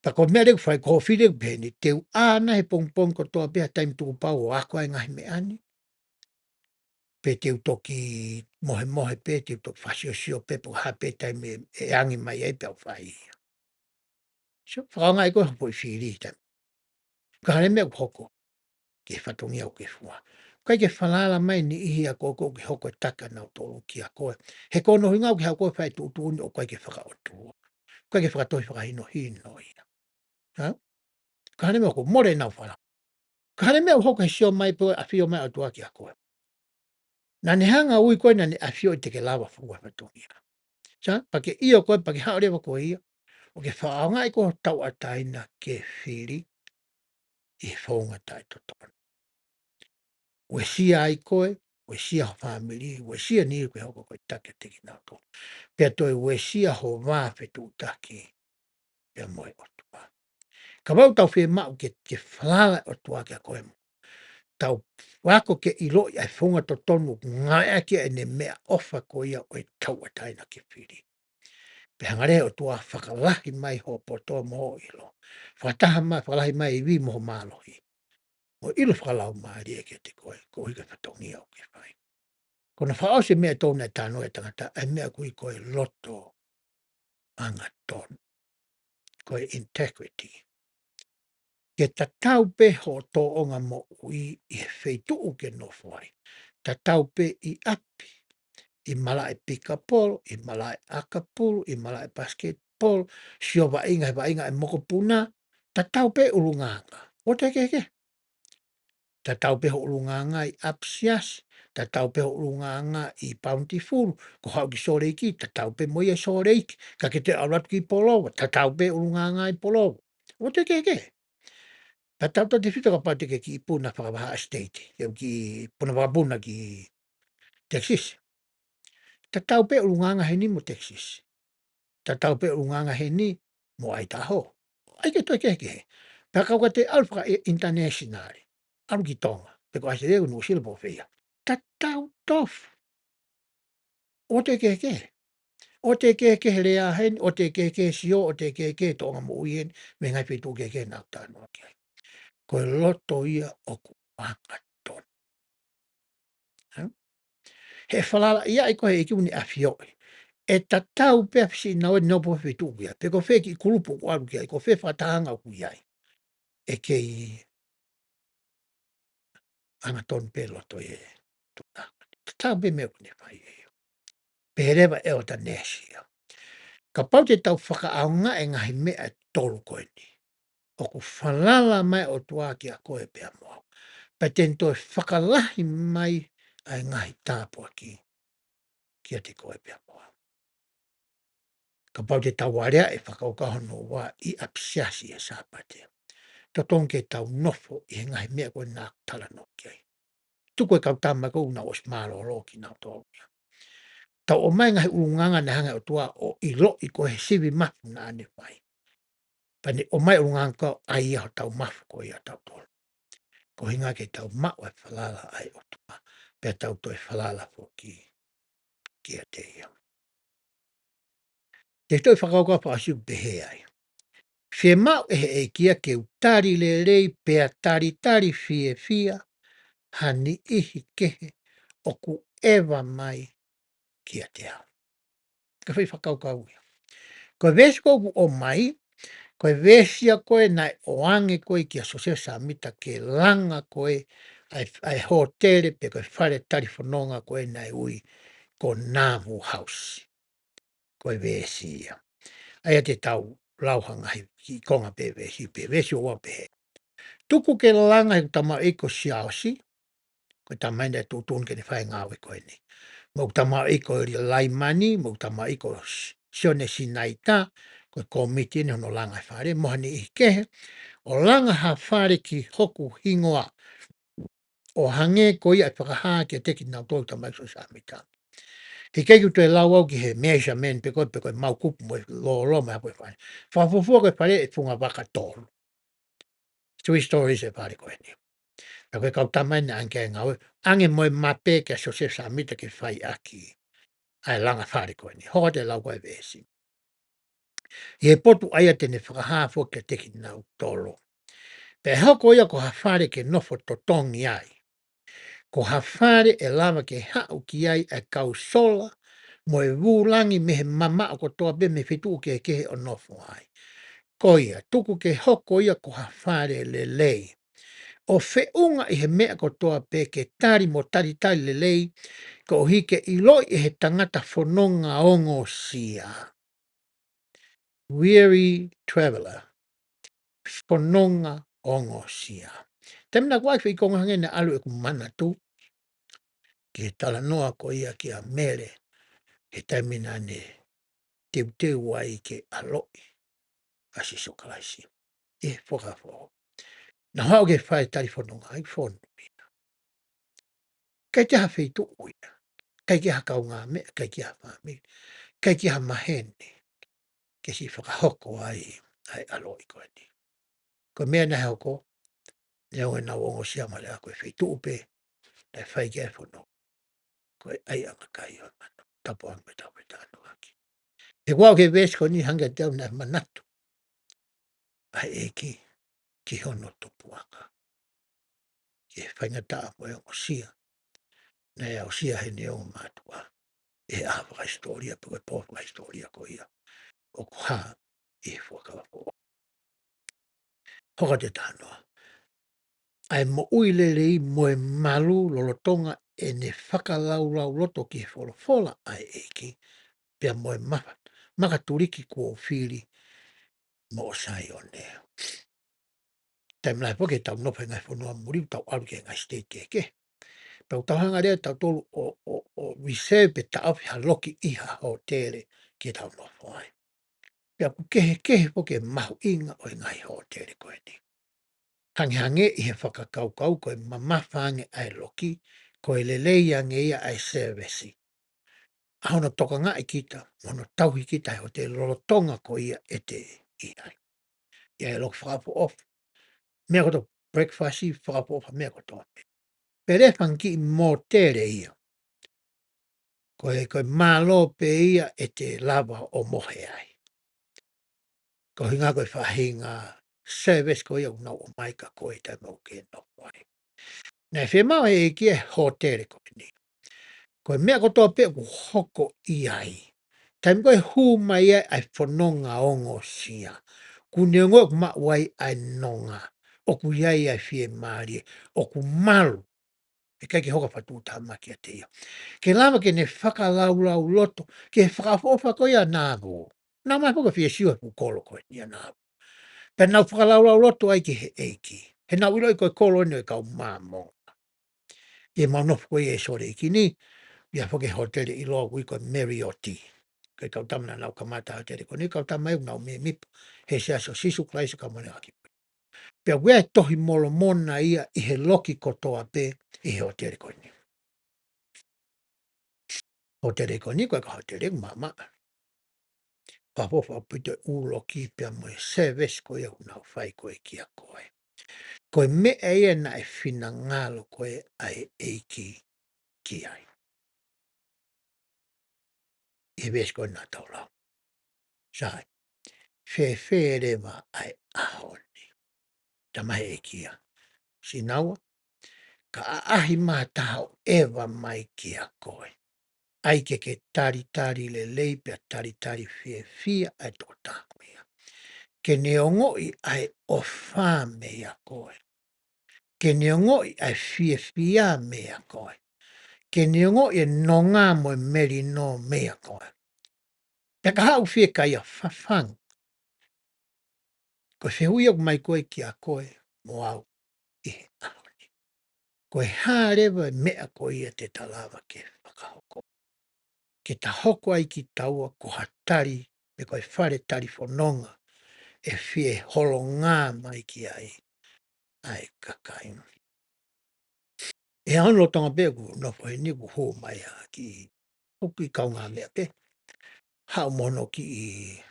Pea ko e meʻa leva ʻoku fai ko e fili ʻoku pehē ni, te u ʻā ʻana he pongipongi kotoa pē ha taimi tukupau ʻo ako ai e ngaahi meʻa ni. Pe te u toki mohemohe pē, te u toki fakasiosio pē, pe ko e hā pē taimi ʻe, ʻe angi mai ai pea u fai ia. So, fakaʻaongaʻi ko e hopo ʻi fili taimi. Ka hā e meʻa ʻoku hoko ki he fatongia ʻoku ke fua. ʻIkai ke falala mai e niʻihi ʻa koe ʻoku ke hoko e taki ʻanautolu kia koe. He ko hono ʻuhinga ʻoku ke haʻu koe ʻo fai e tuʻutuʻuni ʻoku ʻikai ke fakaʻotua. ʻIkai ke fakatohi fakahinohino ia. Ha? Ka hā e meʻa ʻoku mole ʻenau falala. Ka hā e meʻa ʻoku hoko he sio mai pē ʻa e ʻafio mai ʻa e ʻOtua kia koe. Naʻa ne hanga ʻo ui koe naʻa ne ʻafioʻi te ke lava fua e fatongia. Sai, pea ke ʻio koe, pea ke haʻu leva koe ia. ʻO ke fakaʻaongaʻi ko e tauʻatāina ke fili ʻi he founga taʻetotonu. Uesia ai koe, uesia ho fāmili, uesia e niʻihi ʻoku ke hoko ko e taki ʻiate kinautolu. Pea toe uesia ho vā fetuʻutaki pea mo e ʻOtua. Kapau ʻoku tau fiemaʻu ke, ke falala e ʻOtua kia koe mo tau ako ke ʻiloʻi ʻa e founga totonu ʻoku ngāueʻaki ai ʻene meʻaʻofa ko ia ʻo e tauʻatāina ke fili. Pea hanga leva ʻe he ʻOtua ʻo fakalahi mai hoʻo poto mo hoʻo ʻilo. Fakataha mai, fakalahi mai e ivi mo ho mālohi. Mo e ʻilo fakalaumālie kiate koe, koeʻuhi ko e fatongia ʻoku ke fai. Ko hono fakaʻosi e meʻa ʻe tolu naʻe talanoa ki ai e tangata, ʻa e meʻa ʻoku ui ko e loto angatonu. Ko e integrity. Ke tatau pē hoʻo tōʻonga moʻui ʻi he feituʻu ʻoku ke nofo ai. Tatau pē ʻi ʻapi, ʻi malaʻe pikapolo, ʻi malaʻe ʻakapulu, ʻi malaʻe pasiketipolo, sio vaʻinga he vaʻinga e mokopuna, tatau pē ʻulungaanga. ʻOua te ke ke. Tatau pē hoʻo ʻulungaanga ʻi ʻapisias, tatau pē hoʻo ʻulungaanga ʻi Bountiful, ko hoʻo haʻu ki Sōleki, tatau pē mo ia ʻi Sōleki, ka ke toe ʻalu atu ki Polova, tatau pē ʻulungaanga ʻi Polova. ʻOua te ke ke. Pea tautautefito kapau te ke kiʻi puna fakavahaʻa state, ke kiʻi puna vakapuna ki Texas. Tatau pē ʻulungaanga heni mo Texas. Tatau pē ʻulungaanga heni mo Idaho. ʻAi ke toe kehekehe. Pea kapau te ke ʻalu faka-international, ʻalu ki Tonga, pe ko ʻAositelēlia, Nuʻusila, pe ko fē ia. Tatau tofu. ʻOku toe kehekehe. ʻOku toe kehekehe lea heni, ʻoku toe kehekehe sio, ʻoku toe kehekehe tōʻonga moʻui heni, mei he ngaahi feituʻu kehekehe naʻa ku talanoa ki ai. Ko e loto ia ʻoku angatonu. Hā? He falala ia ʻi ko ē ʻEiki ʻoku ne ʻafioʻi. ʻE tatau pē ʻa Fisi-ʻīnau ʻe nofo he feituʻu ʻoku ʻi ai. Pe ko fē kiʻi kulupu ʻoku ʻalu ki ai, ko fē fakatahaʻanga ʻoku ʻi ai. ʻE kei angatonu pē loto ʻi he tuʻunga. Tatau pē meʻa ʻoku ne fai ʻe ia. Pehē leva ʻe ʻEletā Nesi ia. Kapau te tau fakaʻaongaʻi e ngaahi meʻa ʻe tolu ko eni, ʻoku falala mai ʻOtua kia koe pea mo au. Pea te ne toe fakalahi mai ʻa e ngaahi tāpuaki kiate koe pea mo au. Kapau te tau alea e fakakaukau hono ua ʻi ʻapisiasi he Sāpate, totonu ke tau nofo ʻi he ngaahi meʻa ko ē naʻa ku talanoa ki ai. Tuku e kau tama ko ē ʻoku nau ʻosi mālōlō kinautolu ia. Tau ʻomai e ngaahi ʻulungaanga naʻe hanga ʻe he ʻOtua ʻo ʻiloʻi ko e sivi mafu naʻa ne fai. Pea ne ʻomai e ʻulungaanga ko ē ʻa ia hotau mafu ko ia ʻatautolu. Ko e ʻuhinga ke tau maʻu e falala ʻa e ʻOtua, pea tau toe falala foki kiate ia. Te u toe fakakaukau fakaʻosi ʻoku pehē ai. Fiemaʻu ʻe he ʻEiki ia ke u tali lelei pea talitali fiefia ha niʻihi kehe ʻoku ʻeva mai kiate au. Ka fai fakakaukau ia. Ko e veesi ko ē ʻoku ʻomai, ko e veesi ia ko ē naʻe ʻoange ko ē kia Siosefa Sāmita ke langa ko ē ʻa e, ʻa e hōtele pe ko e fale talifononga ko ē naʻe ui ko Nauvoo House. Ko e veesi ia. ʻA ia te tau lau ha ngaahi kiʻi konga pē veesi, pē veesi ʻoku pehē. Tuku ke langa ʻe heʻeku tamaioʻeiki ko Siaosi, ko e tama ia naʻe tuʻutuʻuni ke ne fai e ngāue ko eni. Mo ʻeku tamaioʻeiki ko Laimani, mo ʻeku tamaioʻeiki ko S-, Sione Sinaita, ko e kōmiti eni hono langa e fale, mo ha niʻihi kehe, ʻo langa ha fale ki hoku hingoa, ʻo hangē ko ia ʻe fakahā kiate kinautolu ʻe heʻeku tamaioʻeiki ko Siosefa Sāmita. He ʻikai ke u toe lau au ki he measurement pe ko e, pe ko e maukupu mo e lōloa mo e hā e fale. Fakafuofua ko e fale ʻe funga vaka tolu. Three stories e fale ko eni. Pea ko e kau tama eni naʻe ʻange ki ai e ngāue, ʻange mo e mape kia Siosefa Sāmita ke fai ʻaki ʻa e langa fale ko eni. Hoko atu e lau ko ē veesi. ʻI he potu ʻa ia te ne fakahā foki kiate kinautolu. Pea ʻe hoko ia ko ha fale ke nofo totongi ai. Ko ha fale ʻe lava ke haʻu ki ai ʻa e kau sola mo e vūlangi mei he mamaʻo kotoa pē mei he feituʻu kehekehe ʻo nofo ai. Ko ia, tuku ke hoko ia ko ha fale lelei. ʻO feʻunga ʻi he meʻa kotoa pē ke tali mo talitali lelei, koeʻuhi ke ʻiloʻi ʻe he tangata fononga ongosia. Weary traveler. Fononga ongosia. Taimi naʻa ku ʻai fei konga hangē naʻe ʻalu ʻeku manatu ki he talanoa ko ia kia Mele, he taimi naʻa ne teuteu ai ke ʻaloʻi ʻa Sīsū Kalaisi ʻi he Fuakava Foʻou. Naʻa ku haʻu ki he fale talifononga ʻi Fonu Pina. ʻIkai ke ʻi ai ha feituʻu ia. ʻIkai ke ʻi ai ha kaungāmeʻa, ʻikai ke ʻi ai ha fāmili. ʻIkai ke ʻi ai ha maheni ke siʻi fakahoko ai ʻa e ʻaloʻi ko eni. Ko e meʻa naʻe hoko, neongo ʻenau ongosia mo e lea, ko e feituʻu pē naʻe fai ki ai e fononga, ko e ʻaiʻanga kai ʻo e manu, tapu ange mo e tau pē talanoa ki ai. He kuo aʻu ki he veesi ko eni, hangē kiate au naʻe manatu ʻa e ʻEiki ki hono tupuʻanga, ki he faingataʻa mo e ongosia naʻe aʻusia heʻene ongo mātuʻa ʻi he ʻaho fakahisitōlia pe ko e pō fakahisitōlia ko ia ʻoku hā ʻi he Fuakava Foʻou. Hoko atu e talanoa. ʻA e moʻui lelei mo e malu lolotonga ʻene fakalaulauloto ki he folofola ʻa e ʻEiki, pea mo e mafa, makatuliki kuo fili moʻo Saione. Taimi lahi foki ʻetau nofo he ngaahi fonua muli, tau ʻalu ki he ngaahi state kehekehe. Pea ʻoku tau hanga leva ʻetautolu ʻo, ʻo, ʻo reserve pe taʻofi ha loki ʻi ha hōtele ke tau nofo ai. Pea ʻoku kehekehe foki e mahuʻinga ʻo e ngaahi hōtele ko eni. Hangehangē ʻi he fakakaukau ko e mamafa ange ʻa e loki, ko e lelei ange ia ʻa e sēvesi. ʻA hono tokangaʻi kita, mo hono tauhi kita he hōtele lolotonga ko ia ʻete ʻi ai. ʻI ai e loki fakaʻofoʻofa, meʻa kotoa, breakfast fakaʻofoʻofa, meʻa kotoa pē. Pea lea e fanga kiʻi mōtele ia. Ko e, ko e mālō pē ia ʻete lava ʻo mohe ai. Ko e ʻuhinga ko e faʻahinga sēvesi ko ia ʻoku nau ʻomai kia koe he taimi ʻoku ke nofo ai. Naʻe fiemaʻu ʻe he ʻEiki e hōtele ko eni. Ko e meʻa kotoa pē ʻoku hoko ʻi ai. Taimi ko ē hū mai ai ʻa e fononga ongosia, ʻoku ne ongoʻi ʻoku maʻu ai ʻa e nonga, ʻoku ʻi ai ʻa e fiemālie, ʻoku malu. ʻIkai ke hoko ha fatu tama kiate ia. Ke lava ke ne fakalaulauloto ki he fakaʻofoʻofa ko ia ʻa Nāvū. Naʻa nau ō mai foki ʻo fie sio he fuʻu kolo ko eni ʻa Nāvū. Pea nau fakalaulauloto ai ki he ʻEiki. He naʻa nau ʻiloʻi ko e kolo eni ʻo e kau Māmonga. ʻI heʻemau nofo ko ia ʻi Sōleki ni, ʻi ai foki e hōtele ʻiloa ʻoku ui ko e Melioti. Ko e kau tama naʻa nau kamata e hōtele ko eni, kau tama ia ʻoku nau mēmipa he Siasi ʻo Sīsū Kalaisi ʻo e Kau Māʻoniʻoni ʻi he Ngaahi ʻAho Kimui Ni. Pea ʻoku ʻi ai e tohi Molomona ia ʻi he loki kotoa pē ʻi he hōtele ko eni. Hōtele ko eni ko e kau hōtele ʻoku maʻamaʻa. Fakaʻofoʻofa ʻaupito e ʻū loki pea mo e sēvesi ko ia ʻoku nau fai ko ē kia koe. Ko e meʻa ia naʻe finangalo ko ē ʻa e ʻEiki ki ai. ʻI he veesi ko ē naʻa tau lau. Sai. Fēfē leva ʻa e ʻaho ni? Talamai ʻe he ʻEiki ia. Sinaua, ka ʻaʻahi mai ha taha ʻo ʻeva mai kia koe, ʻai ke ke talitali lelei pea talitali fiefia ʻa e tokotaha ko ia. Ke ne ongoʻi ʻa e ʻofa meia koe. Ke ne ongoʻi ʻa e fiefia meia koe. Ke ne ongoʻi e nonga mo e melino meia koe. Pea ka haʻu fiekaia, fafangu. Ko e fehuʻi ʻoku ʻomai ko ē kia koe mo au ʻi he ʻaho ni. Ko e hā leva e meʻa ko ia te ta lava ke fakahoko, ke ta hoko ai kitaua ko ha tali, pe ko e fale tali fononga ʻe fie holonga mai ki ai ʻa e kakai. ʻI he ʻaho ni lolotonga pē ʻeku nofo heni kuo hū mai ha kiʻi, ʻoku kiʻi kaungāmeʻa pē. Haʻu mo hono kiʻi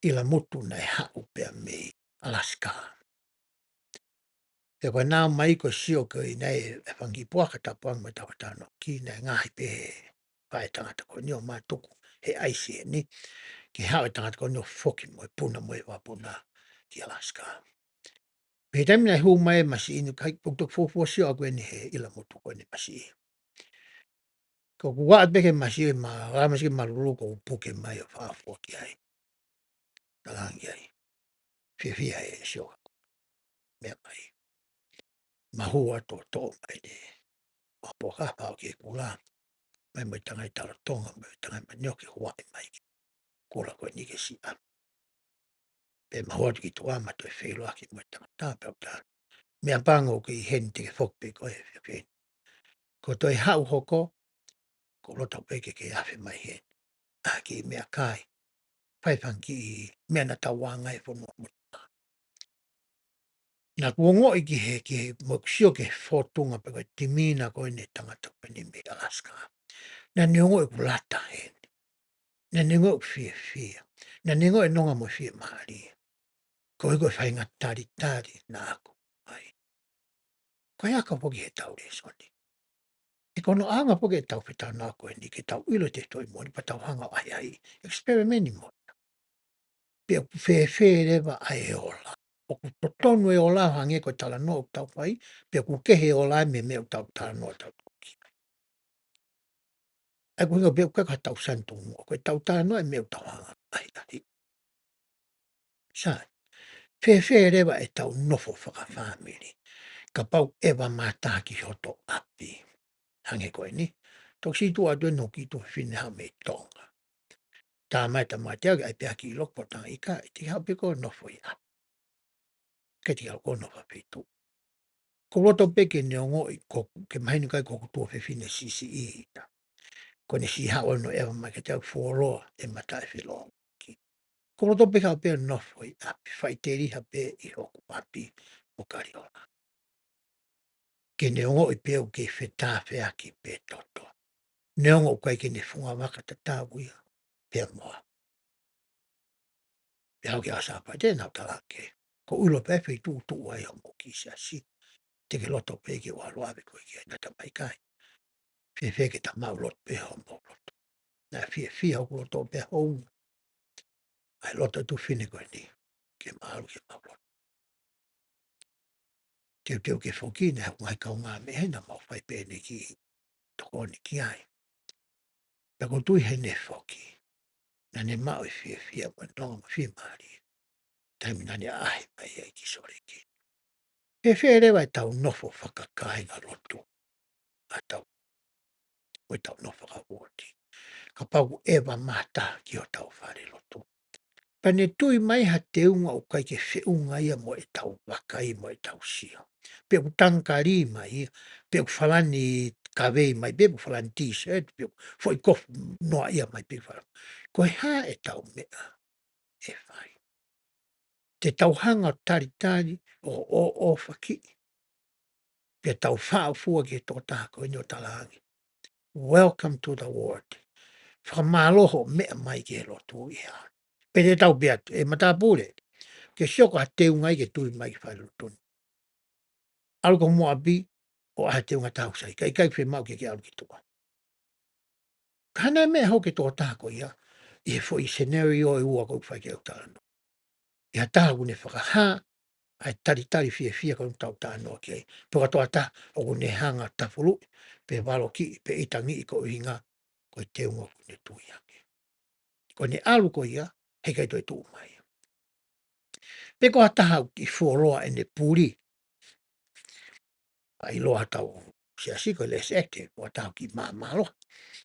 ʻilamutu naʻe haʻu pea mei Alaska. Pea ko ʻenau ō mai ko e sio ko ē naʻe ʻi ai e fanga kiʻi puaka tapu ange mo ʻetau talanoa ki ai, naʻe ngaohi pē ʻe he faʻē tangata ko eni ʻo mātuku he ʻaisi heni, ke haʻu e tangata ko eni ʻo foki mo e puna mo e vapuna ki Alaska. Pea taimi naʻe hū mai e masiʻi ni, ʻikai, ʻoku toki fuofua sio ʻaʻaku eni he ʻilamutu ko eni masiʻi. Ko ʻeku ʻalu pē ki he masiʻi, ma, la masiʻi mālūlū ko ʻeku puke mai ʻo fakaʻofoʻofa ki ai. Talaange ai. Fiefia e sio. Meʻa mai. Mahua toto mai ne. ʻO poka pau ki he kula. Mai mo e tangai talo Tonga, mo e tangai manioke, huaʻi mai ki he kula ko eni ke siʻa. Pea mahua atu ki tuʻa ma toe feʻiloaki mo e tangata pea u ta. Meʻapango ke ʻi heni te ke foki pē koe he efiafi ni. Ko e toe haʻu hoko, ko loto pē ke ke afe mai heni. ʻA e kiʻi meʻakai. Fai fanga kiʻi meʻa naʻa tau anga he fonua mo. Naʻa ku ongoʻi ki he, ki he, mo ʻeku sio ki he fōtunga pe ko e timina ko eni e tangata ko eni mei Alaska. Naʻa ne ongoʻi ʻeku lata heni. Naʻa ne ongoʻi ʻeku fiefia. Naʻa ne ongoʻi e nonga mo e fiemālie. Ko e, ko e faʻahinga talitali naʻa ku ʻai. Ko e aka foki he tau lēsoni. He ko hono ʻaonga foki ʻetau fetalanoaʻaki ko eni ke tau ʻilo e tefitoʻi moʻoni pea tau hanga ʻo ʻahiʻahiʻi, experiment mo ia. Pea ʻoku fēfē leva ʻa e ola. ʻOku totonu e ola hangē ko e talanoa ʻoku tau fai, pea ʻoku kehe e ola mei he meʻa ʻoku tau talanoa ʻo tau tuki. ʻA ia ko e ʻuhinga pē ʻoku ʻikai ko ha tau sani tuʻunga, ko e tau talanoa e meʻa ʻoku tau hanga ʻo ʻahiʻahiʻi. Sai, fēfē leva ʻetau nofo fakafāmili, kapau ʻe ʻeva mai ha taha ki hoto ʻapi. Hangē ko eni, toki sītuʻa atu eni hoku kiʻi tuofefine haʻu mei Tonga. Tā mai e tama ʻiate au ke ʻai pē ha kiʻi loki potanga ʻikai, te ke haʻu pē koe ʻo nofo ʻi ʻapi. Ke te ke ʻalu koe ʻo nofo ha feituʻu. Ko e loto pē ke ne ongoʻi ko, ke mahino ki ai ko hoku tuofefine siʻisiʻi ia. Ko ʻene siʻi haʻu ʻo ʻeva mai kiate au, fuoloa e mata ʻe felōngoaki. Ko e loto pē ke haʻu pē ʻo nofo ʻi ʻapi, faʻiteliha pē ʻi hoku ʻapi, ʻo ʻo Kaliola. Ke ne ongoʻi pē ʻoku kei fetāfeaki pē toto. Neongo ʻoku ʻikai ke ne fungavaka tatau ia pea mo au. Pea aʻu ki he ʻaho Sāpate naʻa ku tala ange, ko e ʻilo pē feituʻu ʻoku tuʻu ai hoʻomou kiʻi siasi. Te ke loto pē ke u ʻalu ʻo ʻave koe ki ai, ngata mai kai. Fiefia ke ta maʻulotu pē hoʻomou lotu. Naʻe fiefia hoku loto pea hounga ʻa e loto ʻa e tuofefine ko eni ke ma ʻalu ke maʻulotu. Teuteu ke foki, naʻe ʻi ai e ngaahi kaungāmeʻa naʻa mau fai pē ʻene kiʻi tokoni ki ai. Pea ʻoku ou tui heʻene foki, naʻa ne maʻu e fiefia mo e nonga mo e fiemālie taimi naʻa ne ʻaʻahi mai ai ki Sōleki. Fēfē leva ʻetau nofo fakakāingalotu ʻa ʻetau, mo ʻetau nofo fakauooti? Kapau ʻoku ʻeva mai ha taha ki hotau falelotu, pea ne tui mai ha teunga ʻoku ʻikai ke feʻunga ia mo ʻetau vakai mo ʻetau sio, pe ʻoku tangikali mai ia, pe ʻoku falani kavei mai, pe ʻoku falani t-shirt, pe ʻoku foʻi kofu noaʻia mai, pe ʻoku falani. Ko e hā ʻetau meʻa ʻe fai? Te tau hanga ʻo talitali ʻo ʻoʻofakiʻi, pea tau faʻa fua ki he tokotaha ko eni ʻo tala ange, "Welcome to the ward. Fakamālō hoʻo meʻa mai ki he lotu ʻi he ʻaho ni." Pe te tau pehē atu, "ʻE matāpule, ke sio ko ha teunga ia ke tui mai ki falelotu ni. ʻAlu koe ki ho ʻapi ʻo ʻai ha teunga taha ʻoku sai, ka ʻikai fiemaʻu ke ke ʻalu ki tuʻa." Ka naʻe meʻa hoko e tokotaha ko ia ʻi he foʻi scenario ʻe ua ʻoku fai ki ai ʻeku talanoa. ʻI ha taha ʻoku ne fakahā ʻa e talitali fiefia ko eni ʻoku tau talanoa ki ai. Pe ko ha tokotaha ʻoku ne hanga ʻo tafuluʻi, pe valokiʻi, pe ʻitangiʻi koeʻuhinga ko e teunga ʻoku ne tui ange. Ko ʻene ʻalu ko ia, heʻikai toe tuʻu mai. Pe ko ha taha ʻoku kiʻi fuoloa ʻene puli. ʻA ia ʻoku ʻiloa ʻi hotau siasi ko e less active, ko ha taha ʻoku kiʻi māmālohi.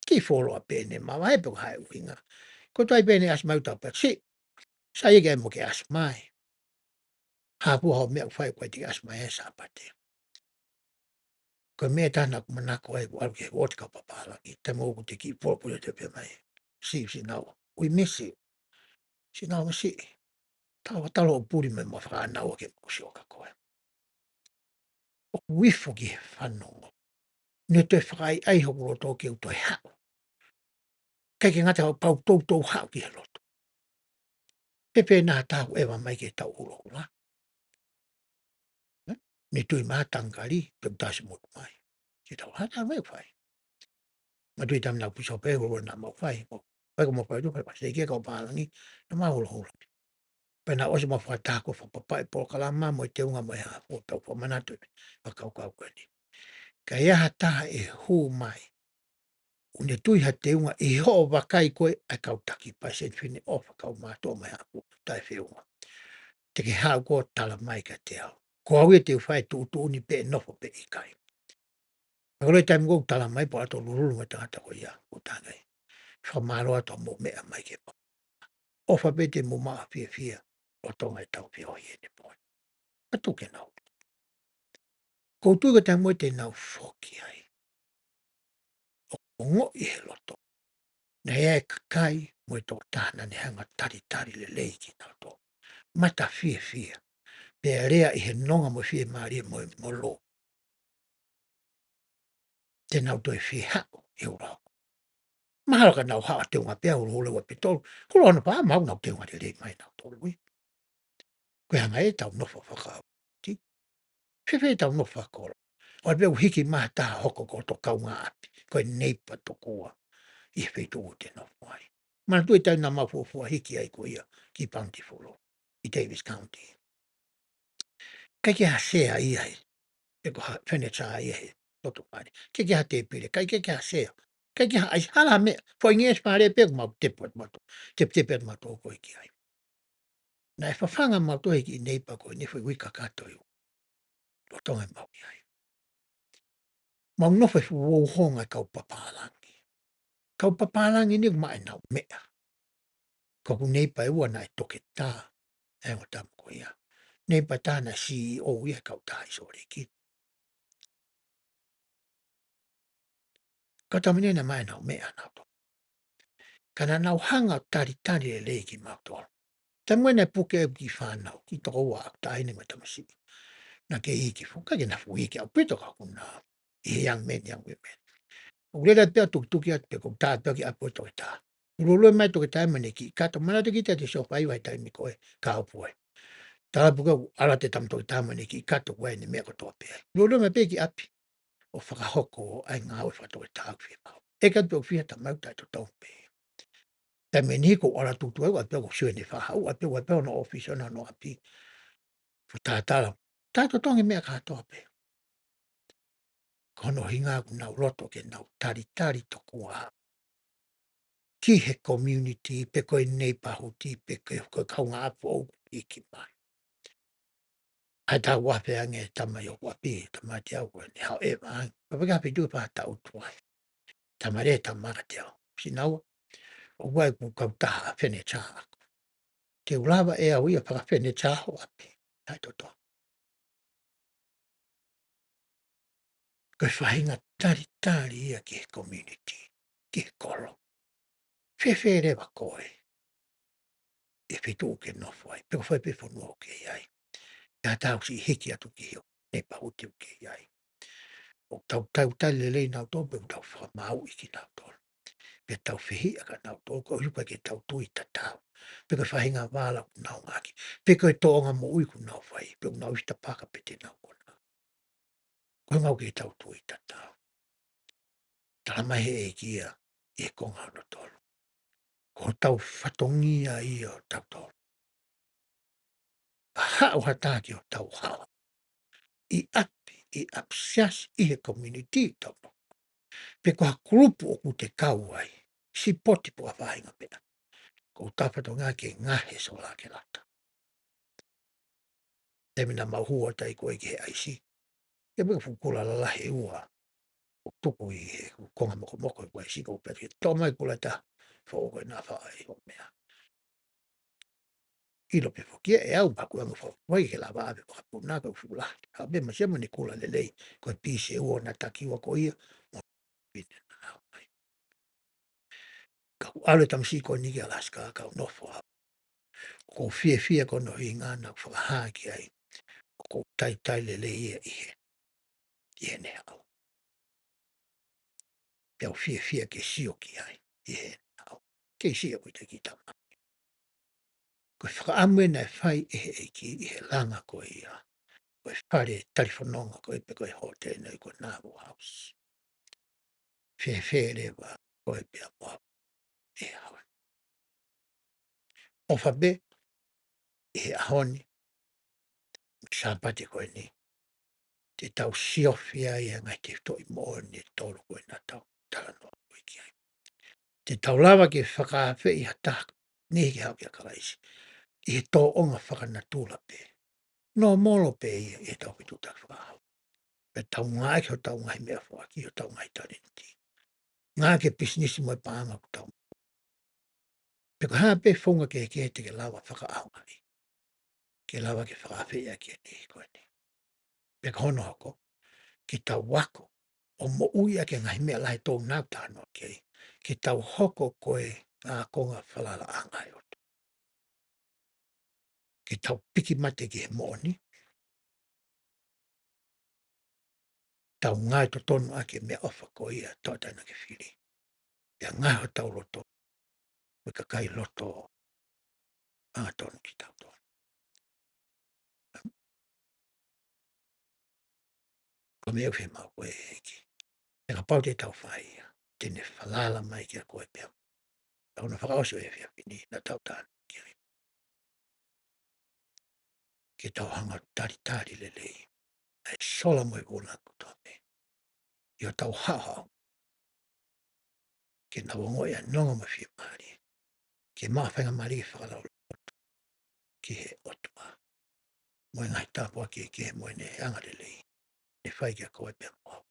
Kiʻi fuoloa pē ʻene mavahe pe ko e hā e ʻuhinga. Ko e taimi pē ʻene ʻasi mai ʻoku tau pehē, "Siʻi, sai ia ke ʻai mo ke ʻasi mai. Hā pē hoʻo meʻa ʻoku fai ʻoku ʻikai te ke ʻasi mai he Sāpate." Ko e meʻa ʻe taha naʻa ku manako ai ʻoku ʻalu ki he uooti kau papālangi, taimi ʻoku te kiʻi pōpuli ʻo te pehē mai, "Siʻi, Sinaua, we miss you. Sinaua, siʻi, tala, tala hoʻo puli mai mo fānau ke mau sio kia koe." ʻOku ou ifo ki he fanongo. Ne toe fakaʻaiʻai hoku loto ke u toe haʻu. ʻIkai ke ngata ai, pea u toutou haʻu ki he lotu. Pe pe naʻa tau ʻeva mai ke tau ʻuloʻula. Ne tui mai ha tangikali, pe ʻoku tasi motu mai. Ke tau hā taha mai fai. Ma tui taimi naʻa ku pīsope, holo naʻa mau fai. Mo, fai ko mau fai tu, fai pasei ke kau pālangi, naʻa mau holohola. Pea naʻe ʻosi mau fakataha ko e fakapapaʻi polokalama mo e teunga mo e hā, ʻo tau fakamanatu e fakakaukau ko eni. Ka ʻi ai ha taha ʻe hū mai, ʻoku ne tui ha teunga ʻi hoʻo vakai koe ʻa e kau taki, palesiteni Fineʻofa, kau mātuʻa mo e hā, ʻoku taʻefeʻunga. Te ke haʻu koe ʻo tala mai kiate au. Ko au ia te u fai e tuʻutuʻuni pe ʻe nofo pe ʻikai. Ka ko e taimi ko ē ʻoku tala mai pea ʻalu ʻo lulululu mo e tangata ko ia, ʻo tala ange, "Fakamālō atu hoʻomou meʻa mai ke pau. ʻOfa pē te mou maʻu ha fiefia lolotonga ʻetau feohi ʻi he pō ni." Ka tuku ke nau. ʻOku ou tui ko e taimi ko ē te nau foki ai, ʻoku ongoʻi he loto, naʻe ʻi ai e kakai mo e tokotaha naʻa ne hanga ʻo talitali lelei kinautolu. Mata fiefia. Pea lea ʻi he nonga mo e fiemālie mo e ngolo. Te nau toe fie haʻu ʻi he ʻaho. Mahalo ka nau haʻu ʻo teunga pē ʻa e huluhulu ua pe tolu. Huluhulu ʻa e pā mau nau teunga lelei mai nautolu ia. Ko e hanga ʻe tau nofo fakauooti. Fēfē ʻetau nofo fakakolo? ʻOua pē ʻoku hiki mai ha taha hoko ko hoto kaungāʻapi, ko e neighbor tokua ʻi he feituʻu ʻoku te nofo ai. Manatuʻi e taimi naʻa mau fuofua hiki ai ko ia ki Bountiful, ʻi Davis County. ʻIkai ke ʻi ai ha sea ia he, pe ko ha furniture ia he loto pale. ʻIkai ke ʻi ai ha tēpile, ʻikai ke ʻi ai ha sea. ʻIkai ke ʻi ai ha ʻaisi, hala ha meʻa, foʻi ngeʻesi fale pē ʻoku mau tepu atu mautolu, teputepu atu mautolu ko ē ki ai. Naʻe fafanga mautolu ʻe he kiʻi neighbor ko eni foʻi uike kakato ia. Lolotonga ʻemau ʻi ai. Mau nofo he fuʻu ouhonga e kau papālangi. Kau papālangi ni ʻoku maʻa ʻenau meʻa. Ko ʻeku neighbor ʻe ua naʻe toketā, ʻa e ongo tama ko ia. Neighbor ʻe taha naʻe C E O ia he kautaha ʻi Sōleki. Kau tama ni naʻe maʻa ʻenau meʻa nautolu. Ka naʻa nau hanga ʻo talitali lelei kimautolu. Taimi ko ē naʻe puke ai ʻeku kiʻi fānau, kiʻi tokoua ʻaku, taʻahine mo e tamasiʻi. Naʻe kei iiki fuʻu, ʻikai ke na fuʻu iiki ʻaupito ka ʻoku na ʻi he young men, young women. ʻOku lele pē ʻo tukituki atu pē, ʻoku ou tā pē ki ʻapi ʻo toketā. Lulue mai toketā mo ʻene kiʻi kato, manatu ki he taimi te u sio fai ai he taimi ko ē, kāupoi. Talapu ka ʻoku ʻalu atu e tama toketā mo ʻene kiʻi kato, ʻoku ʻi ai ʻene meʻa kotoa pē ai. Lulue mai pē ki ʻapi ʻo fakahoko ʻa e ngāue fakatoketā ʻoku fiemaʻu. ʻEke atu pē ʻoku fiha tama ʻoku taʻetotongi pē. Taimi ʻe niʻihi ʻoku ʻalu atu tuai, ʻoku ʻalu pē ʻo sio ʻene fakahau, ʻalu pē ʻo ʻalu pē ʻi hono ʻōfisi ʻo hono ʻapi. Fuʻu tātala. Taʻetotongi meʻa kātoa pē. Ko hono ʻuhinga ʻoku nau loto ke nau talitali tokua ki he community, pe ko e neighborhood, pe ko e, ko e kaungāʻapi ʻoku iiki mai. ʻAi tau afe ange e tama ʻi hoku ʻapi, tama te au ko eni, however, ange. Pea peka pe tu pa tau tuai. Tama le tama ka te au. Sinaua, ʻoku ʻi ai ʻeku kautaha fenetā ʻaʻaku. Te u lava ʻe au ia fakafenetā ho ʻapi. Taʻetotongi. Ko e faʻahinga talitali ia ki he community, ki he kolo. Fēfē leva koe ʻi he feituʻu ʻoku ke nofo ai, pe ko fē pē fonua ʻoku ke ʻi ai. Pea tau siʻi hiki atu ki he neighborhood ʻoku ke ʻi ai. ʻOku tau, tau talitali lelei nautolu, pea ʻoku tau fakamāuʻi kinautolu. Pea tau fehiʻa kia nautolu, koeʻuhi pē ke tau tui tatau. Pe ko e faʻahinga vala ʻoku nau ngāueʻaki. Pe ko e tōʻonga moʻui ʻoku nau fai. Pe ʻoku nau ʻi tapaka pe te nau konā. Ko e ngāue ke tau tui tatau. Tala mai he ʻEiki ia ʻi he konga hono tolu. Ko hotau fatongia ia ʻo tautolu. Haʻu ha taha ki hotau hala. ʻI ʻapi, ʻi ʻapi siasi, ʻi he community ʻoku tau nofo. Pe ko ha kulupu ʻoku te kau ai. Sipoti pe ko ha faʻahinga meʻa. Ko hotau fatongia ke ngaohi e sola ke lata. Taimi naʻa mau hū atu ai ko ē ki he ʻaisi. Ia pē ko e fuʻu kula lalahi ʻe ua. ʻOku tuku ʻi he konga mokomoko ʻo e ʻaisi ko ē pea ke tō mai kula ʻe taha. Foʻou ko ē naʻa faʻa ʻi hoʻo meʻa. ʻIlo pē foki ʻe au, pea ʻoku anga foʻou ai ke lava ʻave fakapuna ka fuʻu lahi. Ka pē masia mo ʻene kula lelei. Ko e pīseu ʻo na taki ua ko ia. Mo pine na au mai. Ka u ʻalu e tamasiʻi ko eni ki Alaska, ka u nofo au. ʻOku ou fiefia ko hono ʻuhinga naʻa ku fakahā ki ai. ʻOku ou talitali lelei ia ʻi he, ʻi heʻene haʻu. Pea u fiefia ke sio ki ai, ʻi heʻene haʻu. Kei sio ko e taki tama. Ko e fakaʻamu ē naʻe fai ʻe he ʻEiki ʻi he langa ko ia. Ko e fale talifononga ko ē pe ko e hōtele ko e Nauvoo House. Fēfē leva koe pea mo au ʻi he ʻaho ni. ʻOfa pē ʻi he ʻaho ni, Sāpate ko eni, te tau siofi ai e ngaahi tefitoʻi moʻoni ʻe tolu ko ē naʻa tau talanoa ko ē ki ai. Te tau lava ke fakaafeʻi ha taha niʻihi ke haʻu kia Kalaisi ʻi he tōʻonga fakanatula pē. Nōmolo pē ia ʻi heʻetau fetuʻutaki fakahau. Pea tau ngāueʻaki hotau ngaahi meʻafoaki, hotau ngaahi talēniti. Ngāueʻaki e pisinisi mo e paʻanga ʻoku tau. Pe ko e hā pē founga kehekehe te ke lava fakaʻaongaʻi. Ke lava ke fakaafeʻi ʻaki e niʻihi ko eni. Pea ko hono hoko, ke tau ako ʻo moʻui ʻaki e ngaahi meʻa lahi ʻoku tau talanoa ki ai. Ke tau hoko ko e ākonga falalaʻanga ʻo e ʻOtua. Ke tau piki mate ki he moʻoni. Tau ngāue totonu ʻaki e meʻaʻofa ko ia tauʻatāina ke fili. Pea ngāue hotau loto. Ko e kakai loto angatonu kitautolu. Ko e meʻa ʻoku fiemaʻu ko e ʻEiki. Pea kapau te tau fai ia, te ne falala mai kia koe pea. Ka ʻoku na fakaʻosi ʻo e efiafi ni, naʻa tau talanoa ki ai. Ke tau hanga ʻo talitali lelei ʻa e sola mo e vuna ʻoku tau maʻu. ʻI hotau haʻohaʻo. Ke nau ongoʻi ʻa e nonga mo e fiemālie. Ke maʻu faingamālie ke fakalaulauloto ki he ʻOtua. Mo e ngaahi tāpuaki kehekehe mo ʻene angalelei. Ne fai kia koe pea mo au.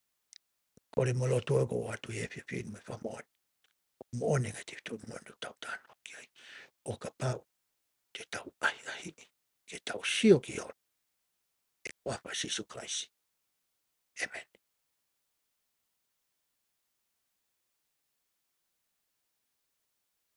Kole mo lotu ʻoku ou ʻoatu ʻi he efiafi ni mo e fakamoʻoni. Moʻoni e ngaahi tefitoʻi moʻoni ʻoku tau talanoa ki ai. ʻO kapau te tau ʻahiʻahiʻi, ke tau sio ki hono ʻe kuafa Sīsū Kalaisi. ʻĒmeni.